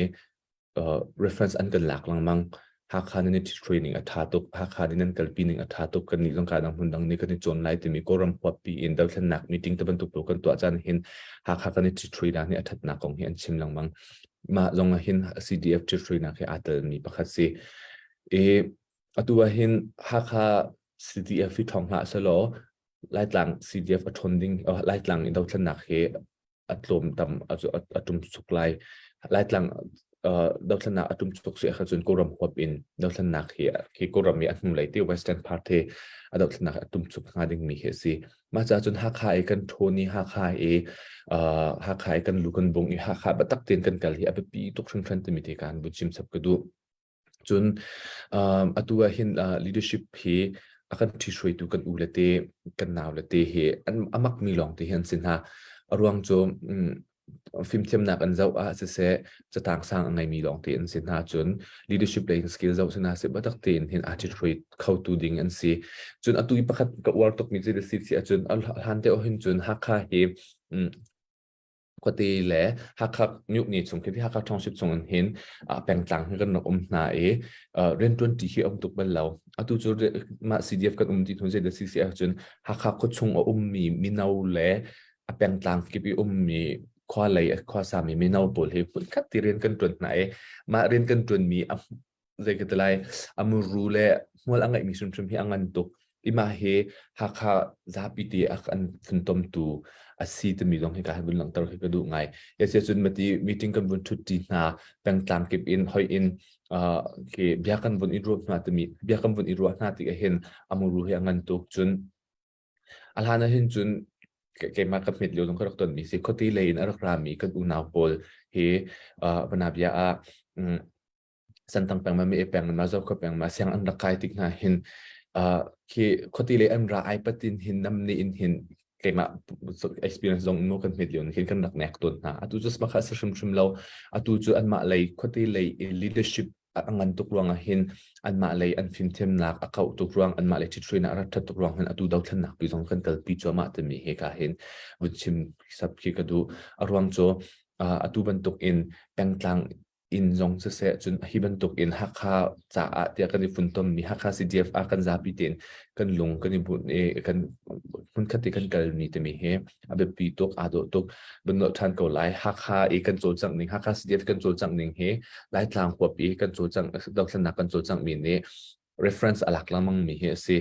reference an kan lak lengmang. Hakha nan i training a ṭha tuk, Hakha nih nan kalpi ning a ṭha tuk, kannih zong ka dang hmun dang nih kan i cawn lai timi Kawlram huappi in dothlennak meeting te bantuk pawl kan tuah caan hin Hakha kan i ṭhithrui hi a ṭhatnak kong hi an chim lengmang. Mah zong ahhin CDF ṭhithruinak hi aa telmi pakhat si. I Atu ahhin Hakha CDF hi ṭhawng hlah sehlaw Laitlang CDF a ṭhawn ding Laitlang i dothlennak hi a tlawm tam a ṭum suk lai. Laitlang dothlennak a ṭum suk si ahcun Kawlram huap in dothlennak hi hi Kawlram i a hnulei te Western part hi a dothlennak a ṭum suk hnga dingmi hi a si. Mah caah cun Hakha i kan ṭhawn i Hakha i Hakha i kan lu kan bung i Hakha biatak tein kan kal hi a biapi tuk hringhran timi te kaan vun chim chap ka duh. Cun atu ah hin leadership hi a kan ṭhihruaitu kan u le te, kan nau le te hi an a makmi lawng te hi an si hna. A ruang cu fimthiamnak an zoh ah siseh, catang sang a ngeimi lawng te an si hna. Cun leadership lei in skill zoh si hna seh, biatak tein hin aa ṭhithruai khotu ding an si. Cun atu i pakhat ka uar tukmi cu a si si ahcun a hlan deuh hin cun Hakha hi khuate le Hakha myuhni chung khi Hakha Township chung in hin pengtlang hi kan rak um hna i rianṭuan ṭi hi a um tuk bal lo. Atu cu mah CDF kan um ti hnu zei dah si ahcun Hakha khuachung a ummi mino le a pengtlang kip i ummi khua lei khuasami mino pawl hi hmunkhat ti rian kan ṭuan hna i mah rian kan ṭuanmi a zei ka ti lai a muru le hmual a ngeihmi hrimhrim hi a ngan tuk i mah hi Hakha zapi te a kan funtomtu a si timi zong hi ka vun langhter khi ka duh ngai. Yes cun mati meeting kan vun thut ti hna pengtlang kip in hoi in khi bia kan vun i ruah hna timi bia kan vun i ruah hna tik ahhin a muru hi a ngan tuk cun a hlan ahhin cun keimah ka hmet lio zong ka rak tonmi si khuate lei in a rak rami kan unau pawl hi banabia ah Santang peng ma mi peng ma Zokhua peng ma siang an rak kai tik hna hin khi khuati le an ra ai patin hin nam ni in hin keimah experience zong no kan hmet lio hin kan rak nek ton hna atu cu smakha sa hrim hrim lo atu cu anmah lei khuati lei leadership a ngan tuk ruang ah hin anmah lei an fimthiamnak a kauh tuk ruang anmah lei ṭhithruainak a rat ṭhat tuk ruang hin atu dothlennak pi zong kan kalpi cuahmah timi he ka hin vun chim sap khi ka duh a ruang cu atu bantuk in pengtlang. Inn zong siseh cun hi bantuk in Hakha caah tiah kan i funtommi Hakha CDF ah kan zapi tein kan lung kan i bunh i kan hmunkhat i kan kalmi timi hi a biapi tuk aa dawh tuk banawh ṭhan ko lai. Hakha i kan cawlcangh ning Hakha CDF kan cawlcangh ning hi Laitlang huap i kan cawlcangh dothlennak kan cawlcangh mi nih reference a lak lengmang mi hi a si.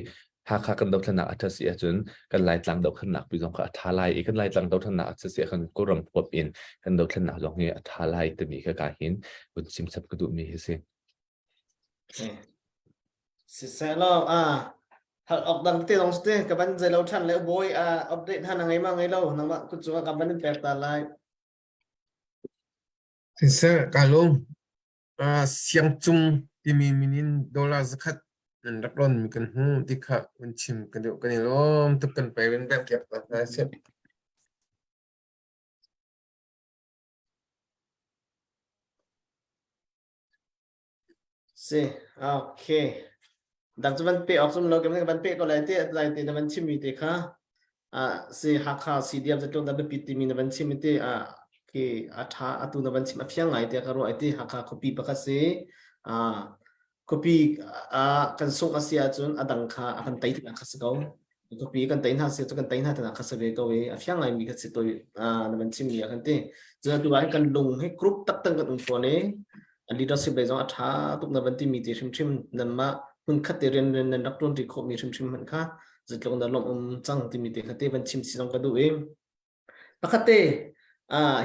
Hakha kan dothlennak a ṭhat si ahcun kan Laitlang dothlennak pi zong kha a ṭha lai i kan Laitlang dothlennak a ṭhat si ahcun Kawlram huap in kan dothlennak zong hi a ṭha lai timi kha ka hin vun chim chap ka duhmi hi si. Siseh law a hal ok dang te dong te ka ban zei lo than le boy a update han ngai ma ngai lo nangmah kut cungah ka ban in pek ta lai. Siseh ka lung Siangcung timi min in dollar zakhat nan rak ronmi kan hmu ti kha vun chim ka duh. Kan i lawm tuk kan pei in bengh piak ta hna sih. Si, okay. Dang cu van pe awk zum lo kem van pe ko lai te lai te na van chimmi te kha a si Hakha CDF zatlung da biapit timi na van chim te a khi a tha atu na van chim a fiang ngai te ka ruah ti Hakha khuapi pakhat si a khuapi a kan sung a si ahcun a dang kha a kan tei tina kha si ko khuapi kan tei hna si cu kan tei hna tina kha si ve ko i a fiang ngai mi kha si toi na van chim mi a kan ti cun atu ah kan lung hi group tak tang kan um fawn i leadership lei zong a ṭha tuk na van timi ti hrimhrim nanmah hmunkhat te rian nan rak ṭuan ṭi khawhmi hrimhrim hmanh kha zeitluk na lawmh um cang timi te kha te van chim si zong ka duh i pakhat te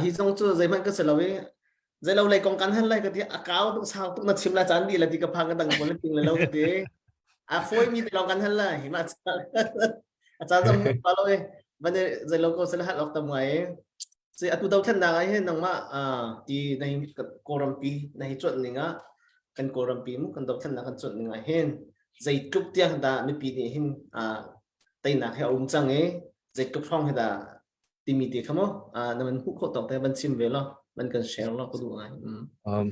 hi zong cu zeihmanh ka si lo i zeilo lei kong kan han lai ka ti a kau tuk sau tuk na chim la caan di la ti ka phang ka dang pawl na ting le lo ka ti a fawi mi te lawng kan hal lai hi ma a caan zong pa lo i van zeilo ko sel hal ok tam ngai Si atu dothlennak ah hin nangmah ti na hi Kawlrampi na hi cuanh ning ah kan Kawlrampi mu kan dothlennak kan cuanh ning ah hin zeitluk tiang dah mipi nih hin teinak hi a um cang i zeitluk hrawng hi dah timi te kha mu na van hmuh khawh tawk te van chim ve law van kan share law ka duh ngai. Um,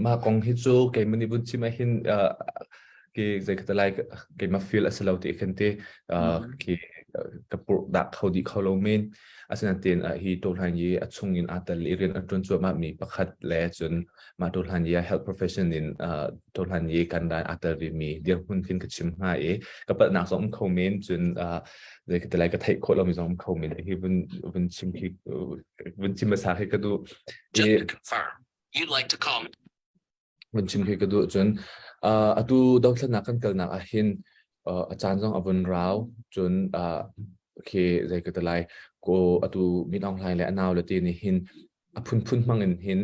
mah kong hi cu keimah nih vun chim ah hin ki zei ka lai keimah feel a si lo ti khan te ki ka purh dah kho dih kho lo men asinain hi tohlan yi a chung in aa tel i rian a ṭuan cuahmah mi pakhat le cun mah tohlan yi health profession in tohlan yi kan dan aa tel ve mi dirhmun khin ka chim hnga i ka palhnak zong um kho men cun zei ka ti lai ka theih khawh lomi zong um kho men hi vun vun chim khi vun chim hmasa khi ka duh Just to confirm, you'd like to call me. Vun chim khi ka duh cun atu dothlennak kan kalnak ah hin a caan zong a vun rau cun khi zei ka ti lai ko atu Min Aung Hlaing le a nau le te nih hin a phunphun hmang in hin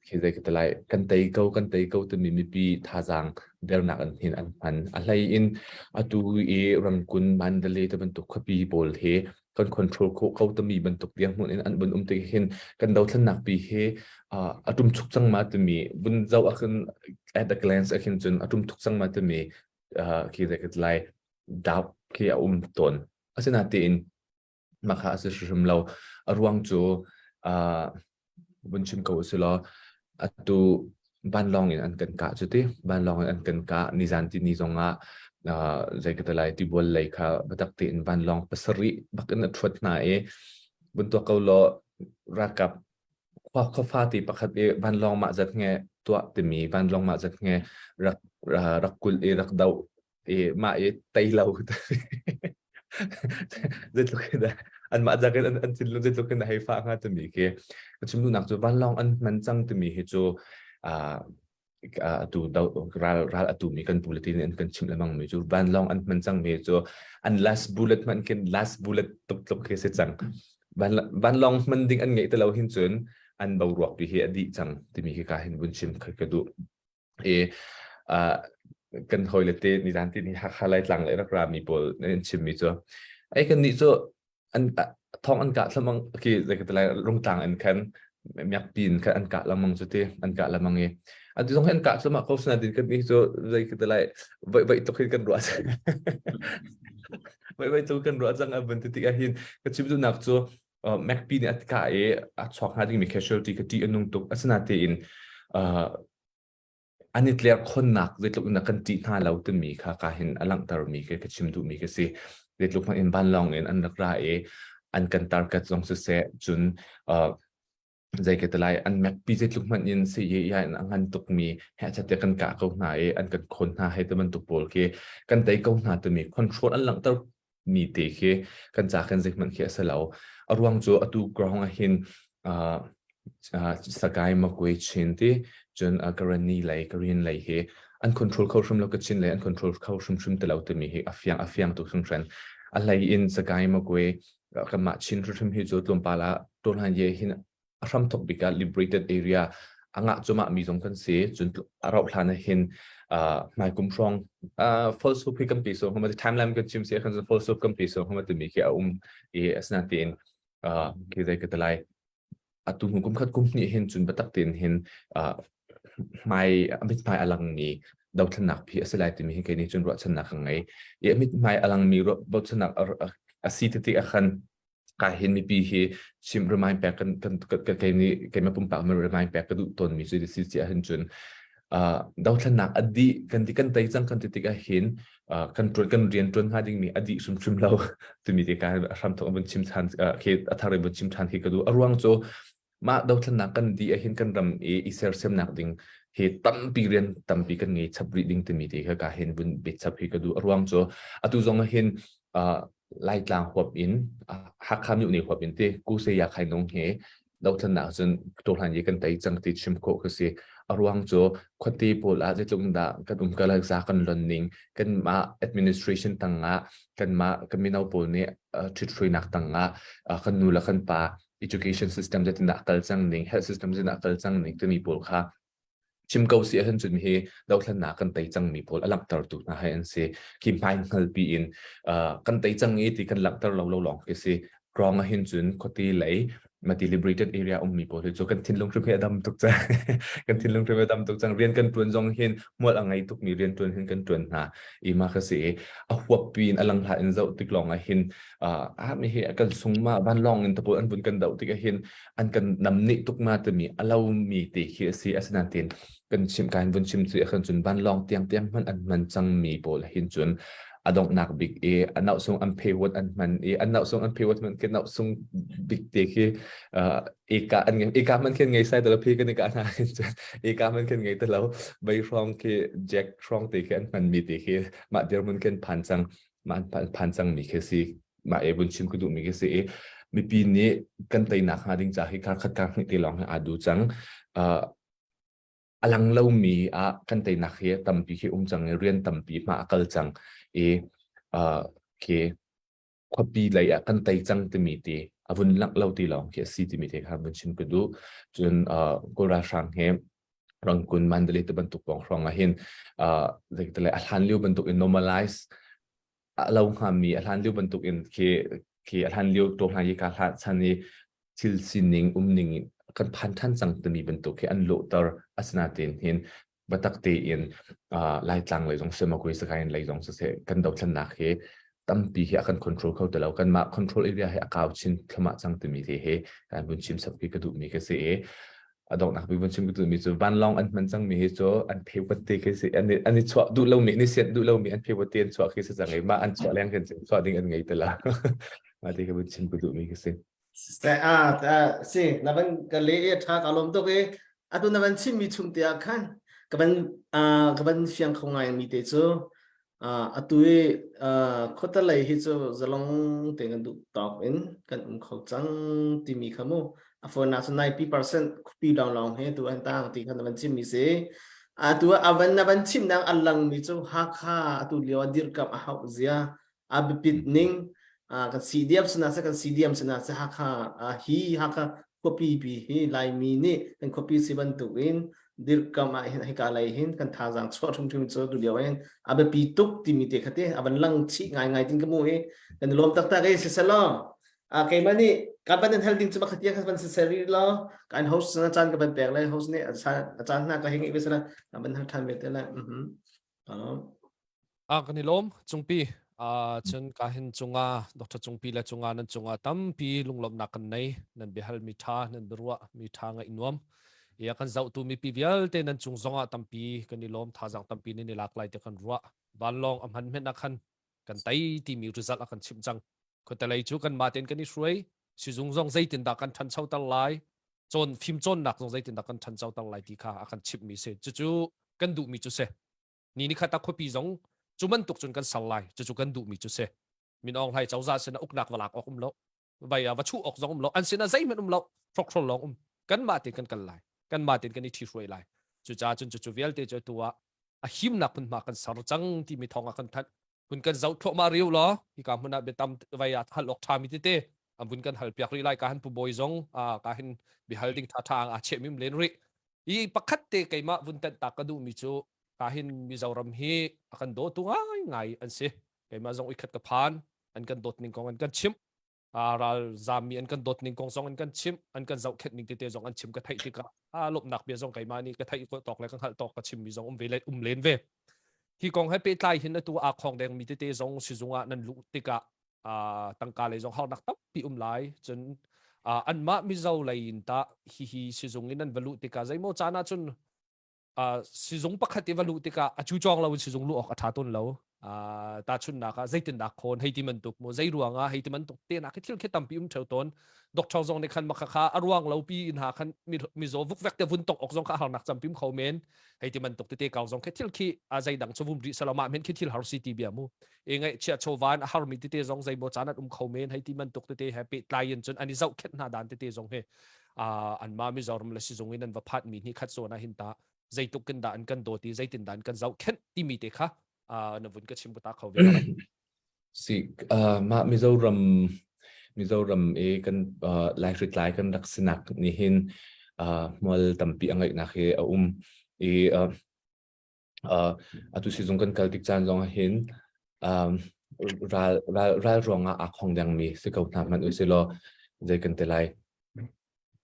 khi zei ka ti lai kan tei ko kan tei ko timi mipi thazaang dernak in hin an hman a hlei in atu i Rangoon Mandalay te bantuk khuapi pawl hi kan control khawh ko timi bantuk dirhmun in an vun um tik hin kan dothlennak pi hi a tum chuk cang ma timi vun zoh ah khin at a glance ah khin cun a tum thuk cang ma timi khi zei ka lai doubt khi a um tawn asinain mah kha a si hrim lo a ruang cu vun chim ko usih law atu vanlawng in an kan kah cu ti vanlawng in an kan kah nizan ti ni zong ah zei ka ti lai tibual lei kha biatak tein vanlawng pasarih bak in a ṭhuat hna i vun tuak ko law ralkap khua khuafa ti pakhat i vanlawng mah zat nge tuah timi vanlawng mah zat nge rak rak kulh i rak doh i mah i tei lo zeitluk in dah anmah zak in an thinlung zeitluk in hei fah hnga timi khi ka chim duhnak cu vanlawng an hman cang timi hi cu atu ral ral atu mi kan bulletin in kan chim lengmang mi cu vanlawng an hman cang mi cu an last bullet hman khin last bullet tuk tluk khi si cang vanlawng hman ding an ngeih te lo hin cun an boruak pi hi a dih cang timi khi ka hin vun chim ka duh i kan hawile te nizan ti ni Hakha Laitlang le rak rami pawl an chimmi cu ai kan nih cu an thong an kah thlamang khi zei ka lai rungtlang in khan miakpi in khan an kah lengmang cu ti an kah lengmang i atu zong hi an kah thlamah ko sina din kan nih cu zei ka lai voi voi tuk hin kan ruah voi voi tuk kan ruah cang a vun ti tik ah hin ka chim duhnak cu McPhee nih a kah i a chuak hnga dingmi casualty ka ṭih a nung tuk. Asinain an i tler khonnak zeitluk in kan ṭih hna lo timi kha ka hin a langhtermi khi ka chim duhmi ka si. Zeitluk hmanh in vanlawng in an rak ra i an kan target zong siseh cun. Zei ka ti lai an mek pi zeitluk hmanh in si ye ya in a ngan tukmi he chate kan kah ko hna i an kan khon hna hei ti bantuk pawl khi kan tei ko hna timi control an langhter mi te khi kan ca kan zeihmanh khi a si lo. A ruang cu atu ground ah hin uh, uh, Sakai Makwe Chin ti cun uh, Karenni lei Korean lei hi an control kho hrim lo Kachin lei an control kho hrimhrim ti lo timi hi a fiang a fiang tuk hringhran. A hlei in Sakai Makwe kanmah Chin hrimhrim hi cu tlawmpal ah Tawhlan ye hin a hramthok bik ah liberated area a ngah cumah mi zong kan si cun a rauh hlan ah hin hmai kum hrawng false hope hi kan pe so hama timeline kan chim si khan false hope kan pe so hama timi khi a um i asinain khi zai ka talai atu hnu kum khat kum hnih hin cun biatak tein hin hmai a mithmai a langmi dothlennak phi a si lai timi hi kei nih cun ruahchannak ka ngei i a mithmai a langmi ruahchannak a si ti ah khan ka hin mipi hi chim remind pek kan kan kei nih keimah pumpak mi remind pek ka duh tawn mi cu si si ahhin cun dothlennak a dih kan ti kan tei cang kan ti tik ahhin kan ṭuan kan rian ṭuan hnga dingmi a dih hrimhrim lo timi te ka hramthok vun chim ṭhan khi a thar in vun chim ṭhan khi ka duh a ruang cu mah dothlennak kan dih ahhin kan ram i i sersiamnak ding hi tampi rian tampi kan ngei chap rih ding timi te kha ka hin vun bet chap hi ka duh a ruang cu atu zong ahhin Laitlang huap in Hakha myohne huap in te Kuse Ya Khai Nung he dothlennak cun tohlan ye kan tei cang ti chim khawh ka si. A ruang cu khuate pawl ah zeitluk dah kan um kal za kan lon ning kanmah administration tangah kanmah kan mino pawl nih ṭhithruainak tangah kan nu le kan pa education system zeitindah kal cang ning health system zeitindah kal cang ning timi pawl kha Chim ko si ahcun cun hi dothlennak kan tei cangmi pawl a langhtertu hna hi an si. Khi hmai hngalpi in uh, kan tei cang i ti kan langhter lo lo lawng khi si. Krong ahhin cun khuate lei mati liberated area ummi pawl hi cu kan thinlung hrim hi a dam tuk cang. kan thinlung hrim a dam tuk cang. Rian kan tuan zong hin mual a ngei tukmi rian tuan hin kan tuan hna. I ma kha si a huappi in a langhla in zoh tik lawng ah hin uh, mi hi kan sung ma vanlawng in tapol an vun kan doh tik ah hin an kan namnih tuk ma timi a lomi te khi a si asinain kan chim kan vun chim cu khan cun vanlawng tiang tiang hman an hman cangmi pawl hin cun a donghnak bik i a nauh sung an phewat an hman i an nauh sung an phewat hman khi nauh sung bik te khi eka an eka man khin ngei sai talo phi kan eka na hin cun eka man khin ngei talo bei hrong khi jack hrong te khi an hman mi te khi mah dirmun khin phan cang mah phan cang mi khi si mah e vun chim ka duhmi khi si i mipi nih kan teinak hnga ding ca hi kar khat kar hnih te lawng hi aa du cang. Uh, a lang lomi ah kan teinak hi tampi khi um cang i rian tampi hma a kal cang i uh, khi khuapi lei ah kan tei cang timi ti a vun langh lo ti lawng khi a si timi te kha vun chim ka duh. Cun uh, Kawl ralhrang he Rangkun Mandalay te bantuk pawng hrawng ah hin uh, a hlan lio bantuk in normalize a lo hngami a hlan lio bantuk in khi khi a hlan lio to hlan i ka hlan chan i thil sining umning kan phan than cang timi bantuk khi an lawhter asinain hin batak tein Laitlang lei zong Semakui Sakain lei zong siseh kan dothlennak hi tampi hi a kan control kho ti lo kanmah control area hi a kau chin thluahmah cang timi te hi kan vun chim sap khi ka duhmi ka si i a donghnak bik vun chim ka duhmi cu vanlawng an hman cangmi hi cu an phewat te khi si an an i chuah duh lomi an i sianh duh lomi an phewat te an chuah khi si cang i mah an chuah leng khin chuah ding an ngei te la mah ti ka vun chim ka duhmi khi si Se a si na van ka le e tha ka lom tuk e atu na van chim mi chung te ah khan ka van ka van fiang kho ngai mi te cu Atu i khuatelei hi cu zalong tein kan duh tawk in kan um kho cang timi kha mu a fawinak cu 90% khuapi lawnglawng hi atu an tang ti kha na van chimmi si. Atu a van na van chimnak a langmi cu Hakha atu lio ah dirkamh a hauh zia a biapit ning kan CDM sana seh kan CDM sana seh Hakha hi Hakha khuapi pi hi Laimi nih kan khuapi si bantuk in dirhkamh ah hin hika lei hin kan thazaang chuah hrimhrim cu tu lio hin a biapi tuk timi te kha te a van lang chih ngaingai tin ka mu i kan lawm taktak i siselaw a keimah nih ka van in hal ding cu bakhat tiang kan van sisel rih law kan host na caan ka van pek lai host nih a caan hna ka hing i sala ka van hal than ve te lai mhm A kan i lawm Cungpi. Uh, cun ka hin cunga Dr. Cungpi le cunga nan cunga tampi lunglawmhnak kan nei nan biahal mi tha nan biaruah mi tha ngaih nuam ia kan zohtu mipi vialte nan cung zongah tampi kan i lawm thazang tampi nan i lak lai te kan ruah vanlawng a hman hmenh ah khan kan tei timi result a kan chimh cang khuatelei cu kan mah tein kan i hruai sizung zong zeitindah kan ṭhanchoter lai. Cawn fim cawnnak zong zeitindah kan ṭhanchoter lai ti kha a kan chimhmi si. Cucu kan duhmi cu si. Ni ni khat ah khuapi zong cu bantuk cun kan ser lai. Cucu kan duhmi cu si. Min Aung Hlaing cozah sinah uknak va lak awk um lo. Vai va chuh awk zong um lo. An sinah zeihmanh um lo. Hrokhrol lawng um. Kanmah tein kan kal lai. Kanmah tein kan i ṭhihruai lai. Cucaah cun cucu vialte cu atu ah a himnak hmunhma kan ser cang timi thawng a kan thanh. Hun kan zoh thluahmah riu law hika hmun ah biatam vai ah hal awk ṭhami tete an vun kan hal piak rih lai ka han pu bawi zong ka hin bihal ding ṭha ṭha aa cheh mim len rih. I pakhat te keimah vun tenh ta ka duhmi cu ka hin Mizoram hi a kan dawtu ngai ngai an si. Keimah zong uikhat ka phan an kan dawt ning kong an kan chimh. Ral zammi an kan dawt ning kong zong an kan chimh an kan zohkhenh ning tete zong an chim ka theih tikah a lawmhnak bia zong keimah nih ka theih tawk le ka hngalh tawk ka chimmi zong um ve le um len ve hi kong he pehtlai hin atu aa khong dengmi tete zong sizung ah nan luh tikah tangka lei zong harnak tampi um lai cun anmah Mizo lei in tah hihi sizung in nan va luh tikah zeimaw caan ah cun sizung pakhat i va luh tikah a cucawng lo in sizung luh awk a ṭha tawn lo. Tahchunhnak ah zeitindah khawn hei ti bantuk mu zei ruangah hei ti bantuk te nak thil khi tampi um ṭheo tawn. Doctor zong nih khan maka kha a ruang lo pi in ha khan mizaw vukvek te vun tok ok zong kha harnak campim kho men hei ti bantuk tete kau zong khi thil khi a zeidang chu vum rih salo mah men khi thil har si ti bia mu e ngai chia chowan a harmi tete zong zeimaw caan an um kho men hei ti bantuk tete he pehtlai in cun an i zohkhenh hna dan tete zong he anmah Mizoram le sizung in an va phat mi hni khat zawn ah hin ta zeituk in dah an kan dawt i zeitin dah an kan zohkhenh timi te kha na vun ka chim ta kho ve Si mah Mizoram Mizoram i kan laihritlai kan rak sinak nih hin hmual tampi a ngeihnak hi a um i Atu sizung kan kal tik caan zong ah hin um, ral, ral, ral ruangah aa khong dengmi si ko hna hmanh usilaw zei kan ti lai.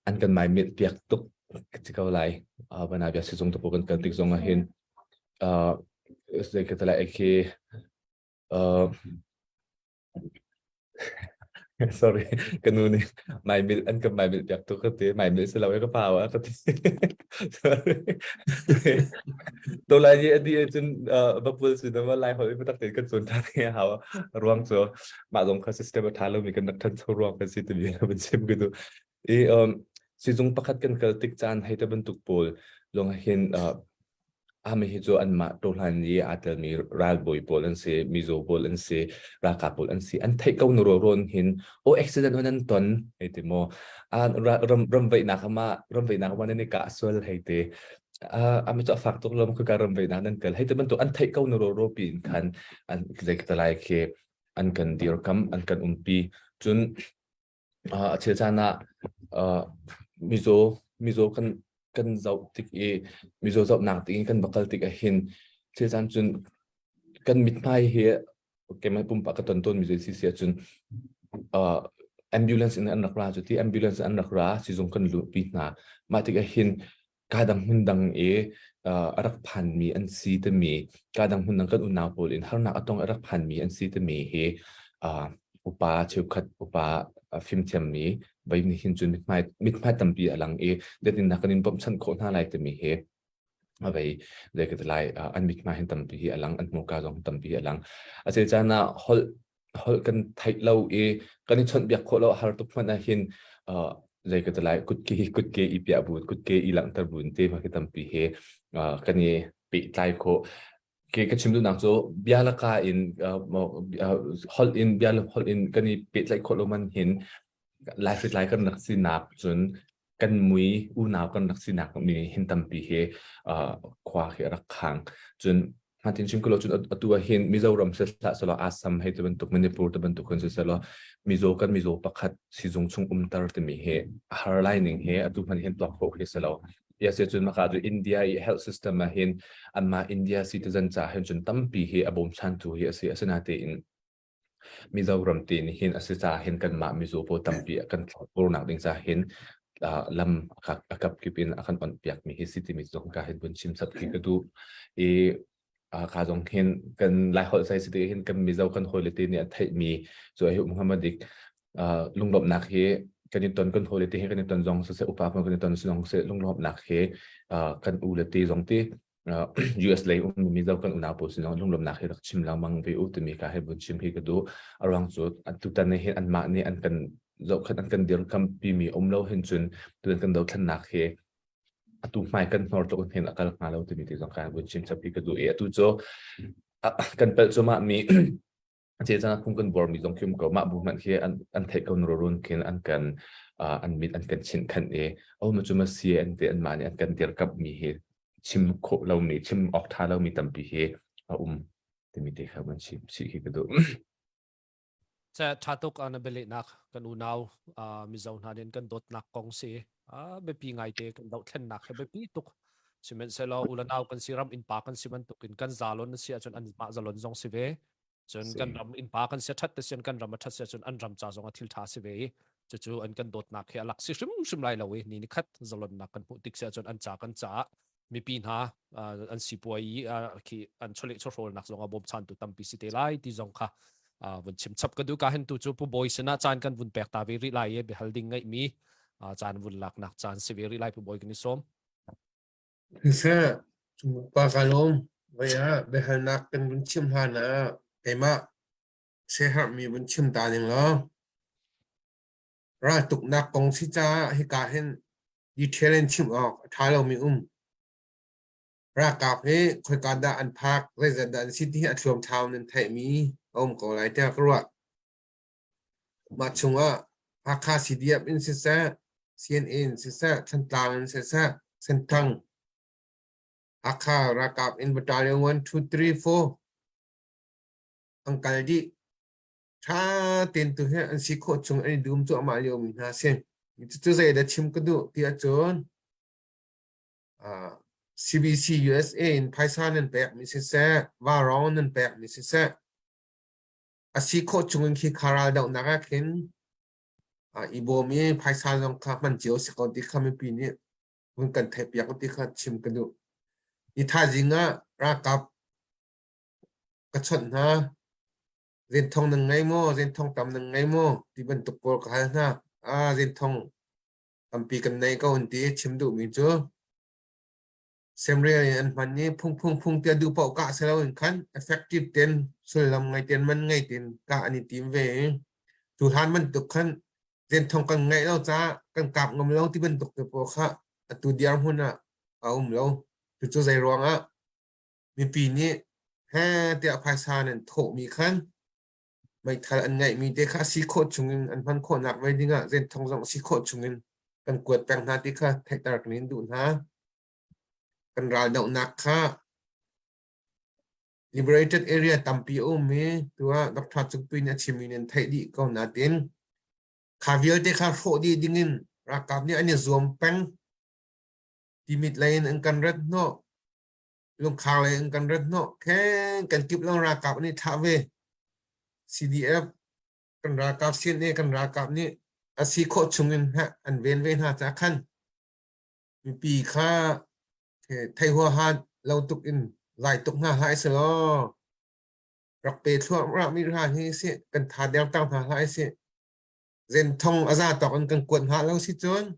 An kan mai mit piak tuk si ko lai. Uh, bana bia sizung te kan kal tik zong ah hin uh, zei kan ti lai khi uh, Sorry, ka nu nih maimilh an ka maimilh piak tuk ka ti. Maimilh si lo e ka pau ah ka ti. Sorry. To lai ni adi cun bapul si na lai holh i tak tein kan cawn than i hau ruang cu mah zong kha system a tha lomi kan rak thancho ruang kan si timi van chim ka duh. I um, sizung pakhat kan kal tik caan hei te bantuk pawl zong hin uh, Ami hi cu anmah ṭawhlan i aa telmi ralbawi pawl an si, mizaw pawl an si, ralkap pawl an si. An theih ko na ruahrawn hin, aw accident on an ton, hei ti maw. Ram, ramvaihnak ama, ramvaihnak ama nan i kah sual, hei ti. Ami cu a fak tuk lo, khika ramvaihnak nan kal. Hei ti bantuk an theih ko na ruahraw pi in khan, an zei ka lai khi, an kan dirkam, an kan umpi. Cun, A chel caan ah mizaw mizaw kan kan zoh tik i mizaw zohnak ding i kan va kal tik ahhin chel caan cun kan mithmai hi keimah pumpak ka ton tawnmi cu si si ahcun ambulance in an rak ra cu ti ambulance in an rak ra sizung kan luhpi hna. Mah tik ahhin kaa dang hmun dang i a rak phanmi an si timi kaa dang hmun dang kan unau pawl in harnak a tong a rak phanmi an si timi hi upa cheukhat upa fimthiammi vai nih hin cun mithmai mithmai tampi a lang i zeitindah kan in bawmhchanh khawh hna lai timi hi a vei zei ka ti lai an mithmai hin tampi hi a lang an hmurka zong tampi hi a lang a chel caan ah holh holh kan theih lo i kan i chawnhbiak khawh lo har tuk hmanh ah hin uh, zei ka ti lai kutke kutke i piah bun kutke i langhter bun te ma khi tampi he uh, kan i pehtlai khawh ke ka chim duhnak cu bia laka in uh, holh in bia holh in kan i pehtlaih khawh lo man hin lai hritlai kan rak sinak cun kan mui unau kan rak sinak mi hin tampi hi khua khi a rak khang cun Hmatin chim ko cun atu ah hin Mizoram se hlah selaw Assam hei ti bantuk Manipur ti bantuk hun si selaw Mizo kan Mizo pakhat sizung chung umter timi hi a har lai ning hi atu hman hin tuak khawh khi si lo. Ya se cun maka cu India i health system ah hin anmah India citizen ca hin cun tampi hi a bawmchantu hi a si asinatein Mizoram ti nih hin a si caah hin kanmah mizaw pawl tampi a kan thlopburnak ding caah hin lam a kapkip in a kan onhpiakmi hi si timi zong ka hin vun chim chap khi ka duh. I ka zong hin kan Laiholh sai si ti hin kan Mizo kan hawile te nih an theihmi cu a hi um hnga ma dik. Lunglawmhnak hi kan i ton kan hawile te hi kan i ton zong siseh upa kan i ton zong siseh lunglawmhnak hi kan u le te zong ti US lei ummi Mizo kan unau pawl sin zong lunglawmhnak hi rak chim lengmang ve u timi ka hei vun chim hi ka duh. A ruang cu tutan ni hin anmah nih an kan. zohkhat an kan dirkampi mi um lo hin cun tuan kan dothlennak hi atu hmai kan hnor tluk hin a kal hnga lo timi ti zong kan vun chim chap hi ka duh i atu cu kan pelh cuahmah mi cezan phung kan bor mi zong khi um ko mah bu hmanh khi an an theih ko run khin an kan an mit an kan chinh khan i o ma cu ma si an te an mah nih an kan dirkamh mi hi chim khawh lo mi chim awk tha lo mi tampi hi a um timi te kha van chim si khi ka duh. Ca tha tuk ana bialehnak kan unau Mizo hna nih kan dawtnak kong si biapi ngaite kan dohthlennak he biapi tuk sihmanhsehlaw u le nau kan si ram innpa kan si bantukin kan zalon na si ahcun an mah zalon zong si ve cun kan ram innpa kan si that te sian kan ram a that si ahcun an ram ca zong a thil tha si ve i cucu an kan dawtnak hi a lak si hrimhrim lai lo i ni ni khat zalonnak kan hmuh tik si ahcun an ca kan caah mipi hna an sipuai i khi an chawleh chawhrawlnak zong a bawmchantu tampi si te lai ti zong kha vun chim chap ka duh ka hen tu cu pu bawi sinah caan kan vun pek ta ve rih lai i biahal ding ngeih mi caan vun laknak caan si ve rih lai pu bawi kan i sawm. Siseh, pa ka lawm. Voi ah biahalnak kan vun chim hlan ah keimah siaherhmi vun chim ta ning law raltuknak kong si caah hika hin detail in chim awk a ṭha lomi um. Ralkap hi khoika dah an phak, zeizat dah an si ti hi a thluamthlau nan theihmi a um ko lai tiah ka ruah. Mah chungah Hakha CDF in siseh, CNA in siseh, Thantlang in siseh, Senthang, Hakha ralkap in battalion 1, 2, 3, 4 an kal dih. Ṭha tein tu hi an si khawh chung an i dum cuahmah liomi hna a si. Cucu zeidah chim ka duh ti ahcun CBC USA in phaisa nan pekmi siseh, vaurawng nan pekmi siseh, a si khawh chung in khi kha ral dohnak ah khin i bawm i phaisa zong kha hman cio si ko ti kha mipi nih vun kan theihpiak ti kha chim ka duh. Ni thaizing ah ralkap ka chawnh hna. Zenthong nan ngei maw? Zenthong tam nan ngei maw? Ti bantuk pawl ka hal hna. Ah, zenthong tampi kan nei ko an ti. Chim duhmi cu semrel in an hman i phung phung phung tiah duh paoh kah si loin khan effective ten sullam ngei ten man ngei ten kah an i tim ve i cu hlan bantuk khan zenthong kan ngeih lo caah kan kap ngam lo ti bantuk te pawl kha atu dirhmun ah a um lo. Cucu zei ruangah mipi nih he tiah phaisa nan thawhmi khan meithal an ngeihmi te kha si khawh chungin an hman khawhnak ve dingah zenthong zong si khawh chungin kan kuat peng hna ti kha theihter kan in duh hna. Kan ral dohnak kha liberated area tampi a um i tuah Dr. Cungpui nih a chimmi nan theih dih ko natin kha vialte kha hrawh dih dingin ralkap nih an i zuam peng timit lei in an kan rat hnawh lungkhar lei in kan rat hnawh kheng kan kip long ralkap nih thah ve CDF kan ralkap CNA kan ralkap nih a si khawh chung in an ven ve hna ca khan mipi kha thei huaha lo tuk in lai tuk hna hlah selaw rak pe thluahmah mi hna hi si kan tha der tang hna hlah si zen thong a za tawk in kan kuat hna lo si cun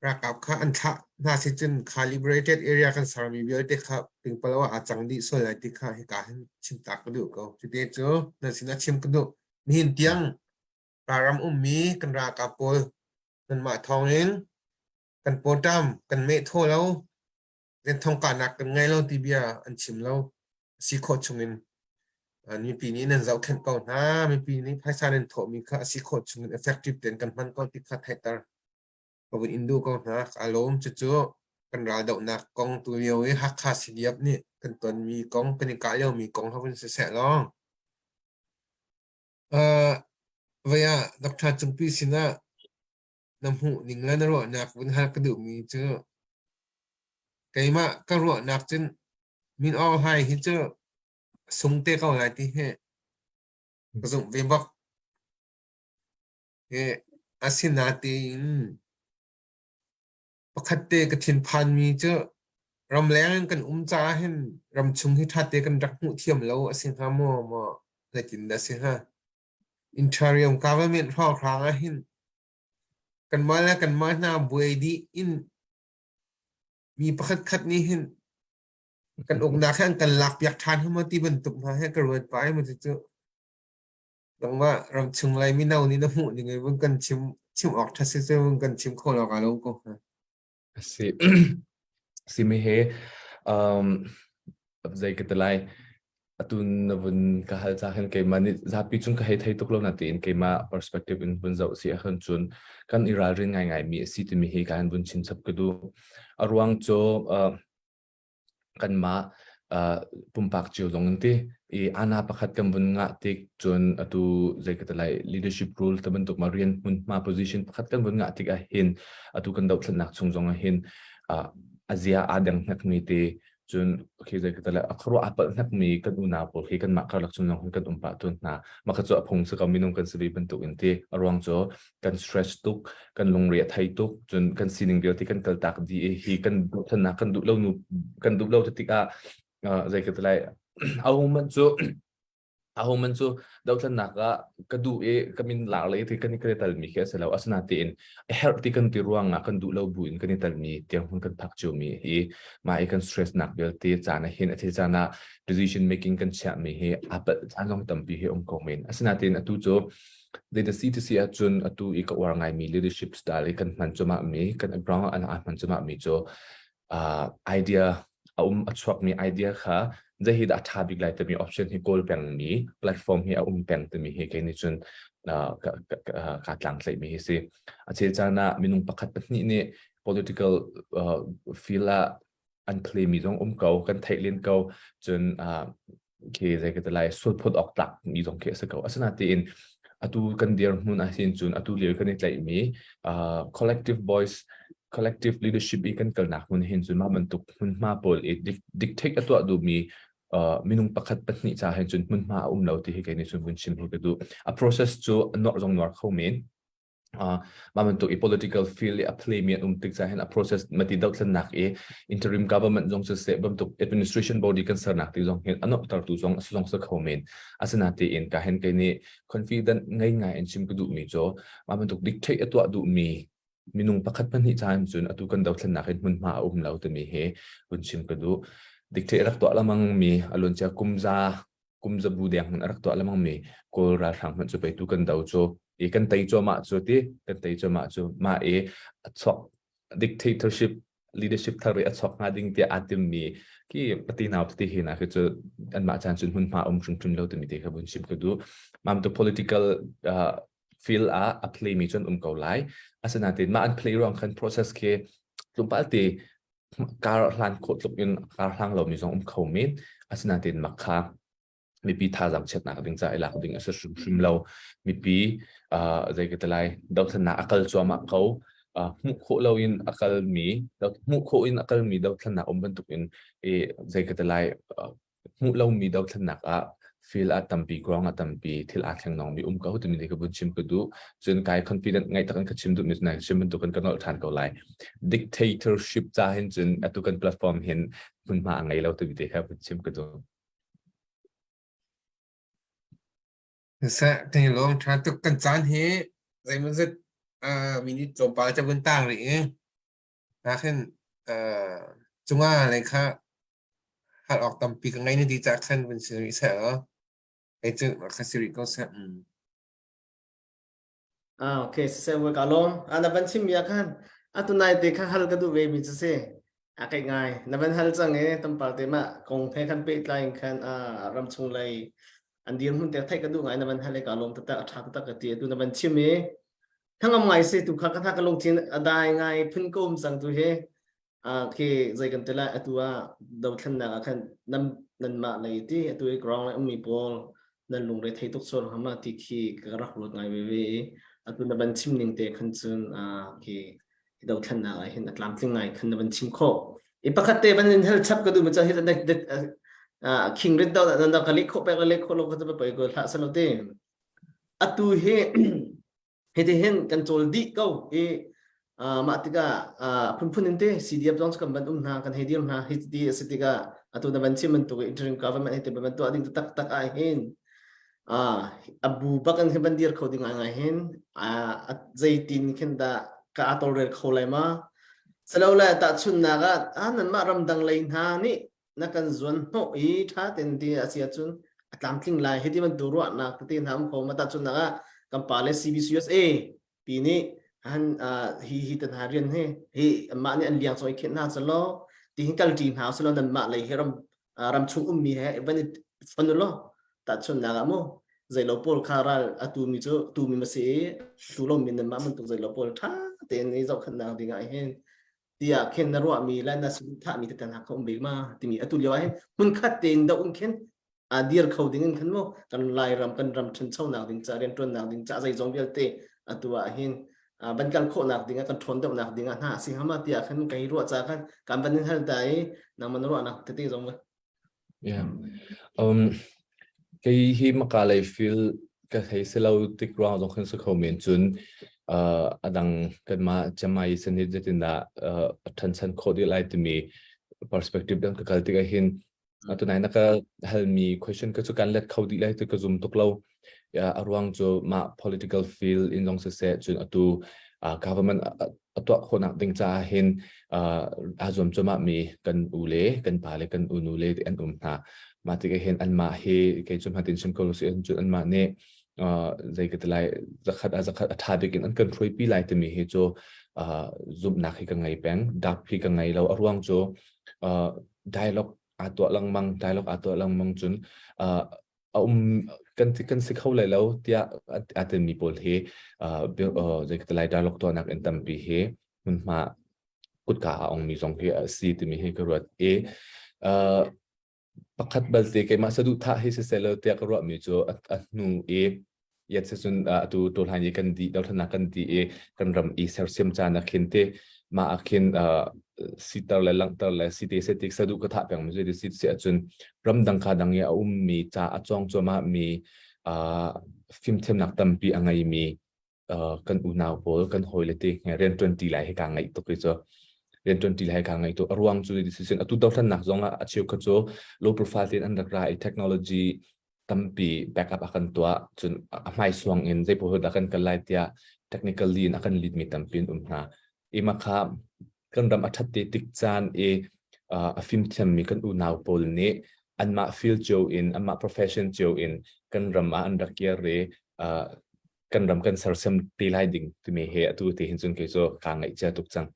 Ralkap kha an thlah hna si cun kha liberated area kan sermi vialte kha pingpalo ah aa cang dih sual lai ti kha hika hin chimtak ka duh ko. Cute cu nan sinah chim ka duh. Nihin tiang ralram ummi kan ralkap pawl nanmah thawngin kan pawṭam kan meh thaw lo zenthong kahnak kan ngei lo ti bia an chim lo. A si khawh chungin mipi nih nan zohkhenh ko hna. Mipi nih phaisa nan thawhmi kha a si khawh chungin effective tein kan hman ko ti kha theihter ka vun in duh ko hna. Ka lawm. Cucu kan raldohnak kong tu lio i Hakha CDF nih kan tonmi kong, kan i kah liomi kong ha vun siseh law. Uh, vei ah Dr. Cungpi sinah na hmuh ning le na ruahnak vun hal ka duhmi cu keimah ka ruahnak cun Min Aung Hlaing hi cu sung te ko lai ti hi ka zumh ve bak. Asinain pakhat te ka thinphanmi cu ramleng in kan um caah hin ramchung hi ṭhate kan rak hmuh thiam lo a si hnga maw maw zeitin dah a si hnga? Interior government hrawnghrang ah hin kanmah le kanmah hna buai dih in mi pakhat khat nih hin kan uknak hi an kan lakpiak ṭhan hnga maw ti bantuk hna hi ka ruat pah i maw cucu. Nangmah ramchung lai mino nih na hmuh ning in vun kan chim chim awk ṭha si cu vun kan chim kho lo ka lo ko. Si simi he um zei ka ti lai atu na vun ka hal ca khan keimah nih zapi cung ka hei thei tuk lo na tiin keimah perspective in vun zoh si ahcun cun kan i ralrin ngaingai mi a si timi hi ka han vun chim chap ka duh. A ruang cu uh, kanmah uh, pumpak cio zong an ti i ana pakhat kan vun ngah tik cun atu zei ka ti lai leadership role te bantuk ma rian hmun hma position pakhat kan vun ngah tik ah hin atu kan dohthlennak chung zong ah hin uh, azia aa deng hnek mi te cun khi zei ka ti lai a khuaruah aa palh hnek mi kan unau pawl khi kanmah karlak chung zong hin kan um pah tawn hna mah kha cu a phung si ko minung kan si ve bantuk in ti a ruang cu kan stress tuk kan lungre a thei tuk cun kan sining vialte kan kaltak dih i hi kan duhthannak kan duh lo nu kan duh lo tikah zei ka ti lai ahu man cu ahu man cu dothlannak ah ka duh i ka min lar le ti kan i kan i talmi khi a si lo asinain a herh ti kan ti ruangah kan duh lo bu in kan i talmi tiang hun kan phak cio mi hi mah i kan stress nak vialte caan ah hin a thil caan ah decision making kan chiah mi hi a palh caan zong tampi hi um ko men asinain atu cu Data si ti si ahcun atu i ka uar ngaimi leadership style i kan hman cuahmahmi, kan ground ah an hman cuahmahmi cu uh, idea a um a chuakmi idea kha zei hi dah a ṭha bik lai timi option hi kawl pengmi platform hi a um peng timi hi kei nih cun uh, ka, ka, ka, ka tlangtlaihmi hi si. A chel caan ah minung pakhat pahnih nih political uh, field ah an play mi zong um ko kan theih len ko cun uh, khi zei ka ti lai sulphut awk tlak mi zong khi a si ko asinain atu kan dirhmun ah hin cun atu lio kan i tlaih mi uh, collective voice collective leadership i kan kalnak hmun hin cun mah bantuk hmunhma pawl i dictate a tuah duhmi uh, minung pakhat pahnih ca hin cun hmunhma a um lo ti hi kei nih cun vun chim hi ka duh a process cu nuar zong nuar kho men mah bantuk i political field i a play mi an um tik ca hin a process mati dothlennak i interim government zong siseh bantuk administration body kan sernak ti zong hin a nuamhtertu zong a si zong si kho men asinatein ka hen kei nih confident ngei ngai in chim ka duh mi cu mah bantuk dictate a tuah duh mi minung pakhat pahnih ca in cun atu kan dothlennak hin hmunhma a um lo timi hi vun chim ka duh dictate rak tuah lamang mi aluancia kum za kum zabu deng hmanh a rak tuah lengmang mi Kawl ralhrang hmanh cu pei tu kan do cu i kan tei cuahmah cu ti kan tei cuahmah cu mah i a chuak dictatorship leadership thar i a chuak hnga ding tiah aa timmi khi pati nau tete hi na khi cu anmah caan cun hmunhma um hrimhrim lo timi te kha vun chim ka duh mam to political uh, field ah a play mi cun um ko lai asinain mah an play ruang khan process khi tlawmpal te kar hlan khawh tluk in kar hlang lomi zong um kho men asinain mak kha mipi thazaang chiatnak ding ca i lak ding a si hrimhrim lo mipi uh, zei ka ti lai dothlennak a kal cuahmah ko uh, hmuh khawh lo in a kalmi hmuh khawh in a kalmi dothlennak um bantuk in i zei ka ti lai uh, hmuh lomi dothlennak ah feel a tampi kuang a tampi thil aa thleng nongmi um ko timi nih ka vun chim ka duh cun kai confident ngai tak in ka chim duh mi na chim bantuk in ka nolh than ko lai dictatorship ca hin cun atu kan platform hin hmunhma a ngei lo timi te kha vun chim ka duh Seh, kan i lawm ṭha tuk kan caan hi zeimawzat minute tlawmpal ca vun tang rih i nakhin cunga lei kha hal awk tampi ka ngei na ti caah khan vun si rih seh law kei cu ka si rih ko seh. Mm. Ah, okay, siseh voi ka lawm. Ah, na van chim mi ah khan atu nai te kha hal ka duh ve mi cu si. A kai ngai. Na van hal cang e tampal te ma kong he khan pehtlai in khan ah ram chung lei an dir hmun te theih ka duh ngai na van hal e ka lawm taktak a tha taktak ka ti atu na van chim i thangam ngai se tu kha ka tha ka lungthin a dai ngai phun ko um cang tu hi khi zei kan ti lai atu ah dothlennak ah khan nan nanmah lei ti atu i ground lei ummi pawl nan lungre thei tuk sual hnga ma ti khi ka rak ruat ngai veve i atu na van chim ning te khan cun khi dothlennak ah hin a tlamtling ngai khan na van chim khawh i pakhat te van in hel chap ka duh ma cha hi king rit do na ka lek khawh pek le lek khawh lo ka chu pa ko hlah salo te atu hi Hitihin kan cawl dih ko i mah tikah phunphun in te CDF zong cu kan van um hna kan hei dir hna hi ti a si tikah atu na van chim bantuk interim government hi te van tuah ding tak tak ah hin a bu bak in van dir kho ding ngai hin zeitin khin dah ka tawlrel kho lai ma salole tahchunnak ah nanmah ramdang lei hna nih na kan zuan hnawh i ṭha ten ti a si ahcun a tlamtling lai hiti bantuk ruahnak tete hna um kho ma tahchunhnak ah kan pa le CBCUSA pi nih han hi hi tan ha rian hi hi mah nih an liang soi khen hna selaw ti hin kal ṭi hna selaw nan mah lei hi ram ram chung ummi he van i fon law tahchunhnak ah mu zeilo pawl kha ral a tumi cu tumi ma si i tu lomi nan mah bantuk zeilo pawl ṭha tein i zohkhenhnak ding ah hin tiah khin na ruahmi le na saduhthahmi tete hna kha um bik ma timi atu lio ah hin hmunkhat tein do in khin a dir kho ding in khan mu kan Lairam kan ram ṭhanchonak ding ca rianṭuannak ding ca zeizong vialte atu ah hin van kal khawhnak ding ah kan ṭhawn deuhnak ding ah hna a si hama tiah khan kan i ruah ca khan kan van in hal ta i nangman na ruahnak tete zong Yeah. Um, kei hi maka lei feel ka thei si lo tik ruang zong khin si kho men cun uh, adang kanmah Chiang sanit zetindah uh, ṭhanchan khawh dih lai timi perspective dang ka kal tik ah hin atu nai na ka halmi question ka cu kan let kho dih lai ti ka zum tuk lo. A ruang cu mah political field in zong siseh cun atu uh, government a tuah khawhnak ding caah hin aa zuam cuahmah mi kan u le kan pa le kan unu le an um hna. Mah tikah hin anmah hi kei cu hmatin chim ko si cun anmah nih zei ka ti lai zakhat a zakhat a ṭha bik in an kan hruaipi lai timi hi cu zumhnak hi ka ngei peng dap hi ka ngei lo a ruang cu dialogue aa tuah lengmang dialogue aa tuah lengmang cun a um kan kan si kho lai lo tiah a timi pawl hi zei ka ti lai dialogue tuahnak in tampi hi hmunhma kutka a ongmi zong hi a si timi hi ka ruat i pakhat balte keimah saduhthah hi siseh lo tiah ka ruahmi cu a hnu i yet se cun atu tawhlan i kan di dothlannak kan di i kan ram i sersiam caan ah khin te mah ah khin siter le langhter le site se tik sadu ka thah peng mi si si si ahcun ramdang ka dang i a ummi ca a cawng cuahmah mi fimthiamnak tampi a ngei mi kan unau pawl kan hawile te rian ṭuan ti lai hi kaa ngaih tuk i cu rian ṭuan ti lai hi kaa ngaih tuk a ruang cu decision atu dothlannak zong ah a cheukhat cu low profile tein an rak ra i technology tampi backup a kan tuah cun a hmaisuang in zei pawl dah kan kal lai tiah technically in a kan lead mi tampi an um hna ima kha kan ram a ṭhat te tik caan i a fimthiammi kan unau pawl nih anmah field cio in anmah profession cio in kan ram ah an rak kir i kan ram kan sersiam te lai ding timi he atu te hin cun kei cu kaa ngaih cia tuk cang.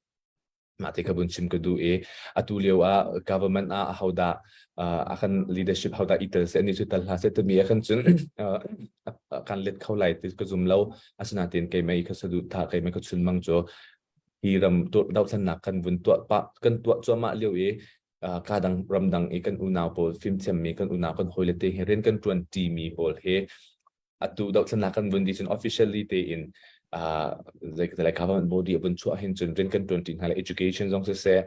Mah te kha vun chim ka duh i atu lio ah government ah hodah a kan leadership hodah i tel seh ni cu tal hlah seh timi ah khan cun kan let kho lai ti ka zum lo. Asinain keimah i ka saduhthah keimah ka chunmang cu hi ram dothlennak kan vun tuah pah kan tuah cuahmah lio i ka dang ramdang i kan unau pawl fimthiammi kan unau kan hawile te he rian kan ṭuan ṭimi pawl he atu dohthlennak kan vun di cun officially tein uh, like like government body a vun chuah hin cun rian kan ṭuan ṭi hna le education zong siseh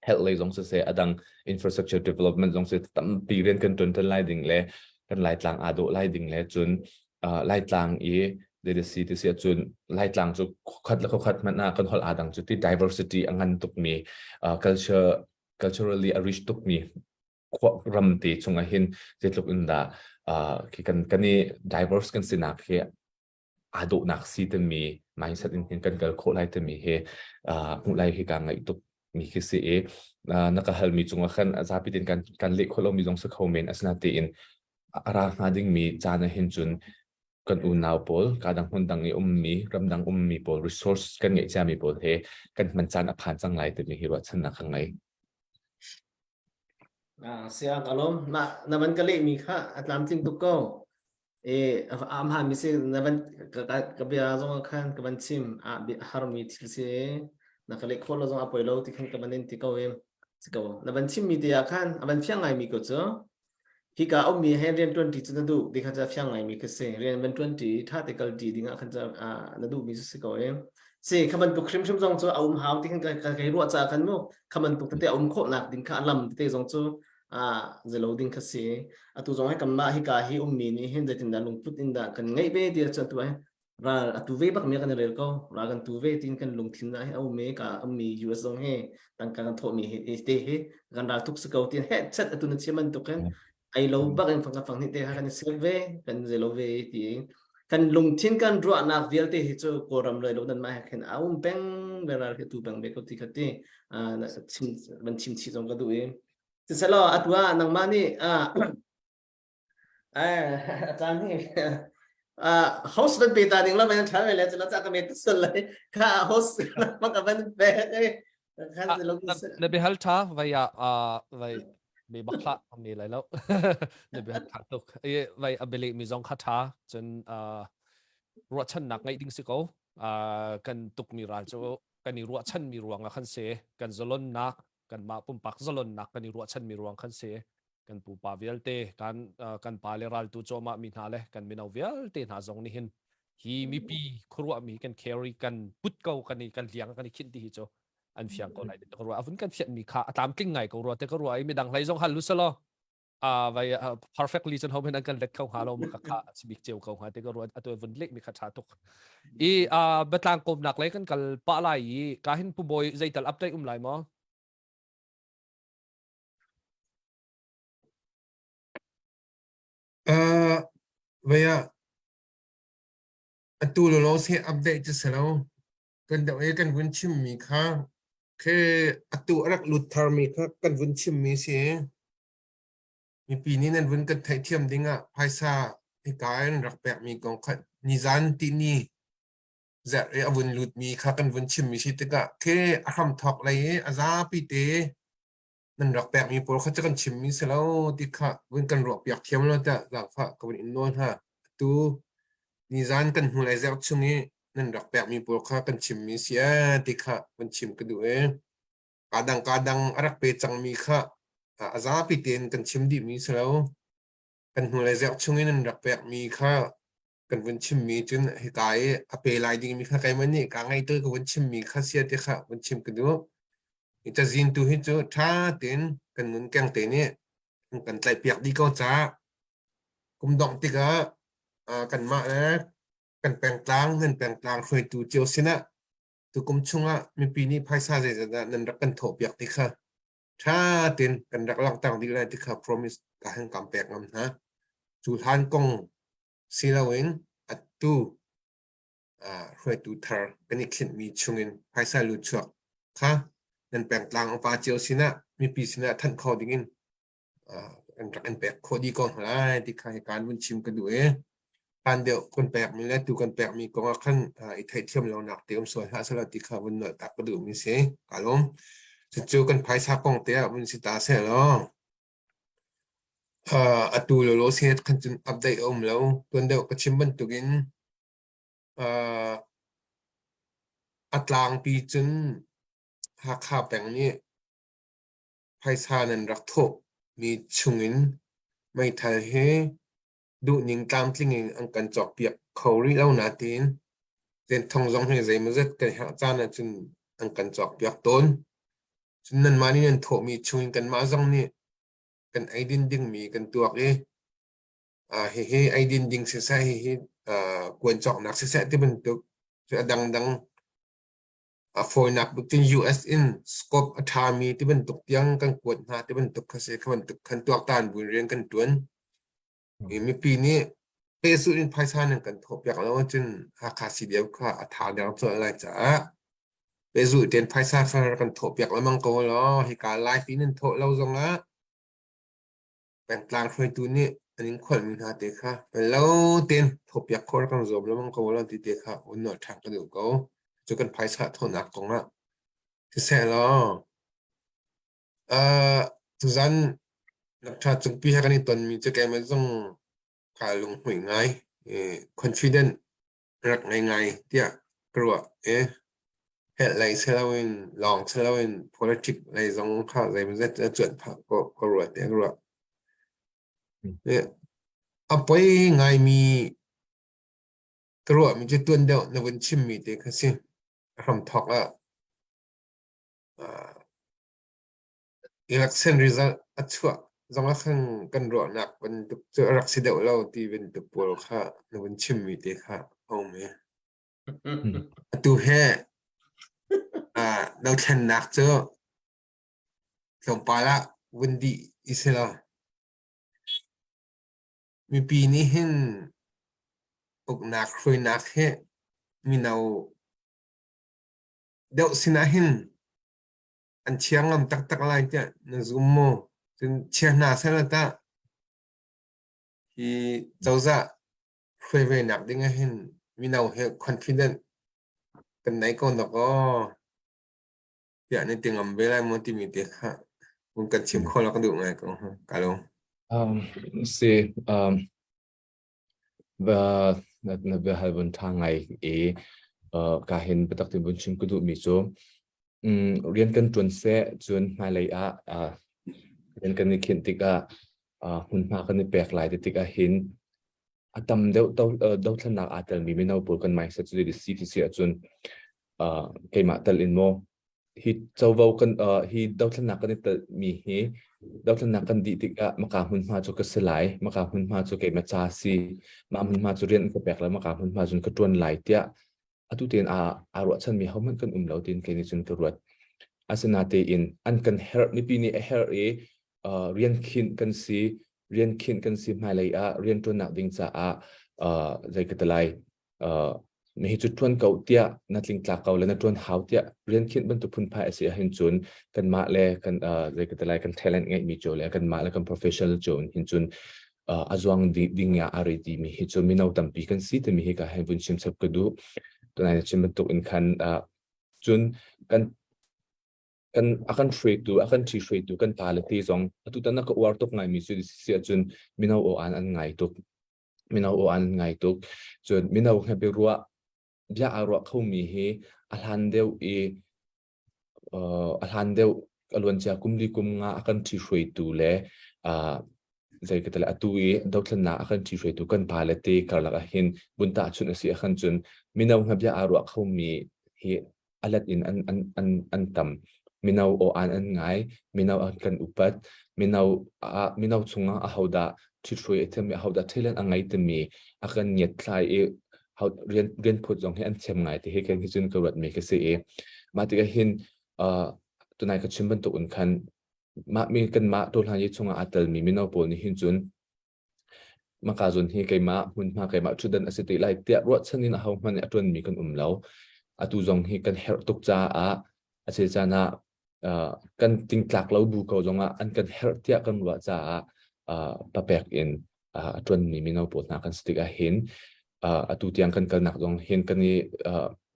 health lei zong siseh adang infrastructure development zong siseh tampi rian kan ṭuan ṭan lai ding le kan Laitlang aa dawh lai ding le cun uh, Laitlang i legacy ti si ahcun Laitlang cu khuakhat le khuakhat hmanh ah kan holh aa dang cu ti diversity a ngan tukmi uh, culture culturally a rich tukmi ram te chungah hin zeitluk in dah khi kan kan i diverse kan sinak hi aa dawhnak si timi mindset in hin kan kal khawh lai timi hi hmuh lai hi ka ngaih tuk mi khi si i na ka halmi cungah khan zapi tein kan kan leh khawh lomi zong si kho men asinatein a ra hnga dingmi caan ah hin cun kan unau pawl ka dang hmun dang i ummi ramdang ummi pawl resource kan ngeih ciami pawl he kan hman caan a phan cang lai timi hi ruahchannak ka ngei. Ah, siang ka lawm. Mah na van ka lehmi kha a tlamtling tuk ko. E a hmaanmi si na van ka, ka, ka bia zong ah khan ka van chim a bi- a harmi thil si na ka leh khawh lo zong a poi lo ti khan ka van in ti ko i si ko. Na van chimmi te ah khan a van fiang ngaimi ko cu. Hika ummi he rian ṭuanṭi cu na duh ti kha cu a fiang ngaimi khi si. Rian van ṭuanṭi, ṭha te kalṭi ding ah khan cu na duhmi cu si ko i. Si, kha bantuk hrimhrim zong cu a um hau ti khan ka, ka, ka ruah caah khan mu, kha bantuk tete a um khawhnak ding kha a lam tete zong cu ah zelo ding kha si. Atu zong hi kanmah hika hi ummi nih hin zeitindah lungput in dah kan ngeih ve ti cu atu ah ral a tu ve bak mi kan i rel ko ral kan tu ve tin kan lungthin ah a um i ka ummi US zong hi tangka kan thawhmi hi te hi kan ral tuk si ko tin he chat atu na chim bantuk in ai lo bak in fang ka fang ni te kan i sel ve kan zelo ve ti kan lungthin kan ruahnak vialte hi cu kawlram loi lo nan mah he khin a um peng ve ral hi tu peng ve ko ti kha ti chim van chim chi zong ka duh i siselaw atu ah nangmah nih. Eh, caan hi host van pe ta ding la mai tha ve le chu la cha ka me sul lai kha host ma ka van pe khan lo na be hal tha vai ya vai me bakla me lai lo na be hal tha tuk e vai abele mi zong kha tha chun ruahchannak ngeih ding si ko kan tuk mi ral cu kan i ruahchan mi ruang ah khan se kan zalonnak kanmah pumpak zalonnak kan i ruahchan mi ruang khan se kan pupa vialte kan kan pa le raltu cawmah mi hna le kan mino vialte hna zong nih hin hi mipi khuaruah mi kan carry kan put ko kan i kan liang kan i khinh ti hi cu an fiang ko lai ka ruah avun kan fian mi kha a tlamtling ngai ko rua te ka ruah i midang hlei zong hal lu selaw a vai perfectly cun homen an kan let kho hnga lo ma kha sibik ceu ko hnga te ka ruah atu vun lek mi kha tha tuk i batlang komnak lei kan kal pa lai i ka hin pu boy zeital update um lai maw? Uh, vei ah atu lawlaw se update cu si lo. Kan deuh i kan vun chimmi kha khi atu a rak lut tharmi kha kan vun chimmi si. Mipi nih nan vun kan theihthiam ding ah phaisa hika in rak pekmi kong kha nizan tihni zarh i a vun lutmi kha kan vun chimmi si tikah khi a hramthawk lei i a zapi te nan rak pekmi pawl kha cu kan chimmi si lo ti kha vun kan ruahpiak thiam lo tiah zaangfah ka vun in nawl hna. Atu nizan kan hnulei zarh chung i nan rak pekmi pawl kha kan chimmi si ee ti kha vun chim ka duh i kadang kadang a rak pe cangmi kha a zapi tein kan chim dihmi si lo. Kan hnulei zarh chung i nan rak pekmi kha kan vun chimmi cun hika i a pe lai dingmi kha keimah nih kaa ngaih tu ka vun chimmi kha sia ti kha vun chim ka duh. Hi cazin tu hi cu ṭha tein kan nun keng te nih an kan tlaihpiak dih ko caah kum dongh tikah kanmah le kan pengtlang nan pengtlang hruaitu cio sinah tukum chungah mipi nih phaisa zeizat dah nan rak kan thawhpiak ti kha ṭha tein kan rak langhter dih lai ti kha promise ka han kam pek ngam hna. Cu hlan kong si loin atu hruaitu thar kan i khinhmi chungin phaisa luchuak kha nan pengtlang upa cio sinah mipi sinah thanh kho dingin an rak in pek khawh dih ko hna lai ti kha hika vun chim ka duh i hlan deuh kan pekmi le tu kan pekmi kong ah khan i theihthiam lonak te um sual hlah selaw ti kha vun nolh tak ka duhmi si ka lawm. Cucu kan phaisa kong te ah vun si ta seh law Atu lawlaw si khan cun update a um lo. Tuan deuh ka chim bantukin a tlangpi cun Hakha peng nih phaisa nan rak thawhmi chungin meithal hi duhning tlamtling in an kan cawkpiak kho rih lo nain zenthong zong hi zeimawzat kan herh caan ahcun an kan cawkpiak tawn. Cun nanmah nih nan thawhmi chungin kanmah zong nih kan eidin dingmi kan tuak i hihi eidin ding siseh, hihi kuan cawknak siseh ti bantuk cu a dangdang a fawinak bik cun US in scope a ṭhami ti bantuk tiang kan kuat hna ti bantuk kha si kha bantuk khan tuaktan buin rian kan ṭuan. I mipi nih pehzulh in phaisa nan kan thawhpiak lo ahcun Hakha CDF kha a tha deuh colh lai caah pehzulh tein phaisa kha kan thawhpiak lengmang ko law hika live in nan thawh lo zongah pengtlang hruaitu nih an in kholhmi hna te kha lo tein thawhpiak khawh kan zuam lengmang ko law ti te kha un nawl ṭhan ka duh ko. Cu kan phaisa thawhnak kongah siseh law Tuzan Doctor Cungpi he kan i tonmi cu keimah zong kaa lunghmuih ngai. Confident rak ngei ngai tiah ka ruah i helh lei si loin lawng si loin politic lei zong kha zeimawzat a cuanh phah ka ruah tiah ka ruah. A poi ngaimi ka ruahmi cu tuan deuh na vun chimmi te kha si. A hramthawk ah Election result a chuah zong ah khan kan ruahnak bantuk cu a rak si deuh lo ti bantuk pawl kha na vun chimmi te kha a um i atu he dothlennak cu tlawmpal ah vun dih i si lo. Mipi nih hin uknak hruainak hi mino deuh sinah hin an chia ngam taktak lai tiah na zum maw? Cun chia hna seh law tah? Hi cozah hruai ve nak ding ah hin mino he confident kan nei ko nok aw tiah nan ti ngam ve lai maw timi te kha kun kan chim kho la ka duh ngai ko ka lo. Si va na na bia hal vun ṭha ngai i ka hin biatak tein vun chim ka duhmi cu rian kan ṭuan seh cun hmailei ah rian kan i khinh tikah hmunhma kan i pek lai ti tikah hin a tam deuh dothlennak aa telmi mino pawl kan mindset cu si ti si ahcun keimah tel in maw hi covo kan hi dothlennak kan i telmi hi dothlennak kan dih tikah maka hmunhma cu ka si lai maka hmunhma cu keimah ca si mah hmunhma cu rian ka pek lai maka hmunhma cun ka ṭuan lai tiah atu tein aa aa ruahchanmi hohmanh kan um lo tiin kei nih cun ka ruat. Asinatein an kan herh mipi nih a herh i rian khinh kan si rian khinh kan si hmailei ah rian ṭuannak ding caah zei ka ti lai na hi cu ṭuan ko tiah na tlingtlak ko le na ṭuan hau tiah rian khinh bantuk phunphai a si ahhin cun kanmah le kan zei ka ti lai kan talent ngeihmi cu le kanmah le kan professional cu hin cun a zuang ding ah a re timi hi cu mino tampi kan si timi hi ka hei vun chim chap ka duh. Tunai na chim bantuk in khan cun kan kan a kan hruaitu a kan ṭhi hruaitu kan pa le te zong atu tan ka uar tuk ngaimi cu si ahcun mino aw an an ngai tuk mino aw an ngai tuk cun mino he biaruah bia aa ruah khomi hi a hlan deuh i a hlan deuh a luancia kum li kum nga a kan ṭhihruaitu le zei ka ti lai atu i dothlennak a kan ṭhihruaitu kan pa le te karlak ah hin vun tahchunh a si ahkhan cun mino hna bia aa ruah khomi hi a let in an an an an tam. Mino aw an an ngai, mino an kan upat, mino ah mino chungah ahodah ṭhithruai a thiammi ahodah talent a ngei timi a kan ngiatthlai i rian rian phut zong hi an thiam ngai ti hi kan hi cun ka ruat mi ka si i mah tikah hin tunai ka chim bantuk in khan mah mi kanmah tohlan yi chungah aa telmi mino pawl nih hin cun maka zun hi keimah hmunhma keimah ṭhutdan a si ti lai tiah ruahchan in aho hmanh nih a ṭuanmi kan um lo atu zong hi kan herh tuk caah a chel caan ah kan tingtlak lo bu ko zongah an kan herh tiah kan ruah caah papek in a ṭuanmi mino pawl hna kan si tikah hin atu tiang kan kalnak zong hin kan i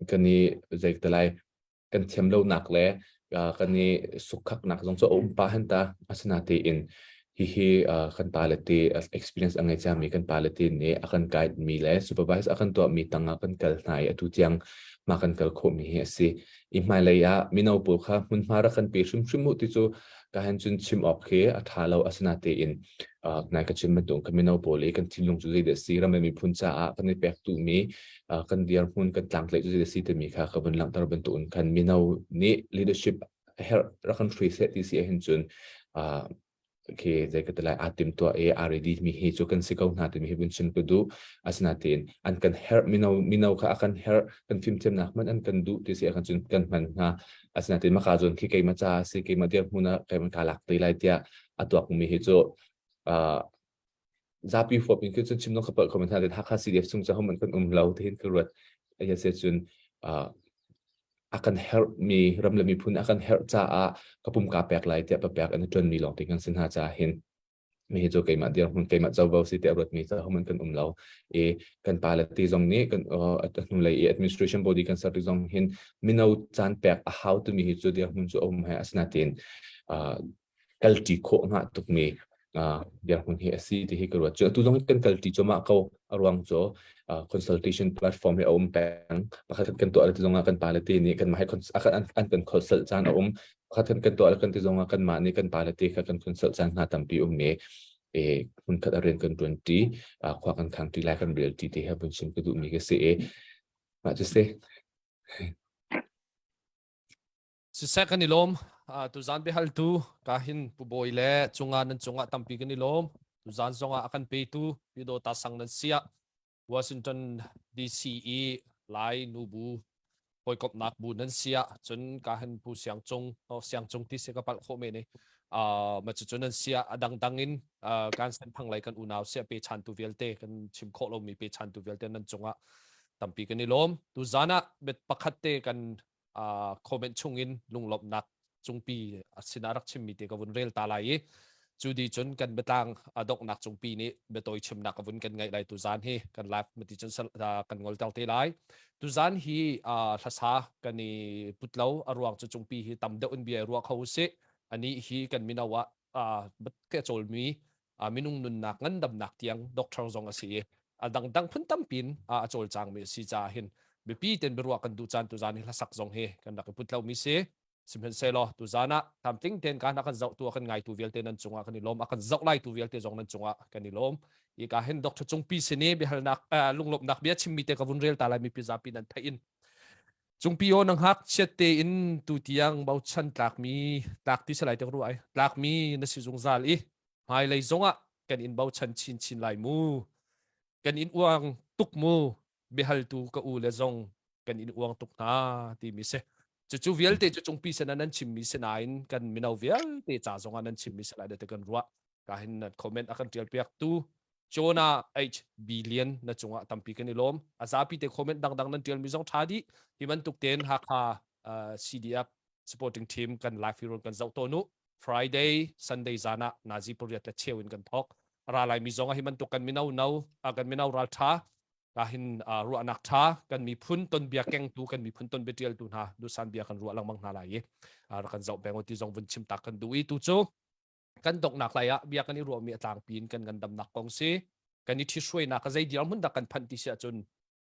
kan i zei te lai kan thiam lonak le kan i sukkhaknak zong cu a um pah hen ta. Asinain hihi kan pale te experience a ngei ciami kan pale te nih a kan guide mi le supervise a kan tuahmi tangah kan kal hna i atu tiang ma kan kal khawhmi hi a si. I hmailei ah mino pawl kha hmunhma rak kan pe hrimhrim u ti cu ka hen cun chim awk khi a ṭha lo. Asinain nai ka chim bantuk kan mino pawl i kan thinlung cu zeidah a si ram le miphun caah kan i pek duhmi kan dirhmun kan tlangtlaih cu zeidah a si timi kha ka vun langhter bantuk in khan mino nih leadership herh rak kan hrui seh ti si ahhin cun khi zei ka ti lai aa timtuah i aa ready mi hi cu kan si ko hna timi hi vun chim ka duh. Asinain an kan herh mino mino kha a kan herh kan fimthiamnak hmanh an kan duh ti si ahkhan cun kan hman hna. Asinain maka zawn khi keimah ca a si keimah dirhmun ah keimah kaa lak te lai tiah a tuakmi hi cu zapi huap in cun chim ka palh ko men hna Hakha CDF chung cu hohmanh kan um lo tihin ka ruat. Aya se cun a kan herhmi ram le miphun a kan herh caah ka pum ka pek lai tiah papek an i ṭuanmi lawng te kan si hna caah hin mi hi cu keimah dirhmun keimah covo si tiah ruatmi cu hohmanh kan um lo i kan pale ti zong nih kan hnulei i administration body kan ser ti zong hin mino caan pek a hau timi hi cu dirhmun cu a um he asinain kalṭi khawh hnga tukmi dirhmun hi a si ti hi ka ruat. Cu atu zong kan kalṭi cuahmah ko. A ruang cu consultation platform hi a um peng. Pakhat kan tuah le ti zongah kan pale te nih kanmah he an kan consult caan a um. Pakhat kan tuah le kan ti zongah kanmah nih kan pale te kha kan consult caan hna tampi um i e hmunkhat a rian kan ṭuanṭi, khua kan khangṭi lai kan relṭi ti he vun chim ka duhmi ka si i mah cu si. Siseh kan i lawm. Tuzaan biahaltu ka hin Pu Bawi le cunga nan cungah tampi kan i lawm. Tuzaan zongah a kan petu Pyidawta sang nan siah Washington DC i Lai nubu hawikomhnak bu nan siah cun ka hin Pu Siang Cung Siang Cung ti si ka palh khawh men i ma cucu nan siah a dangdang in kan senthang lei kan unau siah pechantu vialte kan chim khawh lomi pechantu vialte nan cungah tampi kan i lawm. Tuzaan ah bet pakhat te kan comment chungin lunglawmhnak cungpi sinah rak chimmi te ka vun rel ta lai i. Cu di cun kan biatlang a donghnak cungpi nih biatawi chimnak a vun kan ngaih lai tuzan hi kan live mati cun kan ngolter te lai. Tuzan hi hlasa kan i put lo a ruang cu cungpi hi tam deuh in bia ruah kho usih. Anih hi kan mino ah ke cawlmi minung nunnak ngandamnak tiang doctor zong a si i a dangdang phun tampin a cawlcangmi a si caah hin biapi ten biaruah kan duh caan tuzan hi hlasak zong hi kan rak i put lomi si. Sihmanhsehlaw tuzan ah tlamtling tein kan a kan zohtu a kan ngaitu vialte nan cungah kan i lawm a kan zoh laitu vialte zong nan cungah kan i lawm. I ka hin Dr. Cungpi sin i biahalnak lunglawmhnak bia chimmi te ka vun rel ta lai mipi zapi nan theih in Cungpi aw na hngak chiat tein tu tiang bochan tlakmi tlak ti salai te ka ruah ai tlakmi na si zungzal i hmailei zongah kan in bochan chinchin lai mu kan in uang tuk mu biahaltu ka u le zong kan in uang tuk hna timi si cucu vialte cu cungpi sin ah nan chimmi si nain kan mino vialte ca zong ah nan chimmi si lai te kan ruah ka hin nan comment a kan tial piak tu Jonah H billion na cungah tampi kan i lawm a zapi te comment dangdang nan tial mi zong tha dih hi bantuk ten Hakha CDF supporting team kan live hero kan zoh to nu Friday Sunday zan ah nazi pariat le cheu in kan thok ra lai mi zong ah hi bantuk kan mino no kan mino ral tha ka hin ruahnak tha kan miphun ton bia kengtu kan miphun ton bia tialtu hna dusan bia kan ruah lengmang hna lai i rak kan zoh peng ti zong vun chim tak kan duh i tu cu kan donghnak lai ah bia kan i ruahmi a tlangpi in kan ngandamnak kong si kan i ṭhithruainak zei dirhmun dah kan phanh ti si ahcun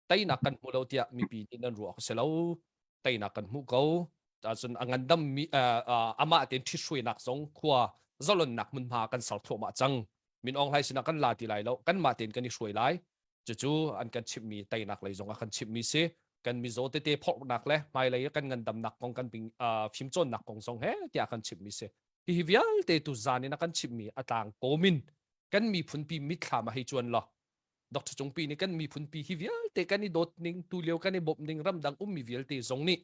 teinak kan hmu lo tiah mipi nih nan ruah si lo teinak kan hmuh ko ahcun a ngandam mi amah tein ṭhithruainak zong khua zalonnak hmunhma kan ser thluahmah cang Min Aung Hlaing sinah kan la ti lai lo kanmah tein kan i hruai lai cucu an kan chimhmi teinak lei zong a kan chimhmi si kan mizaw tete phorhnak le hmailei kan ngandamnak kong kan ping fimcawnnak kong zong he tiah kan chimhmi si hihi vialte tu zan in a kan chimhmi a tlang kawmin kan miphunpi mitthlam a hei cuan lo Dr. Cungpi nih kan miphunpi hi vialte kan i dawt ning tu lio kan i bawmh ning ramdang ummi vialte zong nih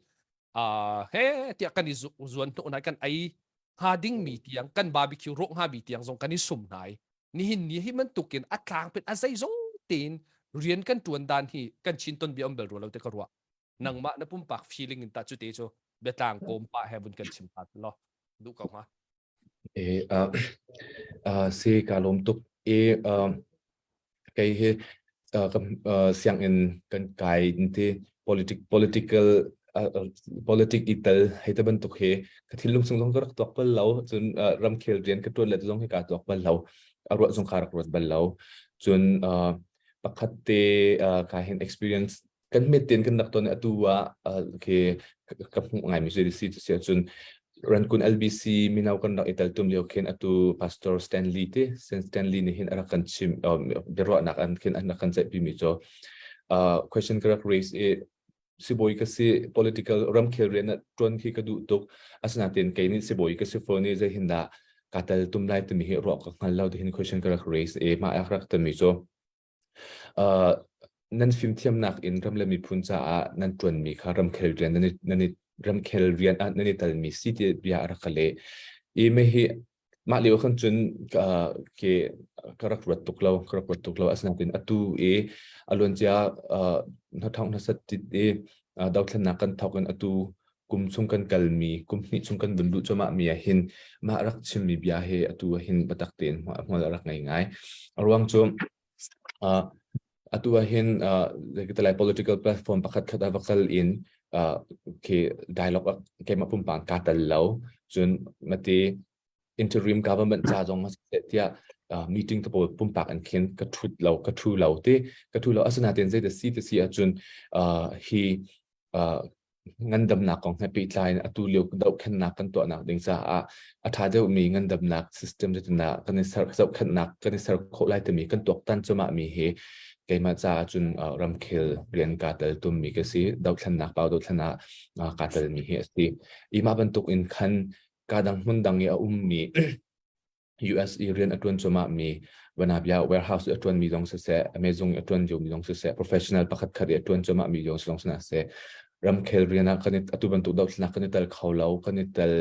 he tiah kan i zuan hnawh hna kan ei hnga dingmi tiang kan barbecue rawh hnga mi tiang zong kan i sum hna i nihin ni hi bantukin a tlang pin a zeizong tein rian kan tuan dan hi kan chin ton bia um bel rua lo te ka ruah nangmah na pumpak feeling in ta cu te cu biatlang kawm pa he vun kan chim ta lo duh ko hnga E uh, uh, si ka lawm tuk e uh, kei hi uh, ka uh, sianginn kan kai ti politic political uh, politic i tel hei te bantuk hi ka thinlung chung zong ka rak tuak bal lo cun uh, ramkhel rian ka tuan le zong hi ka tuak bal lo a ruah zong ka rak ruat bal lo cun uh, pakhat te uh, ka hin experience kan hmet tein kan rak ton atu ah khi ka hmuh ngaimi cu si si ahcun Rankun LBC mino kan rak i tel tum lio khin atu Pastor Stanley te Stanley nih hin a rak kan chim biaruahnak an khin an rak kan ceihpi mi cu question ka rak raise i sibawi ka si political ramkhel rian tuan khi ka duh tuk asinain kei nih sibawi ka si phone i zei hin dah ka tel tum lai timi hi ruah ka hngal lo ti hin question ka rak raise i mah a rak timi cu Uh, nan fimthiamnak in ram le miphun caah nan ṭuanmi kha ramkhel rian nan i, nan i ramkhel rian ah nan i telmi si ti bia a rak ka leh. I me hi mah lio khan cun ka ke ka rak ruat tuk lo ka rak ruat tuk lo asinain atu i a luancia uh, hnathawng hnasat tit i uh, dothlennak kan thawk in atu kum chung kan kalmi kum hnih chung kan vun luh cuahmah mi ah hin mah rak chimmi bia hi atu ah hin biatak tein hmual a rak ngei ngai a ruang cu uh, atu ah hin uh, lai political platform pakhat khat a va kal in uh, khi dialogue keimah pumpak ka tel lo cun mati interim government ca zong tiah uh, meeting te pawl pumpak an khin ka thut lo ka thu lo ti ka thu lo asinain zei da si ti si ahcun uh, hi uh, ngandamnak kong he pehtlai in atu lio dohkhennak kan tuahnak ding caah a ṭha deuhmi ngandamnak system zeitindah kan i ser zohkhenhnak kan i ser khawh lai timi kan tuaktan cuahmah mi hi keimah caah cun ramkhel rian kaa tel tummi ka si dohthlennak pau dohthlen ah kaa telmi hi a si i mah bantuk in khan ka dang hmun dang i a ummi US i rian a ṭuan cuahmahmi Vanabia warehouse i a ṭuanmi zong siseh, Amazon i a ṭuan liomi zong siseh, professional pakhatkhat i a ṭuan cuahmahmi zong zong siseh, ramkhel rian ah kan i atu bantuk dothlatnak kan i tel kho lo, kan i tel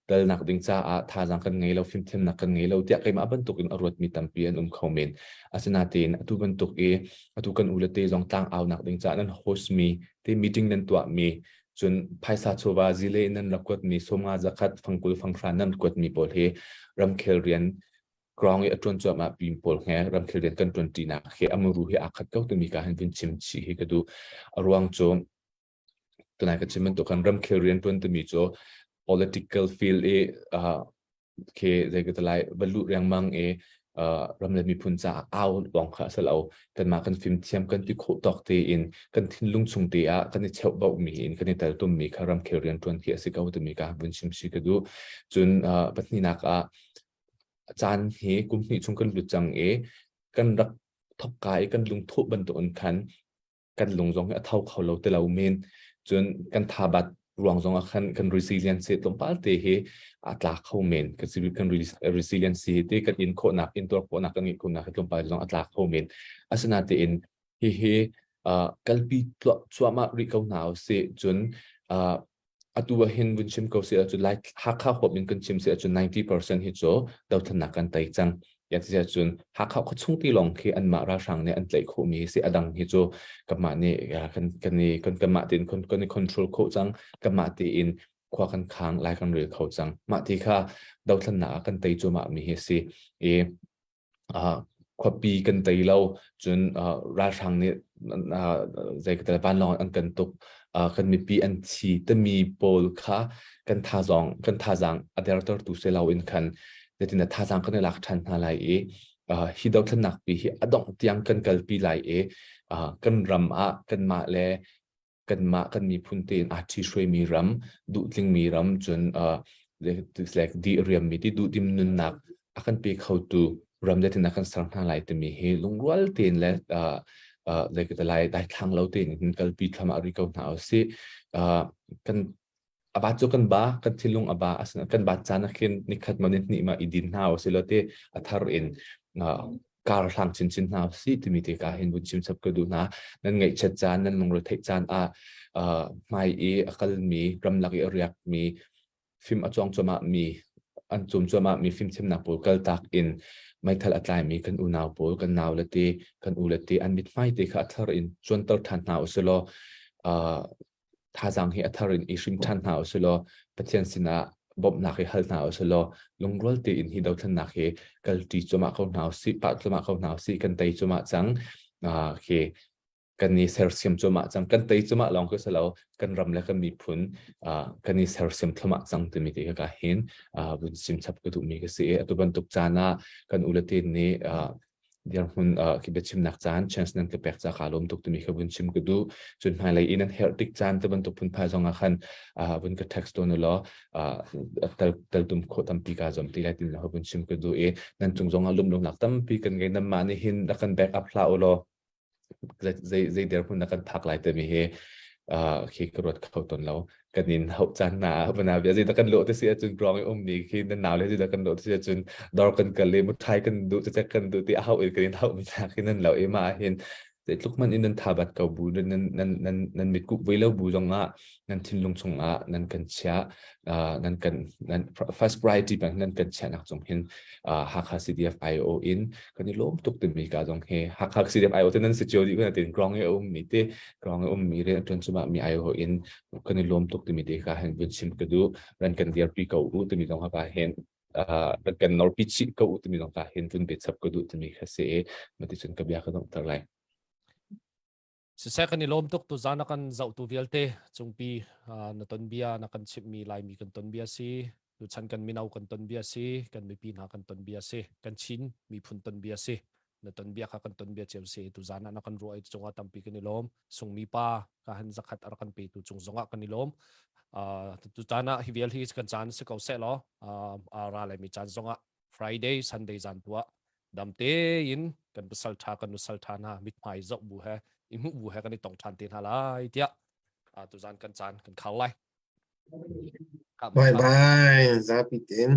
telnak ding caah thazaang kan ngei lo, fimthiamnak kan ngei lo tiah keimah bantuk in a ruatmi tampi an um kho men. Asinain atu bantuk i atu kan u le te zong tlang aunak ding caah nan host mi te meeting nan tuahmi cun phaisa chawva zile in nan rak kuatmi sawmnga zakhat fangkul fanghra nan kuatmi pawl hi ramkhel rian. Ground i a ṭuan cuahmah mi pawl he ramkhel rian kan ṭuanṭinak hi a muru hi aa khat ko timi ka hin vun chim chih hi ka duh. A ruang cu tunai ka chim bantuk khan ramkhel rian ṭuan timi cu political field i uh, khi zei ka ti lai va luh riangmang i uh, ram le miphun caah au lawng kha a si lo. Kanmah kan fimthiam kan ti khawh tawk tein kan thinlung chung te ah kan i cheuhbauh mi in kan i teltum mi kha ramkhel rian ṭuan khi a si ko timi ka vun chim si ka duh. Cun uh, pahnihnak ah caan hi kum hnih chung kan lut cang i kan rak thokka i kan lungthawh bantukin khan kan lung zong hi a tho kho lo ti lo men. Cun kan thabat ruang zong ah khan kan resilience tlawmpal te hi a tla kho men. Kan kan resilience te kan in khawhnak intuar khawhnak kan ngeih khawhnak hi tlawmpal zong a tla kho men. Asinain hihi uh, kalpi cuahmah rih ko hna usih. Cun uh, atu ah hin vun chim ko si ahcun Lai Hakha huap in kan chim si ahcun 90% hi cu dothlennak kan tei cang. Ya ti ahcun Hakha khuachung ti lawng khi anmah ralhrang nih an tlaih khawhmi si a dang hi cu kanmah nih kan kan i kan kanmah tein kan i control khawh cang kanmah tein khua kan khang lai kan rel kho cang. Mah ti kha dothlennak ah kan tei cuahmah mi hi si. I khuapi kan tei lo cun ralhrang nih zei ka vanlawng an kan tuk kan mipi an thi timi pawl kha kan thazong kan thazang a dertertu si lo in khan zeitin thazang kan i lak ṭhan hna lai i hi dothlennak pi hi a dongh tiang kan kalpi lai i kan ram ah kanmah le kanmah kan miphun tein aa ṭhihruaimi ram, duhtlingmi ram, cun uh, like di riammi ti duhdim nunnak a kan pe khotu ram le tin a kan ser hna lai timi hi lungrual tein le uh, uh, like lai daithlang lo tein hin kalpi thlam ah ri ko hna usih. Uh, kan aba cu kan ba kan thinlung aba asina kan ba caan ah khin nikhat ma ni hnih ma i din hna usih te a thar in uh, kar hlang chinchin hna usih timi te ka hin vun chim chap ka duh hna. Nan ngaihchiat caan nan lungre theih caan ah uh, hmai i a kalmi ramlak i a riakmi fim a cawng cuahmah mi an cum cuahmah mi fimchimnak pawl kaltak in meithal a tlaimi kan unau pawl kan nau le te kan u le te an mithmai te kha a thar in cuanter ṭhan hna usih law uh, thazaang hi a thar in i hrim ṭhan hna usih law Pathian sinah bawmhnak hi hal hna usih law lungrual tein hi dothlennak hi kalṭi cuahmah ko hna usih pah cuahmah ko hna usih kan tei cuahmah cang uh, khi kan i sersiam cuahmah cang kan tei cuahmah lawng khi si lo kan ram le kan miphun uh, kan i sersiam thluahmah cang timi te ka hin uh, vun sim chap ka duhmi ka si i atu bantuk caan ah kan u le te nih uh, dirhmun khi biachimnak caan chance nan ka pek ca kaa lawm tuk timi kha vun chim ka duh. Cun hmailei i nan herh tik caan te bantuk phunphai zong ah khan vun ka text tawn ulaw tel teltum khawh tampi kaa zuam ti lai tin la vun chim ka duh i nan cung zong ah lumlungnak tampi kan ngei nanmah nih hin rak kan back up hlah ulaw zei zei dirhmun na kan phak lai timi hi khi ka ruat kho tawn lo. Kan in hauh caan hna ah bana bia zeidah kan lawh te si ahcun ruang i ummi khi nan nau le zeidah kan lawh te si ahcun dawr kan kal i muthai kan duh cecek kan duh ti a hauh in kan in hauh mi hna khi nan lo i mah ah hin zeitluk hmanh in nan thabat ko bu nan nan nan nan mitkuh voi lo bu zong ah nan thinlung chung ah nan kan chiah nan kan nan first priority bang nan kan chiahnak cung hin Hakha CDF IO in kan i lawm tuk timi ka zong hi Hakha CDF IO te nan si cio dih ko na tin grong i um mi te grong i um mi rian ṭuan cumah mi IO in kan i lawm tuk timi te ka hin vun chim ka duh ran kan dirpi ko u timi zong ka hin ran kan norpi chih ko u timi zong ka hin vun biachap ka duh timi kha si i mati cun ka bia ka donghter lai. Siseh kan i lawm tuk tu zan a kan zohtu vialte cungpi na ton bia na kan chimhmi Laimi kan ton bia si tuchan kan mino kan ton bia si kan mipi hna kan ton bia si kan Chin miphun ton bia si na ton bia kha kan ton bia cio si tu zan ah na kan ruah i cungah tampi kan i lawm sungmi pa ka han zakhat ar kan petu cung zongah kan i lawm tu caan ah hi vial hi kan caan si ko seh law ra lai mi caan zongah Friday Sunday zan tu ah dam tein kan pasal tha kan nusal tha hna mithmai zoh bu he i hmuh bu he kan i tong than te hna lai tiah tu zan kan caan kan khar lai Bye bye zapi tin.